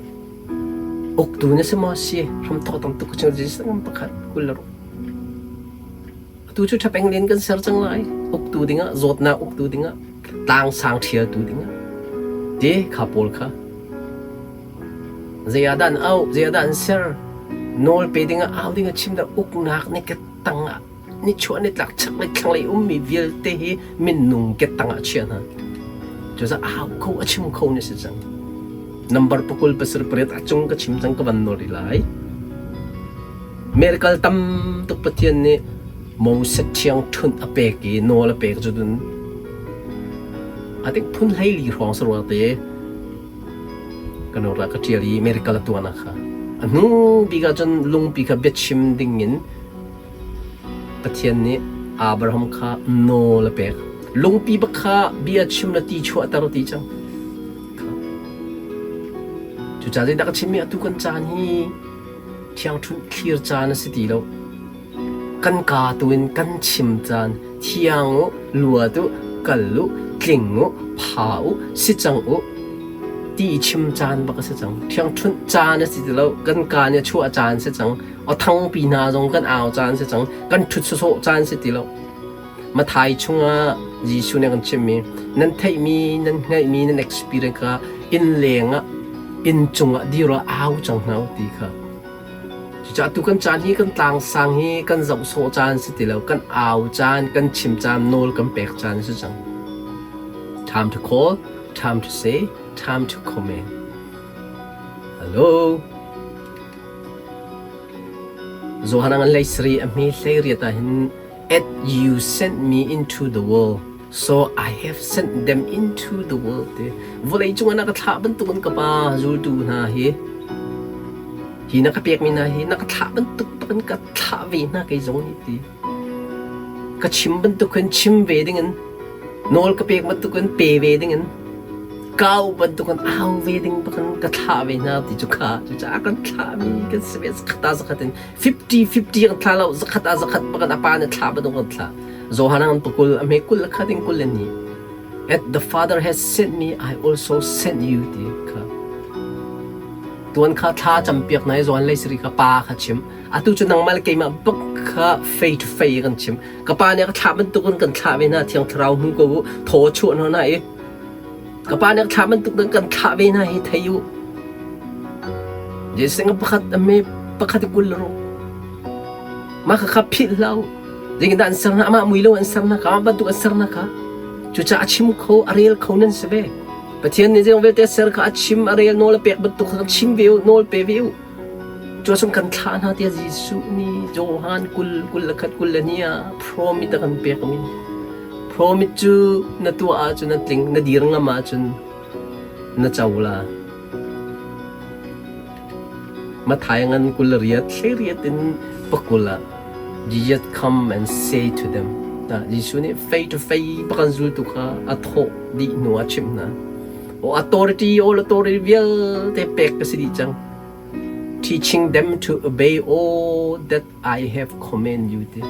Uktu na si maw? Si. Hramthawk tam tuk ka chim Jesus ngam pakhat 26. Atu cu ṭhapeng len kan ser cang lai. Uktu dingah, zawtnak uktu dingah, tlang sang ṭhialtu dingah. Te kha pawl kha Zei ah dah an auh, zei ah dah an ser? Nawl pe dingah au dingah chim dah uknak nih ka tangah nichuah nitlak chaklei thlanglei ummi vialte hi minung ke tangah chia hna. Cucaah au kho a chim kho na si cang. Number pakul pasarih pariat a cung ka chim cang ka van nawl rih lai. Miracle tam tuk Pathian nih Moses thiang ṭhunh a pek i nawl a pek cu dun a tik phun 14 hrawng sarua te Ka nu ka ṭial i miracle a tuahnak kha. A hnu bik ahcun lungpi kha biachim dingin Pathian nih Abraham kha nawl a pek. Lungpi bak kha bia chim le ti chuahter ti cang. Cucaah zeidah ka chimmi atu kan caan hi thiangṭhunh thlir caan a si ti lo. Kan kaa tu in kan chim caan thiang u, luat u, kal u, tling u, pha u, si cang u ti i chim caan bak a si cang. Ṭhiangṭhunh caan a si ti lo. Kan kaa nih a chuah caan si cang. Aw thangpi hna zong kan au caan si cang. Kan ṭhut sawsawh caan si ti lo. Mathai chungah Jesuh nih a kan chimhmi nan theihmi, nan hngalhmi, nan experience kha inn leng ah, inn cungah dir ah au cang hna u ti kha. Cucaah tu kan caan hi kan tlangsang hi kan zoh sawh caan si ti lo, kan au caan, kan chim caan, nawl kan pek caan si cang. Time to call, time to say, time to comment. Hello. Johan ang lei sri a hmi hlei riat ah hin At you sent me into the world, so I have sent them into the world. Ti vawlei cungah na ka thlah bantukin ka pa zultu hna hi hi na ka pekmi hna hi na ka thlah bantuk bakin ka thlah ve hna kei zong nih ti ka chim bantukin chim ve dingin nawl ka pek bantukin pe ve dingin kau bantukin au ve ding bakin ka thlah ve hna ti cu kha cucaah kan thlahmi kan si ve zakhat ah zakhat in 50 50 kan thla lo zakhat ah zakhat bakan a pa nih thla bantuk kan thla Johan an pakul a hme kul khat in kul le ni. At the Father has sent me, I also sent you ti kha. Tuan kha thla campiak na i zawn lei siri ka pa kha chim. Atu cu nangmah le keimah bak kha fei to fei kan chim. Ka pa nih a ka thlah bantukin kan thlah ve hna Thiang Thlarau hmu ko u, thaw chuah hna na i. Ka pa nih a thlah bantuk kan thlah ve hna hi thei u. Jesuh pakhat a me pakhat i 26. Mah kha philh hlah u. Zeitindah an ser hna? Amah mui lo an ser hna kha, amah bantuk an ser hna kha. Cucaah a chim kho, a rel kho nan si ve. Pathian nih zeizong vialte a ser kha a chim, a rel, nawl a pek bantuk kha chim ve u, nawl pe ve u. Cu ahcun kan thlah hna tiah Jesuh nih Johan 20, 21, 22 ah promise a kan pekmi. Promise cu na tuah ahcun a tling, na dir ngam ahcun na co la. Matthai ngan 28 thleriat in pakul ah Jesus come and say to them. Jesuh nih fei to fei pakan zultu kha a thawh dih hnu ah chimh hna. O authority, all authority vialte pek ka si dih cang. Teaching them to obey all that I have command you ti.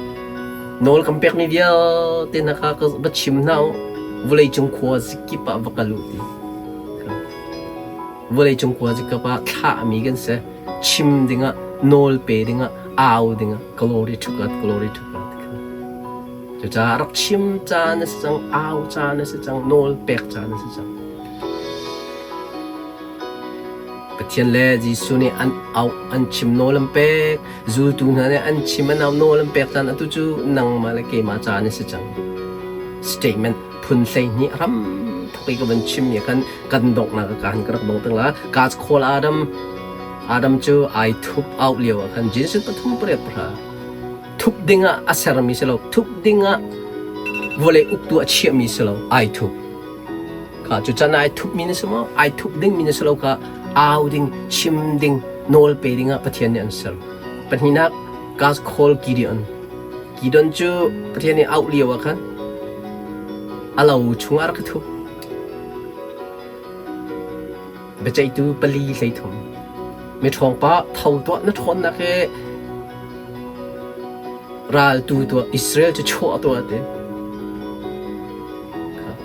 Nawl kan pekmi vialte hna kha ka va chim hna u. Vawleicung khua zikip ah va kal u ti. Vawleicung khua zikip ah thlahmi kan si. Chim dingah, nawl pe dingah, au dingah. Glory to God, glory to God. Cucaah rak chim caan a si cang, au caan a si cang, nawl pek caan a si cang. Pathian le Jesuh nih an auh, an chim nawl an pek. Zultu hna nih an chim, an auh nawl an pek caan atu cu nangmah le keimah caan a si cang. Statement phun 12 ram thok i ka van chimmi ah khan kan donghnak ah ka rak dong tang la. God's call Adam. Adam cu ai thup auh lio ah khan Genesis pathum pariat pahra thup dingah a sermi si lo, thup dingah vawlei uktu a chiahmi si lo, ai thup. Kha cu can ai thupmi na si maw? Ai thup dingmi na si lo kha au ding, chim ding, nawl pe dingah Pathian nih an ser. Pahnihnak, God call Gideon. Gideon cu Pathian nih auh lio ah khan a lo chungah a rak i thup. Biaceihtu pali 13. Miṭhawng pa tho tuah na ṭhawnnak hi raltu tuah Israel cu chuah tuah ti.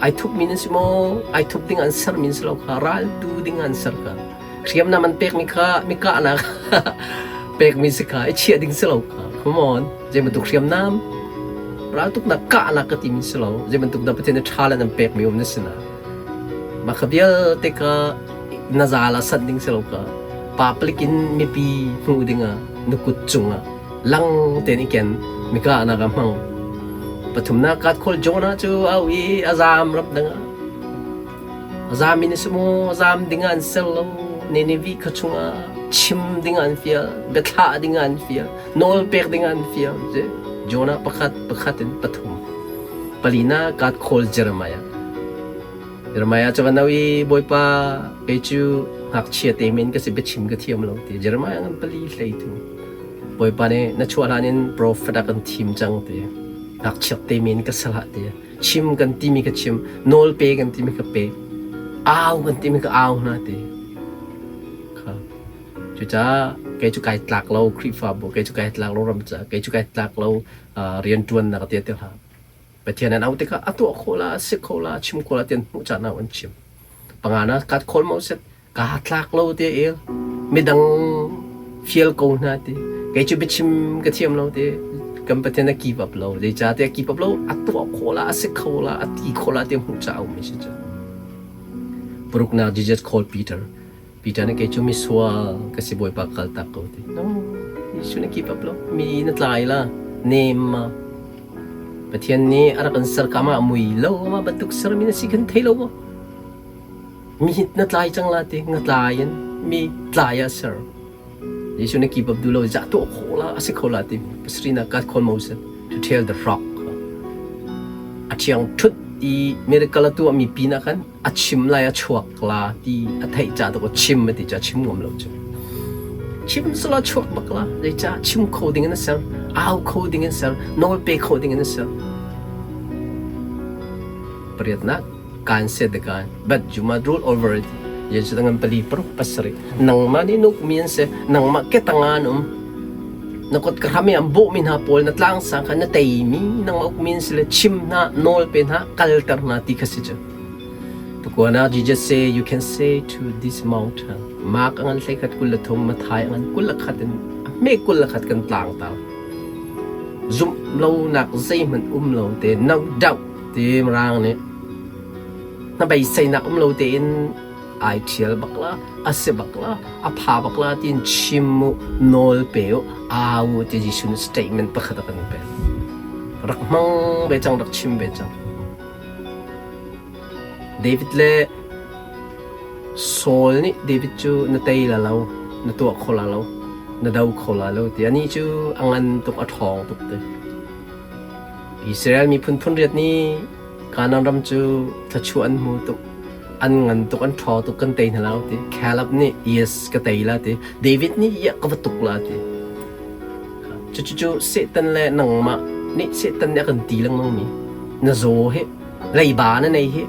Ai thupmi nan si maw? Ai thup ding an sermi si lo kha raltu ding an ser kha. Hriamnam an pekmi kha mi kahnak pekmi si kha i chiah ding si lo kha. Come on. Zei bantuk hriamnam raltuknak kahnak ka timi si lo. Zei bantuk dah Pathian nih ṭha le nan pekmi um na si na. Mah kha vialte kha na zal ah sanh ding si lo kha public in mipi hmuh dingah na kut cungah lang tein i ken mika nak ah hmang. Pathumnak God call Jonah cu au i a zaam ram dangah a zaam in a si maw a zaam dingah an ser lo Nineveh khua chungah chim dingah an fial biathlah dingah an fial nawl pek dingah an fial Jonah pakhat pakhat in pathum palina God call Jeremiah Jeremiah cu va no i Bawipa kei cu ngakchia te men ka si biachim ka thiam lo ti Jeremiah ngan pali hlei tu Bawipa nih na chuah hlan in profet ah kan thim cang ti ngakchiat te men ka salah ti chim kan timi ka chim nawl pe kan timi ka pe au kan timi ka au hna ti kha cucaah kei cu kai tlak lo Khrihfabu kei cu kai tlak lo ram ca kei cu kai tlak lo rianṭuannak ti ti hlah Pathian an auh tikah a tuah khawh la, a si kho la, a chim khawh la ti an hmuh caan ah an chim. Pangana kat khawl mo set kaa tlak lo ti el midang fial ko hna ti kei cu biachim ka thiam lo ti kan Pathian a give up lo zeicahtiah give up lo a tuah khawh la a si kho la a ti khawh la ti hmuh caah um si cu paruknak Jesus called Peter Peter nih kei cu misual ka si Bawipa kal tak ko ti. No, Jesuh nih keep up lo. Mi na tlai la, nem ma. Pathian nih a rak kan ser ka ma mui lo ma bantuk sermi na si kan thei lo maw? Mi na tlai cang la ti, nga tlai in mi tlai ah ser. Jesuh nih keep up du lo, za tuah kho la, a si kho la ti. Pasarina God called Moses to tell the rock. A thiang thut i miracle a tuahmi pinah khan a chim lai a chuak la ti a theih ca tuk chim a ti ca chim ngam lo cu chim sala chuak bak la zeicah chim kho ding in a ser au kho ding in ser nawl pe kho ding in a ser pariatnak kan set the kan but you must rule over it Jesu tangan pali paruk pasarih nangmah nih nuk mi an si nangmah ke tangan um na kot ka ram i an bawhmi hna pawl na tlang sang kha na teimi nangmah ukmi an si le chim hna nawl pe hna kalter hna ti kha si cu. Pakuana Jesus say you can say to this mountain Mark angan hlei khat 23 Mathai angan 21 in a hme 21 kan tlang ta zumh lo nak zeihmanh um lo te no doubt ti mirang nih na beiseinak um lo tein ai ṭhial bak la a si bak la a pha bak la tiin chim u nawl pe u au u ti Jesuh nih statement pakhat a kan pek rak hmang ve cang rak chim ve cang David le Saul nih David cu na tei la lo na tuah kho la lo na do kho la lo ti anih cu a ngan tuk a ṭhawng tuk te Israel miphun phun riat nih Kanaan ram cu thluachuah an hmu tuk. An ngan tuk, an ṭhaw tuk, kan tei hna lo ti. Caleb nih yes ka tei la ti. David nih yeah ka va tuk la ti. Cucu Satan le nangmah nih Satan nih a kan ti lengmang mi. Na zaw hi, leiba na nei hi,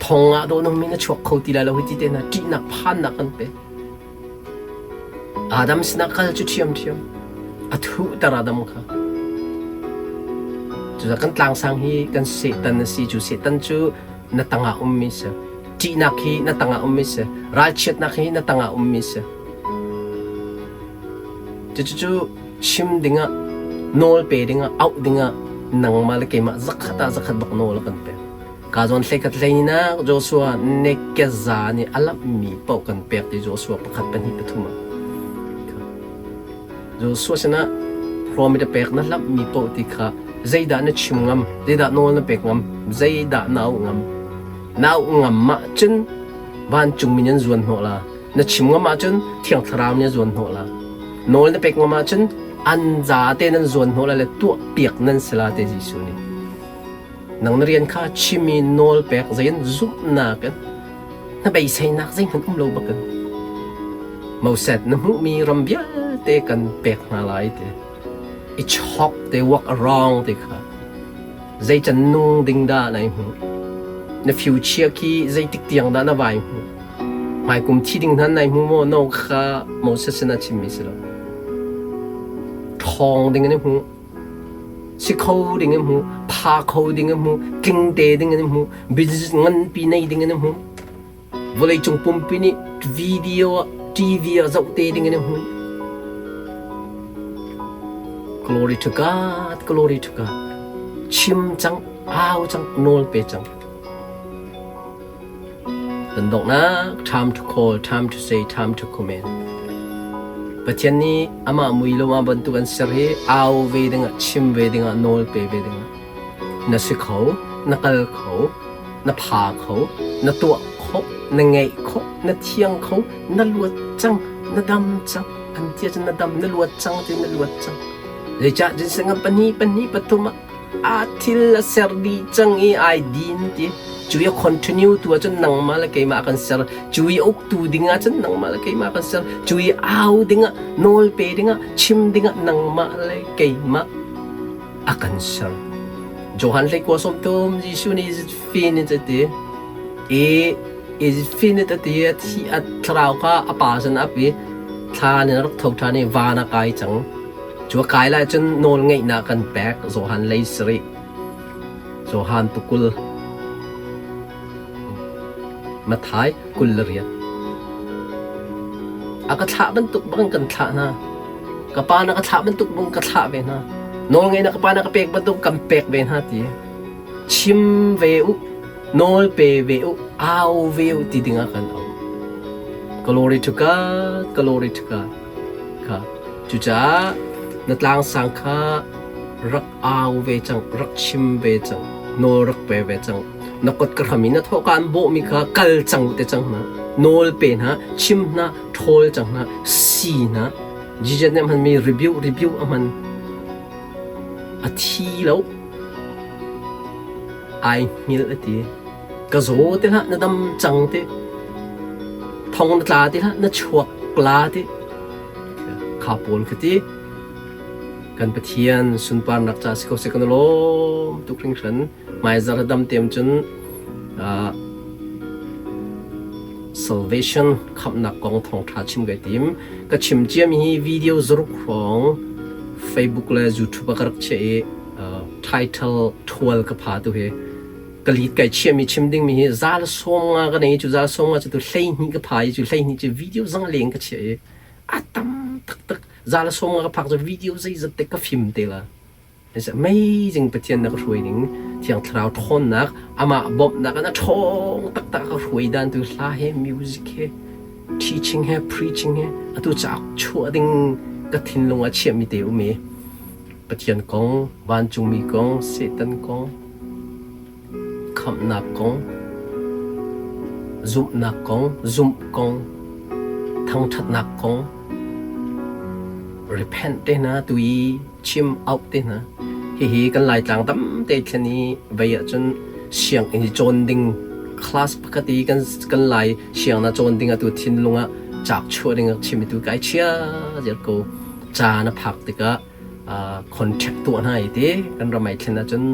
thong ah dawh nung mi na chuak kho ti lai lo hi ti te hna ṭihnak phannak kan pe. Adam sinah kal cu ṭhiamṭhiam. A thuhter Adam kha. Cucaah kan tlangsang hi kan Satan a si. Cu Satan cu na tangah ummi si. Ṭihnak hi na tangah ummi si. Ralchiatnak hi na tangah ummi si. Cucu chim dingah, nawl pe dingah, auh dingah nangmah le keimah zakhat ah zakhat bak nawl a kan pek. Ka zawn hleikhat hleinak Joshua Nekeza nih a lamhmi paoh kan pek ti Joshua pakhat pahnih pathum ah. Joshua sinah promise a pek na lamhmi paoh ti kha zeidah na chim ngam, zeidah nawl na pek ngam, zeidah na auh ngam. Na auh ngam ahcun vancungmi nih an zuan hnawh la. Na chim ngam ahcun Thiang Thlarau nih a zuan hnawh la. Nawl na pek ngam ahcun an zate nan zuan hnawh la le tuah piak nan si la te Jesuh nih. Nang na rian kha chim i nawl pek zei in zumhnak in na beiseinak zeihmanh um lo bakin Moses na hmuhmi ram vialte kan pek hna lai ti i chok te walk around ti kha zei can nung ding dah nai hmuh na future khi zeitik tiang dah na vai hmuh hmaikum thi ding hna nai hmu maw no kha Moses sin a chimmi si lo ṭhawng ding in hmuh Si kho ding in hmu, pha kho ding in hmu, tling te ding in hmu, business nganpi nei ding in hmu. Vawleicung pumpi nih video ah, TV ah zoh te ding in hmu. Glory to God, glory to God. Chim cang, au cang, nawl pe cang. Kan donghnak time to call, time to say, time to comment. Pathian nih amah mui lo ah bantuk an ser hi au ve dingah, chim ve dingah, nawl pe ve dingah na si kho, na kal kho, na pha kho, na tuah khawh, na ngeih khawh, na thiang kho, na luat cang, na dam cang. An tia cun na dam, na luat cang ti na luat cang. Zeicah jinseng pahnih pahnih pathum ah A thil a ser dih cang i ai din ti. Cu i a continue tu ahcun nangmah le keimah kan ser. Cu i uktu ding ahcun nangmah le keimah kan ser. Cu i au dingah, nawl pe dingah, chim dingah nangmah le keimah a kan ser. Johan hlei kua sawm thum Jesuh nih is it finished a ti. I is it finished a ti a thi a thlarau kha a pa sin a ap i thla in a rak tho ṭhan i van a kai cang. Cu a kai lai cun nawlngeihnak kan pek Johan lei sarih, Johan pakul, Matthai 28. A ka thlah bantuk bang kan thlah hna. Ka pa na ka thlah bantuk bang ka thlah ve hna. Nawlngeihnak ka pa na ka pek bantuk kan pek ve hna ti. Chim ve u, nawl pe ve u, au ve u ti dingah kan auh. Glory to God, glory to God. Kha. Cucaah na tlangsang kha rak au ve cang, rak chim ve cang, nawl rak pe ve cang. Na kut ka hram in na thawhka an bawhmi kha kal cang te cang hna. Nawl pe hna, chim hna, ṭhawl cang hna, si hna. Jesus nih a hmanmi rebuke, rebuke a hman. A thi lo. Ai hngilh a ti. Ka zaw ti hlah, na dam cang ti. Thong na tla ti hlah, na chuak la ti. Kha pawl ka ti. Kan Pathian sunparnak ca si ko seh kan lawm tuk hringhran. Hmaizarh dam team cun salvation khamhnak kong thawngṭha chim kai tim. Ka chim ciami hi video zaruk hrawng Facebook le YouTube ah ka rak chiah i title thual ka pha tu hi. Ka lit kai chiahmi chim dingmi hi zal sawm nga ka nei cu zal sawm nga cu tu 12 ka pha i cu 12 cu video zang leng ka chiah i a tam taktak. Zal sawm nga ka phak cu video zeizat te ka fim te la. It's amazing. Pathian na ka hruai ning, Thiang Thlarau ṭhawnnak, amah bawmhnak in a ṭhawng taktak ka hruai dan tu hla he, music he, teaching he, preaching he, atu cauk chuah ding ka thinlung ah chiahmi te um i Pathian kong, vancungmi kong, Satan kong, khamhnak kong, zumhnak kong, zumh kong, thangṭhatnak kong, repent te hna tu i chim auh te hna. Hihi kan Laitlang tamte thlen i vei ahcun sianginn i cawn ding class pakhat i kan kan Lai sianginn ah cawn ding atu thinlung ah cauk chuah ding a chim tu kai chia ziar ko. Ca na phak tikah contract tuah hna i ti kan ram ai thlen ahcun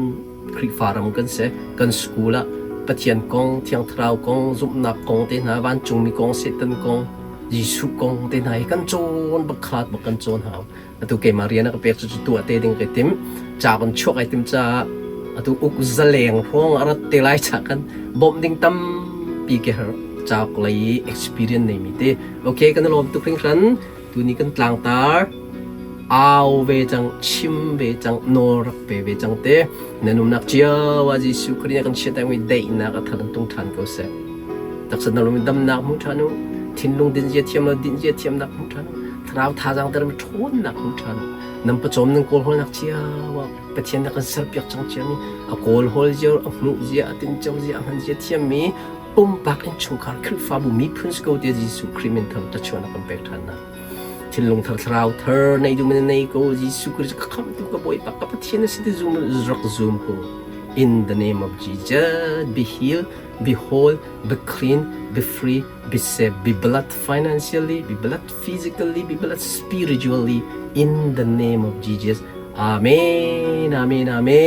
Khrihfa ram kan si. Kan school ah Pathian kong, Thiang Thlarau kong, zumhnak kong te hna, vancungmi kong, Satan kong, Jesuh kong te hna hi kan cawn bak khaat bak kan cawn hau. Atu keimah rian a ka pek cu tuah te ding kai tim. Ca kan chuak ai tim caah atu uk zaleng hrawng a rat te lai ca kan bawmh ding tampi ke har cauk lei experience nei mi te. Okay, kan lawm tuk hringhran. Tuni kan tlangtar au ve cang, chim ve cang, nawl rak pe ve cang te. Na numnak cio ah Jesuh Khrih nih kan chiat mi daihnak a thar in tung ṭhan ko seh. Taksa na lung damnak hmu ṭhan u. Thinlung dinzia thiam lo dinzia thiamnak hmu ṭhan u. Thlarau thazaang ter mi ṭhawnnak hmu ṭhan u. Nan pawcawm nan kawlhawlnak cio ah Pathian na kan serpiak cang ciami a kawlhawl zia, a hmuh zia, a tinco zia, a hman zia thiammi pumpak innchungkhar Khrihfabu miphun si ko tiah Jesuh Khrih min thar ṭachuan a kan pek ṭhan hna. Thinlung thar thlarau thar nei duh men nei ko. Jesuh Khrih ka khamhtu ka Bawipa ka Pathian na si ti zum rak zum ko. In the name of Jesus, be healed, be whole, be clean, be free, be safe, be blessed financially, be blessed physically, be blessed spiritually in the name of Jesus. Amen. Amen. Amen.